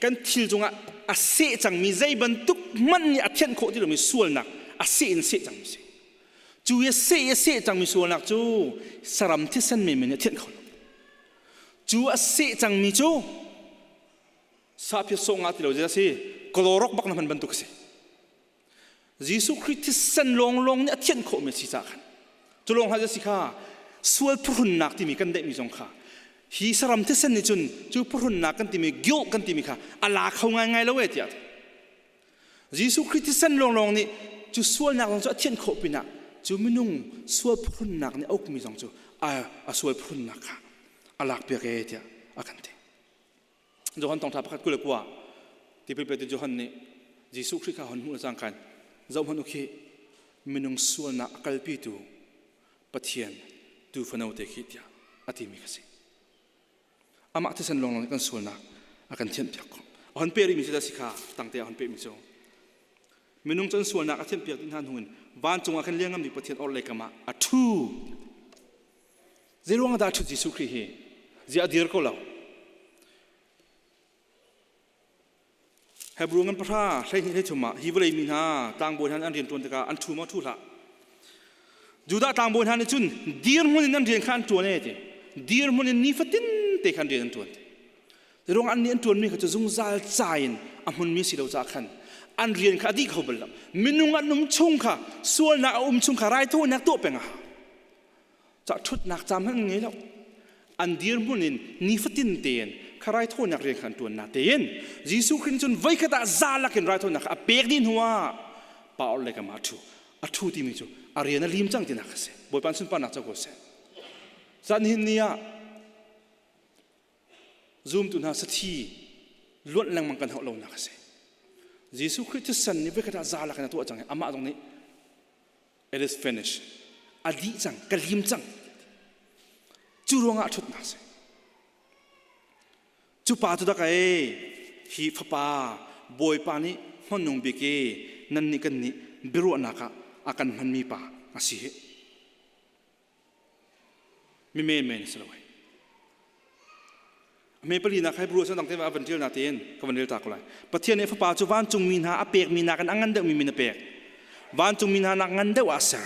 kan thil cungah a seh cangmi zei bantuk hmanh nih a thianh khawh ti lomi sualnak a seh in seh cangmi si. Cu i a seh i a seh cangmi sualnak cu saram thisen menmen nih a thianh kho lo. Cu a seh cangmi cu sahphiat sawh ngah ti lo zei a si klorok bak na hman bantuk a si. Jesuh Khrih thisen lawnglawng nih a thianh khawhmi a si caah khan cu lawng hlah si kha sual phuhrunnak timi kan deihmi zong kha hi saram thisen nih cun cu phuhrunnak kan timi guilt kan timi kha a la kho ngaingai lo e tiah Jesuh Khrih thisen lawnglawng nih cu sualnak zong cu a thianh khawh pinah cu minung sual phuhrunnak nih a ukmi zong cu a sual phuhrunnak kha a lakpiak e tiah a kan ti. Johan thawngṭha pakhat 29 tipil petu Johan nih Jesuh Khrih kha hon hmuh cang khan zohhmanh u khi minung sualnak a kalpitu Pathian tuufano te khi tiah a timi kha si. Amah thisen lawnglawng nih kan sualnak a kan thianhpiak khawh. A hon pe rihmi cu dah si kha tangte a hon pehmi cu minung cu an sualnak a thianhpiak dih hna hnu in vancung ah khan liangngam bik Pathian orhlei kam ah a ṭhu. Zeiruang ah dah a ṭhut Jesuh Khrih hi? Ziah a dir ko lo? Hebrew ngan pahra 12 hlei ah hi vawlei mi hna tlangbawi hna an rian ṭuan tikah an ṭhu maw ṭhu hlah. Judah tlangbawi hna nih cun dirhmun in an rian kha an ṭuan e ti. Dirhmun in nifatin te khan rian an ṭuan ti. Ruang an nih an ṭuanmi kha cu zungzal ca in a hmunmi si lo caah khan an rian kha a dih kho bal lo. Minung an um chung kha sualnak a um chung kha raithawinak tuah peng a hau. Ca ṭhutnak ca hmanh an ngei lo. An dirhmun in nifatin tein kha raithawinak rian kha an ṭuan na tein Jesuh Khrih cun voikhat ah za lakin raithawinak kha a pek dih hnuah pa or le kam ah a ṭhu. A ṭhu timi cu a rian a lim cang tinak a si. Bawipa an sunparnak co ko seh. Zan hin ni ah Zumtu hna sathi luanh lengmang kan hauh lonak a si. Jesuh Khrih thisen nih voikhat ah za lakin a tuah cang i amah zong nih it is finished. A dih cang, ka lim cang. Cu ruangah a ṭhutnak a si. Cu pa cu dak ei hi fapa Bawipa nih hmanung bik i nannih kan nih biaruahnak ah a kan hmanmi pa a si hi. Mi menmen si lo ai. Me pali nak hai bru dang te a van tial na tein ka van rel ta ko lai. Pathian nih fapa cu vancungmi hna a pekmi nakin a ngan deuhmi min a pek. Vancungmi hna nak ngan deuh ah a ser.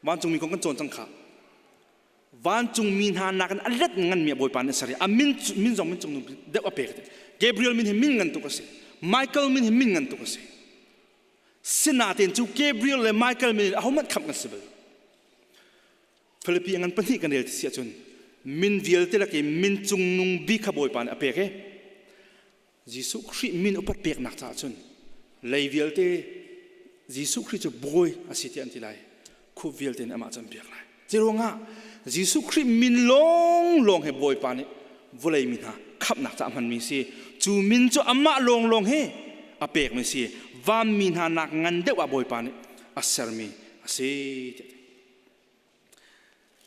Vancungmi kong kan cawn cang kha. Vancungmi hna nakin a let nganmi a Bawipa nih a ser i a min min zong min cung deuh a pek. Gabriel min hi min ngan tuk a si. Michael min hi min ngan tuk a si. Sinain cu Gabriel le Michael min in ahohmanh khamh kan si bal. Philippi ngan pahnih kan rel ti si ahcun min vialte lak i min cungnung bik kha Bawipa nih a pek i Jesuh Khrih min upat peknak caah cun lei vialte Jesuh Khrih cu bawi a si tiah an ti lai. Khup vialte nih amah cu an biak lai. Curuangah Jesuh Khrih min lawnglawng hi Bawipa nih vawlei mi hna khamhnak caah hmanmi si. Cu min cu amah lawnglawng hi a pekmi si. Vanmi hna nak ngan deuh ah Bawipa nih a sermi a si.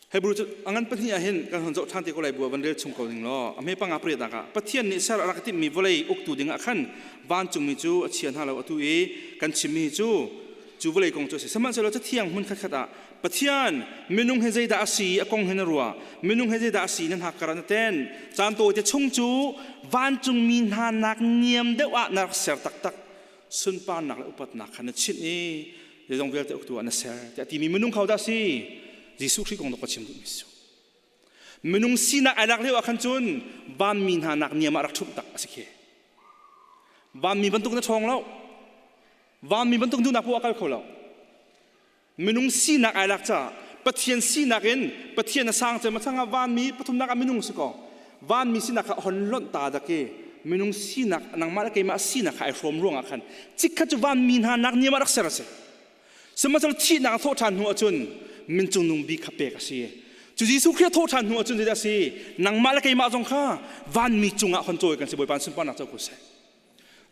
Hebrew cu a ngan pahnih ah hin kan hon zoh ṭhan te ko lai bua van rel chung ko ning law a hme panga pariat ah Pathian nih ser a rak timhmi vawlei uktu ding ah khan vancungmi cu a chia hna lo atu i kan chimmi cu cu vawlei kong cu a si. Sihmanhsehlaw cathiang hmun khatkhat ah Pathian minung hi zeidah a si a kong hi na ruah minung hi zeidah a si na hnakkar ah na ten caan tawite chung cu vancungmi hna nak niam deuh ah na rak ser taktak sunparnak le upatnak kha na chinh i zeizong vialte uktu ah na ser tiah timi minung kho dah si Jesuh Khrih kong ka chim duhmi si minung sinak ai lak lio ah khan cun vanmi hna nak niam ah rak ṭhumh tak a si khi vanmi bantuk na ṭhawng lo Vanmi bantuk duhnak poah a kal kho lo. Minung sinak ai lak caah Pathian sinak in Pathian a sang cem a chang ah vanmi pathumnak ah minung si ko. Vanmi sinak kha hon lonh ta dak i minung sinak nangmah le keimah sinak kha ai hrawm ruangah khan chikkhat cu vanmi hna nak niam ah rak ser a si. Sihmanhsehlaw thihnak a thawh ṭhan hnu ahcun min cungnung bik kha pek a si. Cu Jesuh Khrih a thawh ṭhan hnu ahcun zeidah a si? Nangmah le keimah zong kha vanmi cungah hon cawi kan si Bawipa sunparnak co ko seh.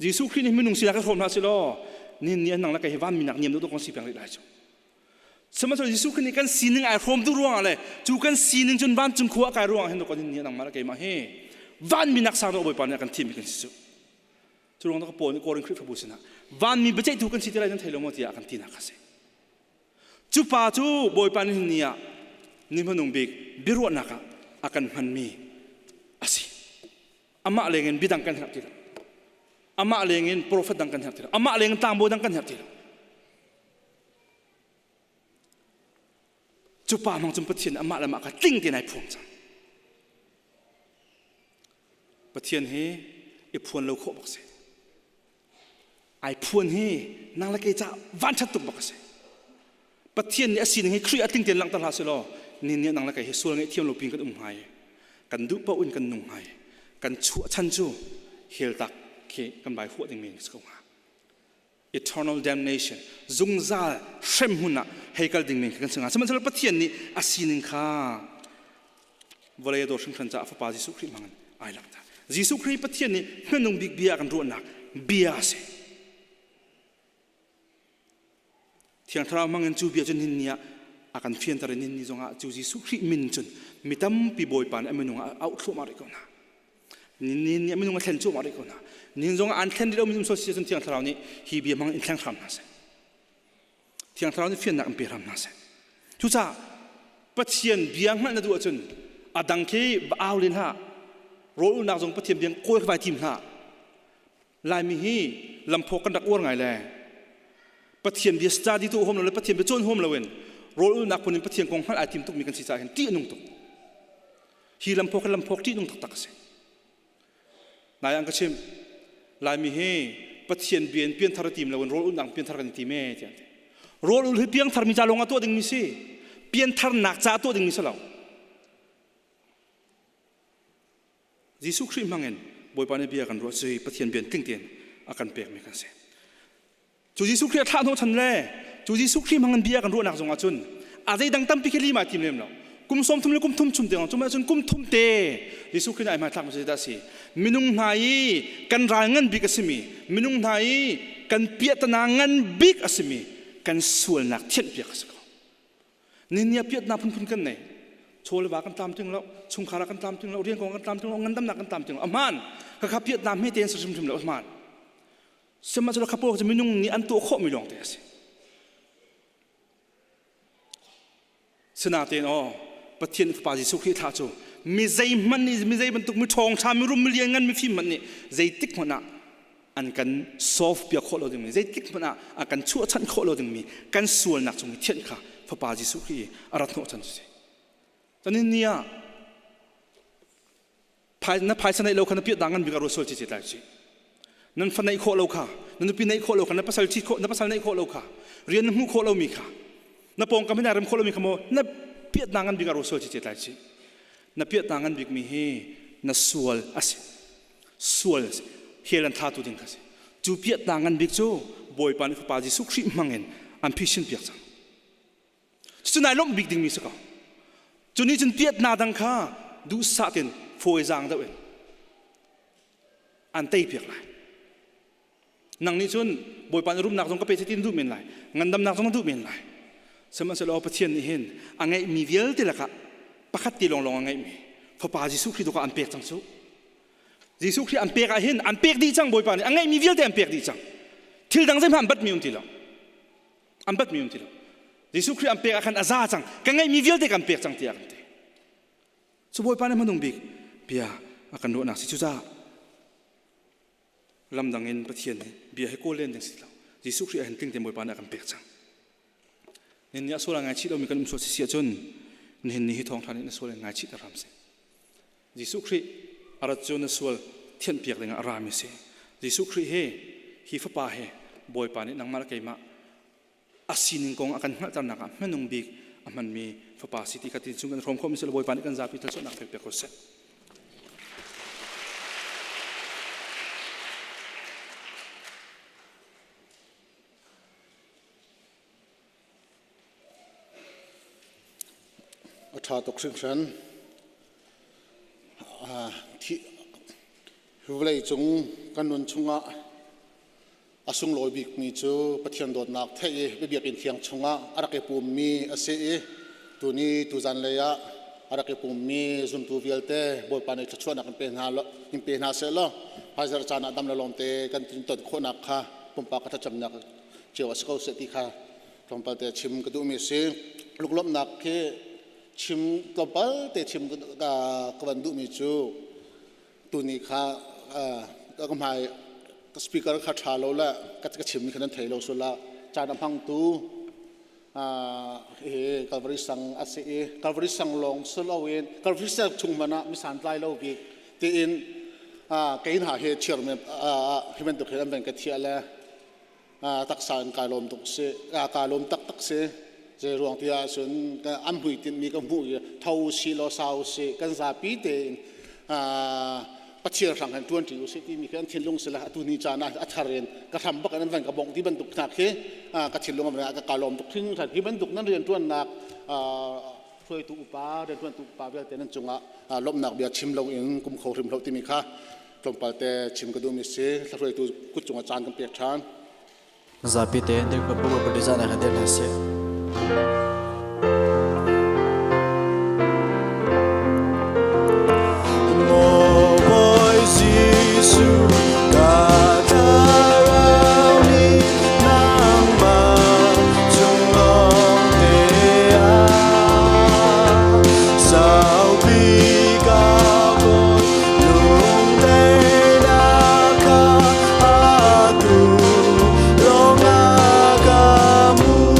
Jesuh Khrih nih minung sinak ka hrawm hna silaw nin ni an nang le kei hi van minak niam deuh kan si peng rih lai cu. Sihmanhsehlaw Jesuh Khrih nih kan sining ai hrawm tu ruangah le cu kan sining cun vancung khua a kai ruangah hin kan ni nangmah le keimah hi van minak sang deuh Bawipa nih a kan thim mi kan si cu. Cu ruang ka Paul nih Korin Khrihfabu sinah vanmi biaceihtu kan si ti lai nan thei lo maw tiah a kan tinak a si. Cu pa cu Bawipa nih ni ah ni hmanung bik biaruahnak ah a kan hmanmi a si. Amah lengin bidang kan herh ti lo. Amah lengin profet dang kan herh ti lo. Amah lengin tlangbawi dang kan herh ti lo. Cu pa hmang cun Pathian amah le amah kha tling tein ai phuang cang. Pathian hi i phuan lo khawh bak si. Ai phuan hi nang le kei ca vanṭhat tuk bak a si. Pathian nih a sining hi Khrih a tling tein langhter hlah selaw ni nih nang le kei hi sual ngaihthiam lo pin kan um hnga i kan duh paoh in kan nung hnga i kan chuah chan cu hell tak khi kan vai huah dingmi si ko hnga. Eternal damnation zungzal hrem hmun ah hei kal dingmi kan si hnga. Sihmanhsehlaw Pathian nih a sining kha vawlei a dawt hringhran caah Fapa Jesuh Khrih hmangin ai langhter. Jesuh Khrih Pathian nih hmanung bik bia a kan ruahnak bia a si. Thiang Thlarau hmangin cu bia cu nihin ni ah a kan fianter i nihin ni zongah cu Jesuh Khrih min cun mi tampi Bawipa nih a minung ah a auh thluahmah rih ko hna. Nihin ni a minung a thlen cuahmah rih ko hna. Nihin zongah an thlen rih lomi um si cun Thiang Thlarau nih hi bia hmang in thleng hram hna seh. Thiang Thlarau nih fiannak in pe hram hna seh. Cucaah Pathian bia hngalh na duh ahcun a dang khi va au len hlah. Rawl ulnak zong Pathian bia kawl kha vai tim hlah. Laimi hi lamphawk kan rak uar ngai le Pathian bia study tu huam lo le Pathian bia cawn huam loin rawl ulnak phun in Pathian kong hngalh ai tim tukmi kan si caah hin ṭih a nung tuk. Hi lamphawk hi lamphawk ṭihnung taktak a si. Nai an ka chimh, Laimi hi Pathian bia in pianthar a tim lo in rawl ulhnak pianthar kan i tim ee tiah an ti. Rawl ul hi piangthar mi ca lawng ah tuah dingmi si. Piantharnak ca tuah dingmi si lo. Jesuh Khrih hmangin Bawipa nih bia kan ruah cu Pathian bia tling tein a kan pekmi kan si. Cu Jesuh Khrih a thlah hnawhchan le cu Jesuh Khrih hmangin bia kan ruahnak zongah cun a zeidang tampi khi lima tim lem lo. Kum 30 le kum thum chung te cu cun kum thum te Jesuh Khrih ai hmaithlak mi dah si. Minung hna i kan ral ngan bik a simi, minung hna i kan piahtana ngan bik a simi kan sualnak thianhpiak a si ko. Ninia piatnak phunphun kan nei. Chaw le va kan tlamtling lo, chungkhar ah kan tlamtling lo, rian kong kan tlamtling lo, ngandamnak kan tlamtling lo. A hmaan. Khakha piatnak hme tein si hrimhrim lo a hmaan. Sihmanhsehlaw kha pawl cu minung nih an tuah khawhmi lawng te a si. Sinain aw Pathian Fapa Jesuh Khrih thlah cu mi zeihmanh nih mi zei bantuk mi ṭhawng ṭha mi rum mi lian ngan mi fim hmanh nih zeitik hmanh ah an kan solve piak khawh lo dingmi zeitik hmanh ah a kan chuahchanh khawh lo dingmi kan sualnak chung i thianh kha Fapa Jesuh Khrih i a rat hnawhchan cu si. Tanin ni ah na phaisa neih lo kha na piah ngan bik a ruat sual ci lai ci nan fa neih khawh lo kha na nupi neih khawh lo kha na pasal chi khawh na pasal neih khawh lo kha rian na hmuh khawh lomi kha na pawngkam hin rem khawh lomi kha maw na piah ngan bik a ruat sual ci lai ci na piah ngan bik mi hi na sual asi sual hell an thatu ding kha si cu piah ngan bik cu Bawipa nih Fapa Jesuh Khrih hmangin an phisin piak cang Cucu nai lawmh bik dingmi si ko. Cu nih cun piatna dang kha duhsah tein fawizaang deuh in an tei piak lai. Nang nih cun Bawipa nih rumnak zong ka pe tin duh men lai, ngandamnak zong na duh men lai. Sihmanhsehlaw Pathian nih hin a ngeihmi vialte lakah pakhat te lawnglawng a ngeihmi Fapa Jesuh Khrih tu kha an pek cang cu. Jesuh Khrih an pek ah hin an pek dih cang Bawipa nih a ngeihmi vialte an pek dih cang. Thil dang zeihmanh an batmi um ti lo. An batmi um ti lo. Jesuh Khrih an pek ah khan a za cang. Ka ngeihmi vialte kan pek cang tiah kan ti. Cu Bawipa nih hmanung bik bia a kan ruahnak si cucaah lamdang in Pathian nih bia hi kawl len ding si lo. Jesuh Khrih ah hin tling tein Bawipa nih a kan pek cang. Nihin ni a sual a ngaichih lomi kan um sual si si ahcun nihin ni hi thawngṭha nih na sual in ngaichih ter hram seh. Jesuh Khrih a rat cu na sual thianhpiak dingah a rami si. Jesuh Khrih hi hi fapa he Bawipa nih nangmah le keimah a sining kong a kan hngalhternak ah hmanung bik a hmanmi fapa si ti kha tin chung kan hrawm khawhmi si Bawipa nih kan zapi thluachuahnak pek piak ko seh. A ṭha tuk hringhran. Vawlei cung kan nun chungah a sunglawi bikmi cu Pathian dawtnak theih i biakinn thiang chungah a rak i pummi a si i tuni tuzan lei ah a rak i pummi zumtu vialte Bawipa nih thluachuahnak in pe hna in pe hna seh law hmaizarh caan ah dam le lawmte kan ton khawhnak kha pumpak ka thlacamnak cio a si ko seh ti kha tlawmpal te chim ka duhmi a si. Lunglawmhnak khi chim tlawmpal te chim ka van duhmi cu tuni kha ka hmai ka speaker kha ṭha lo le ka chimmi kha nan thei lo sul ah caan a hmangtu hi Calvary sang a si i Calvary sang lawng si loin Calvary sang chung hmanh ah mi santlai lo bik tiin kei hna hi chairman hi bantuk hin an van ka thiah le taksa in kai lawm tuk si kaa lawm taktak si. Zei ruang ti ahcun an hmuitinh mi ka hmuh i tho si law sau si kan zapi tein Pathian hrang han ṭuan ṭi usih timi khi an thinlung si le atu ni caan ah a thar in ka hram bak in an van ka bongh ti bantuk hna khi ka thinlung ah ka lawm tuk hringhran. Hi bantuk nan rianṭuannak hruaitu upa rianṭuantu upa vialte nan cungah lawmhnak bia chim loin kum kho hrim hlo timi kha tlawmpal te chim ka duhmi si. Hruaitu kut cungah caan kan pek ṭhan. Zapi te dirhmun pu design ah dir hna sih. Maw Bawi Jesuh ka thlarau nih nangmah cung lawng te ah saupi ka kawl lungdaihnak kha atu lawngah ka hmuh.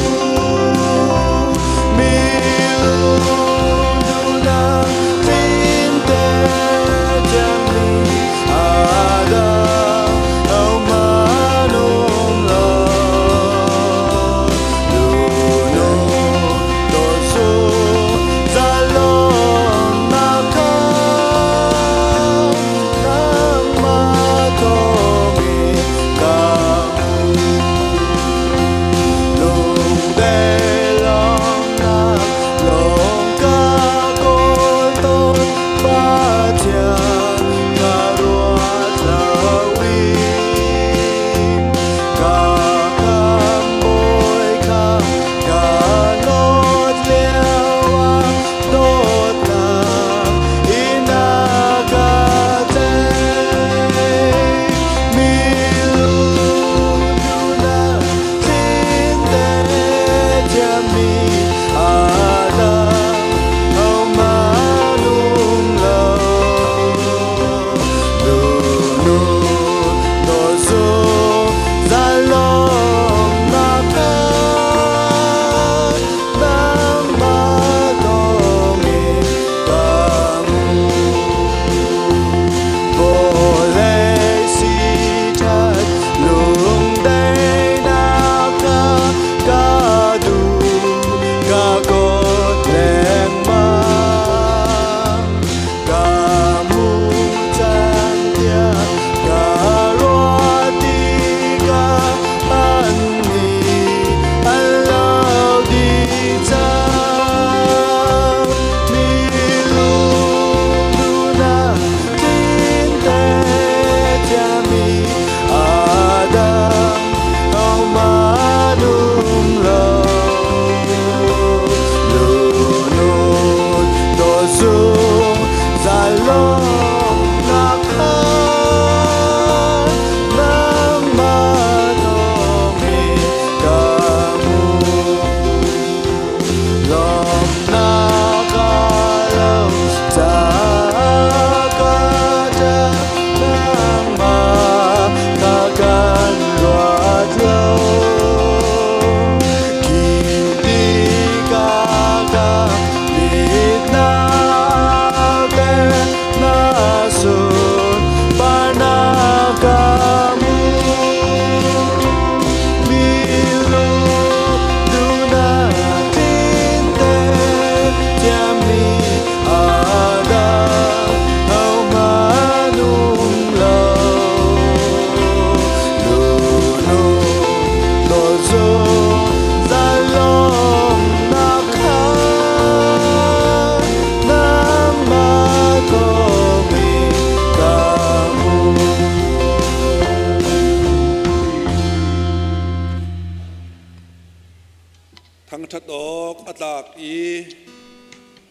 Thangṭhat awk a tlak i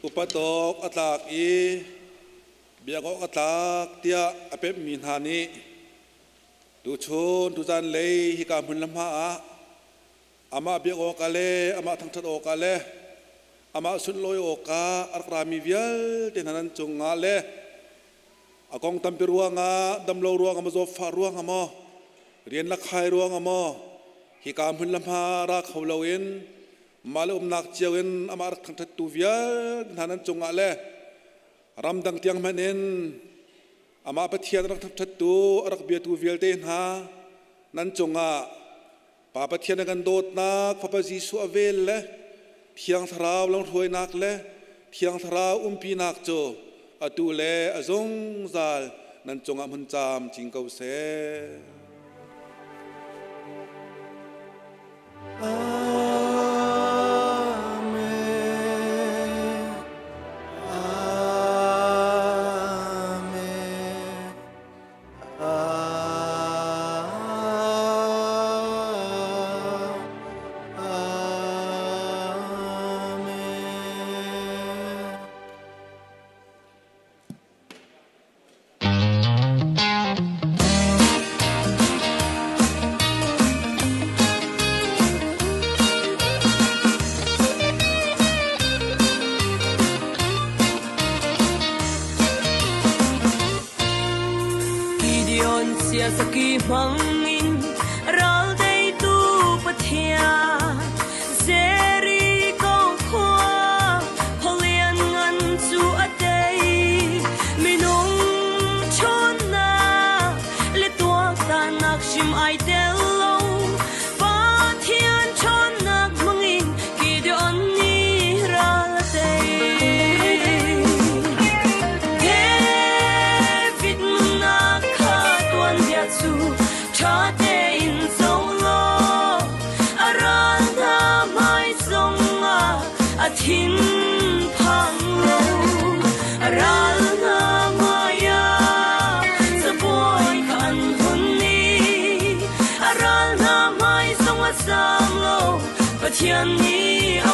upat awk a tlak i biak awk a tlak tiah a pemhmi hna nih tuchun tuzan lei hika hmun le hma ah amah biak awkah le amah thangṭhat awkah le amah sunlawi awkah a rak rami vialte hna nan cungah le a kong tampi ruangah damlo ruangah maw zawtfah ruangah maw rian la khai ruangah maw hika hmun le hma ra kho loin mah le umnak cio in amah rak thangṭhattu vialte hna nan cungah le ramdang tiang hmanh in amah Pathian rak thangṭhattu a rak biatu vialte hna nan cungah Pa Pathian a kan dawtnak, Fapa Jesuh a vel le Thiang Thlarau lamhruainak le Thiang Thlarau umpinak cu atu le a zungzal nan cungah hmun caam cing ko seh. Amen. Amen. Gideon siasaki hmangin ral teitu Pathian Jericho khua Holian ngan cu a tei minung ṭhawnnak le tuaktannak hrim ai tel lo Pathian ṭhawnnak hmangin Gideon nih ral a tei. David nunnak kha tuanbia cu ṭha tein zoh law a ral hna hmai zongah a thin phang lo. A ral hna hmaiah cabuai kha an hun i a ral hna hmai zong a zaam lo. Pathian nih a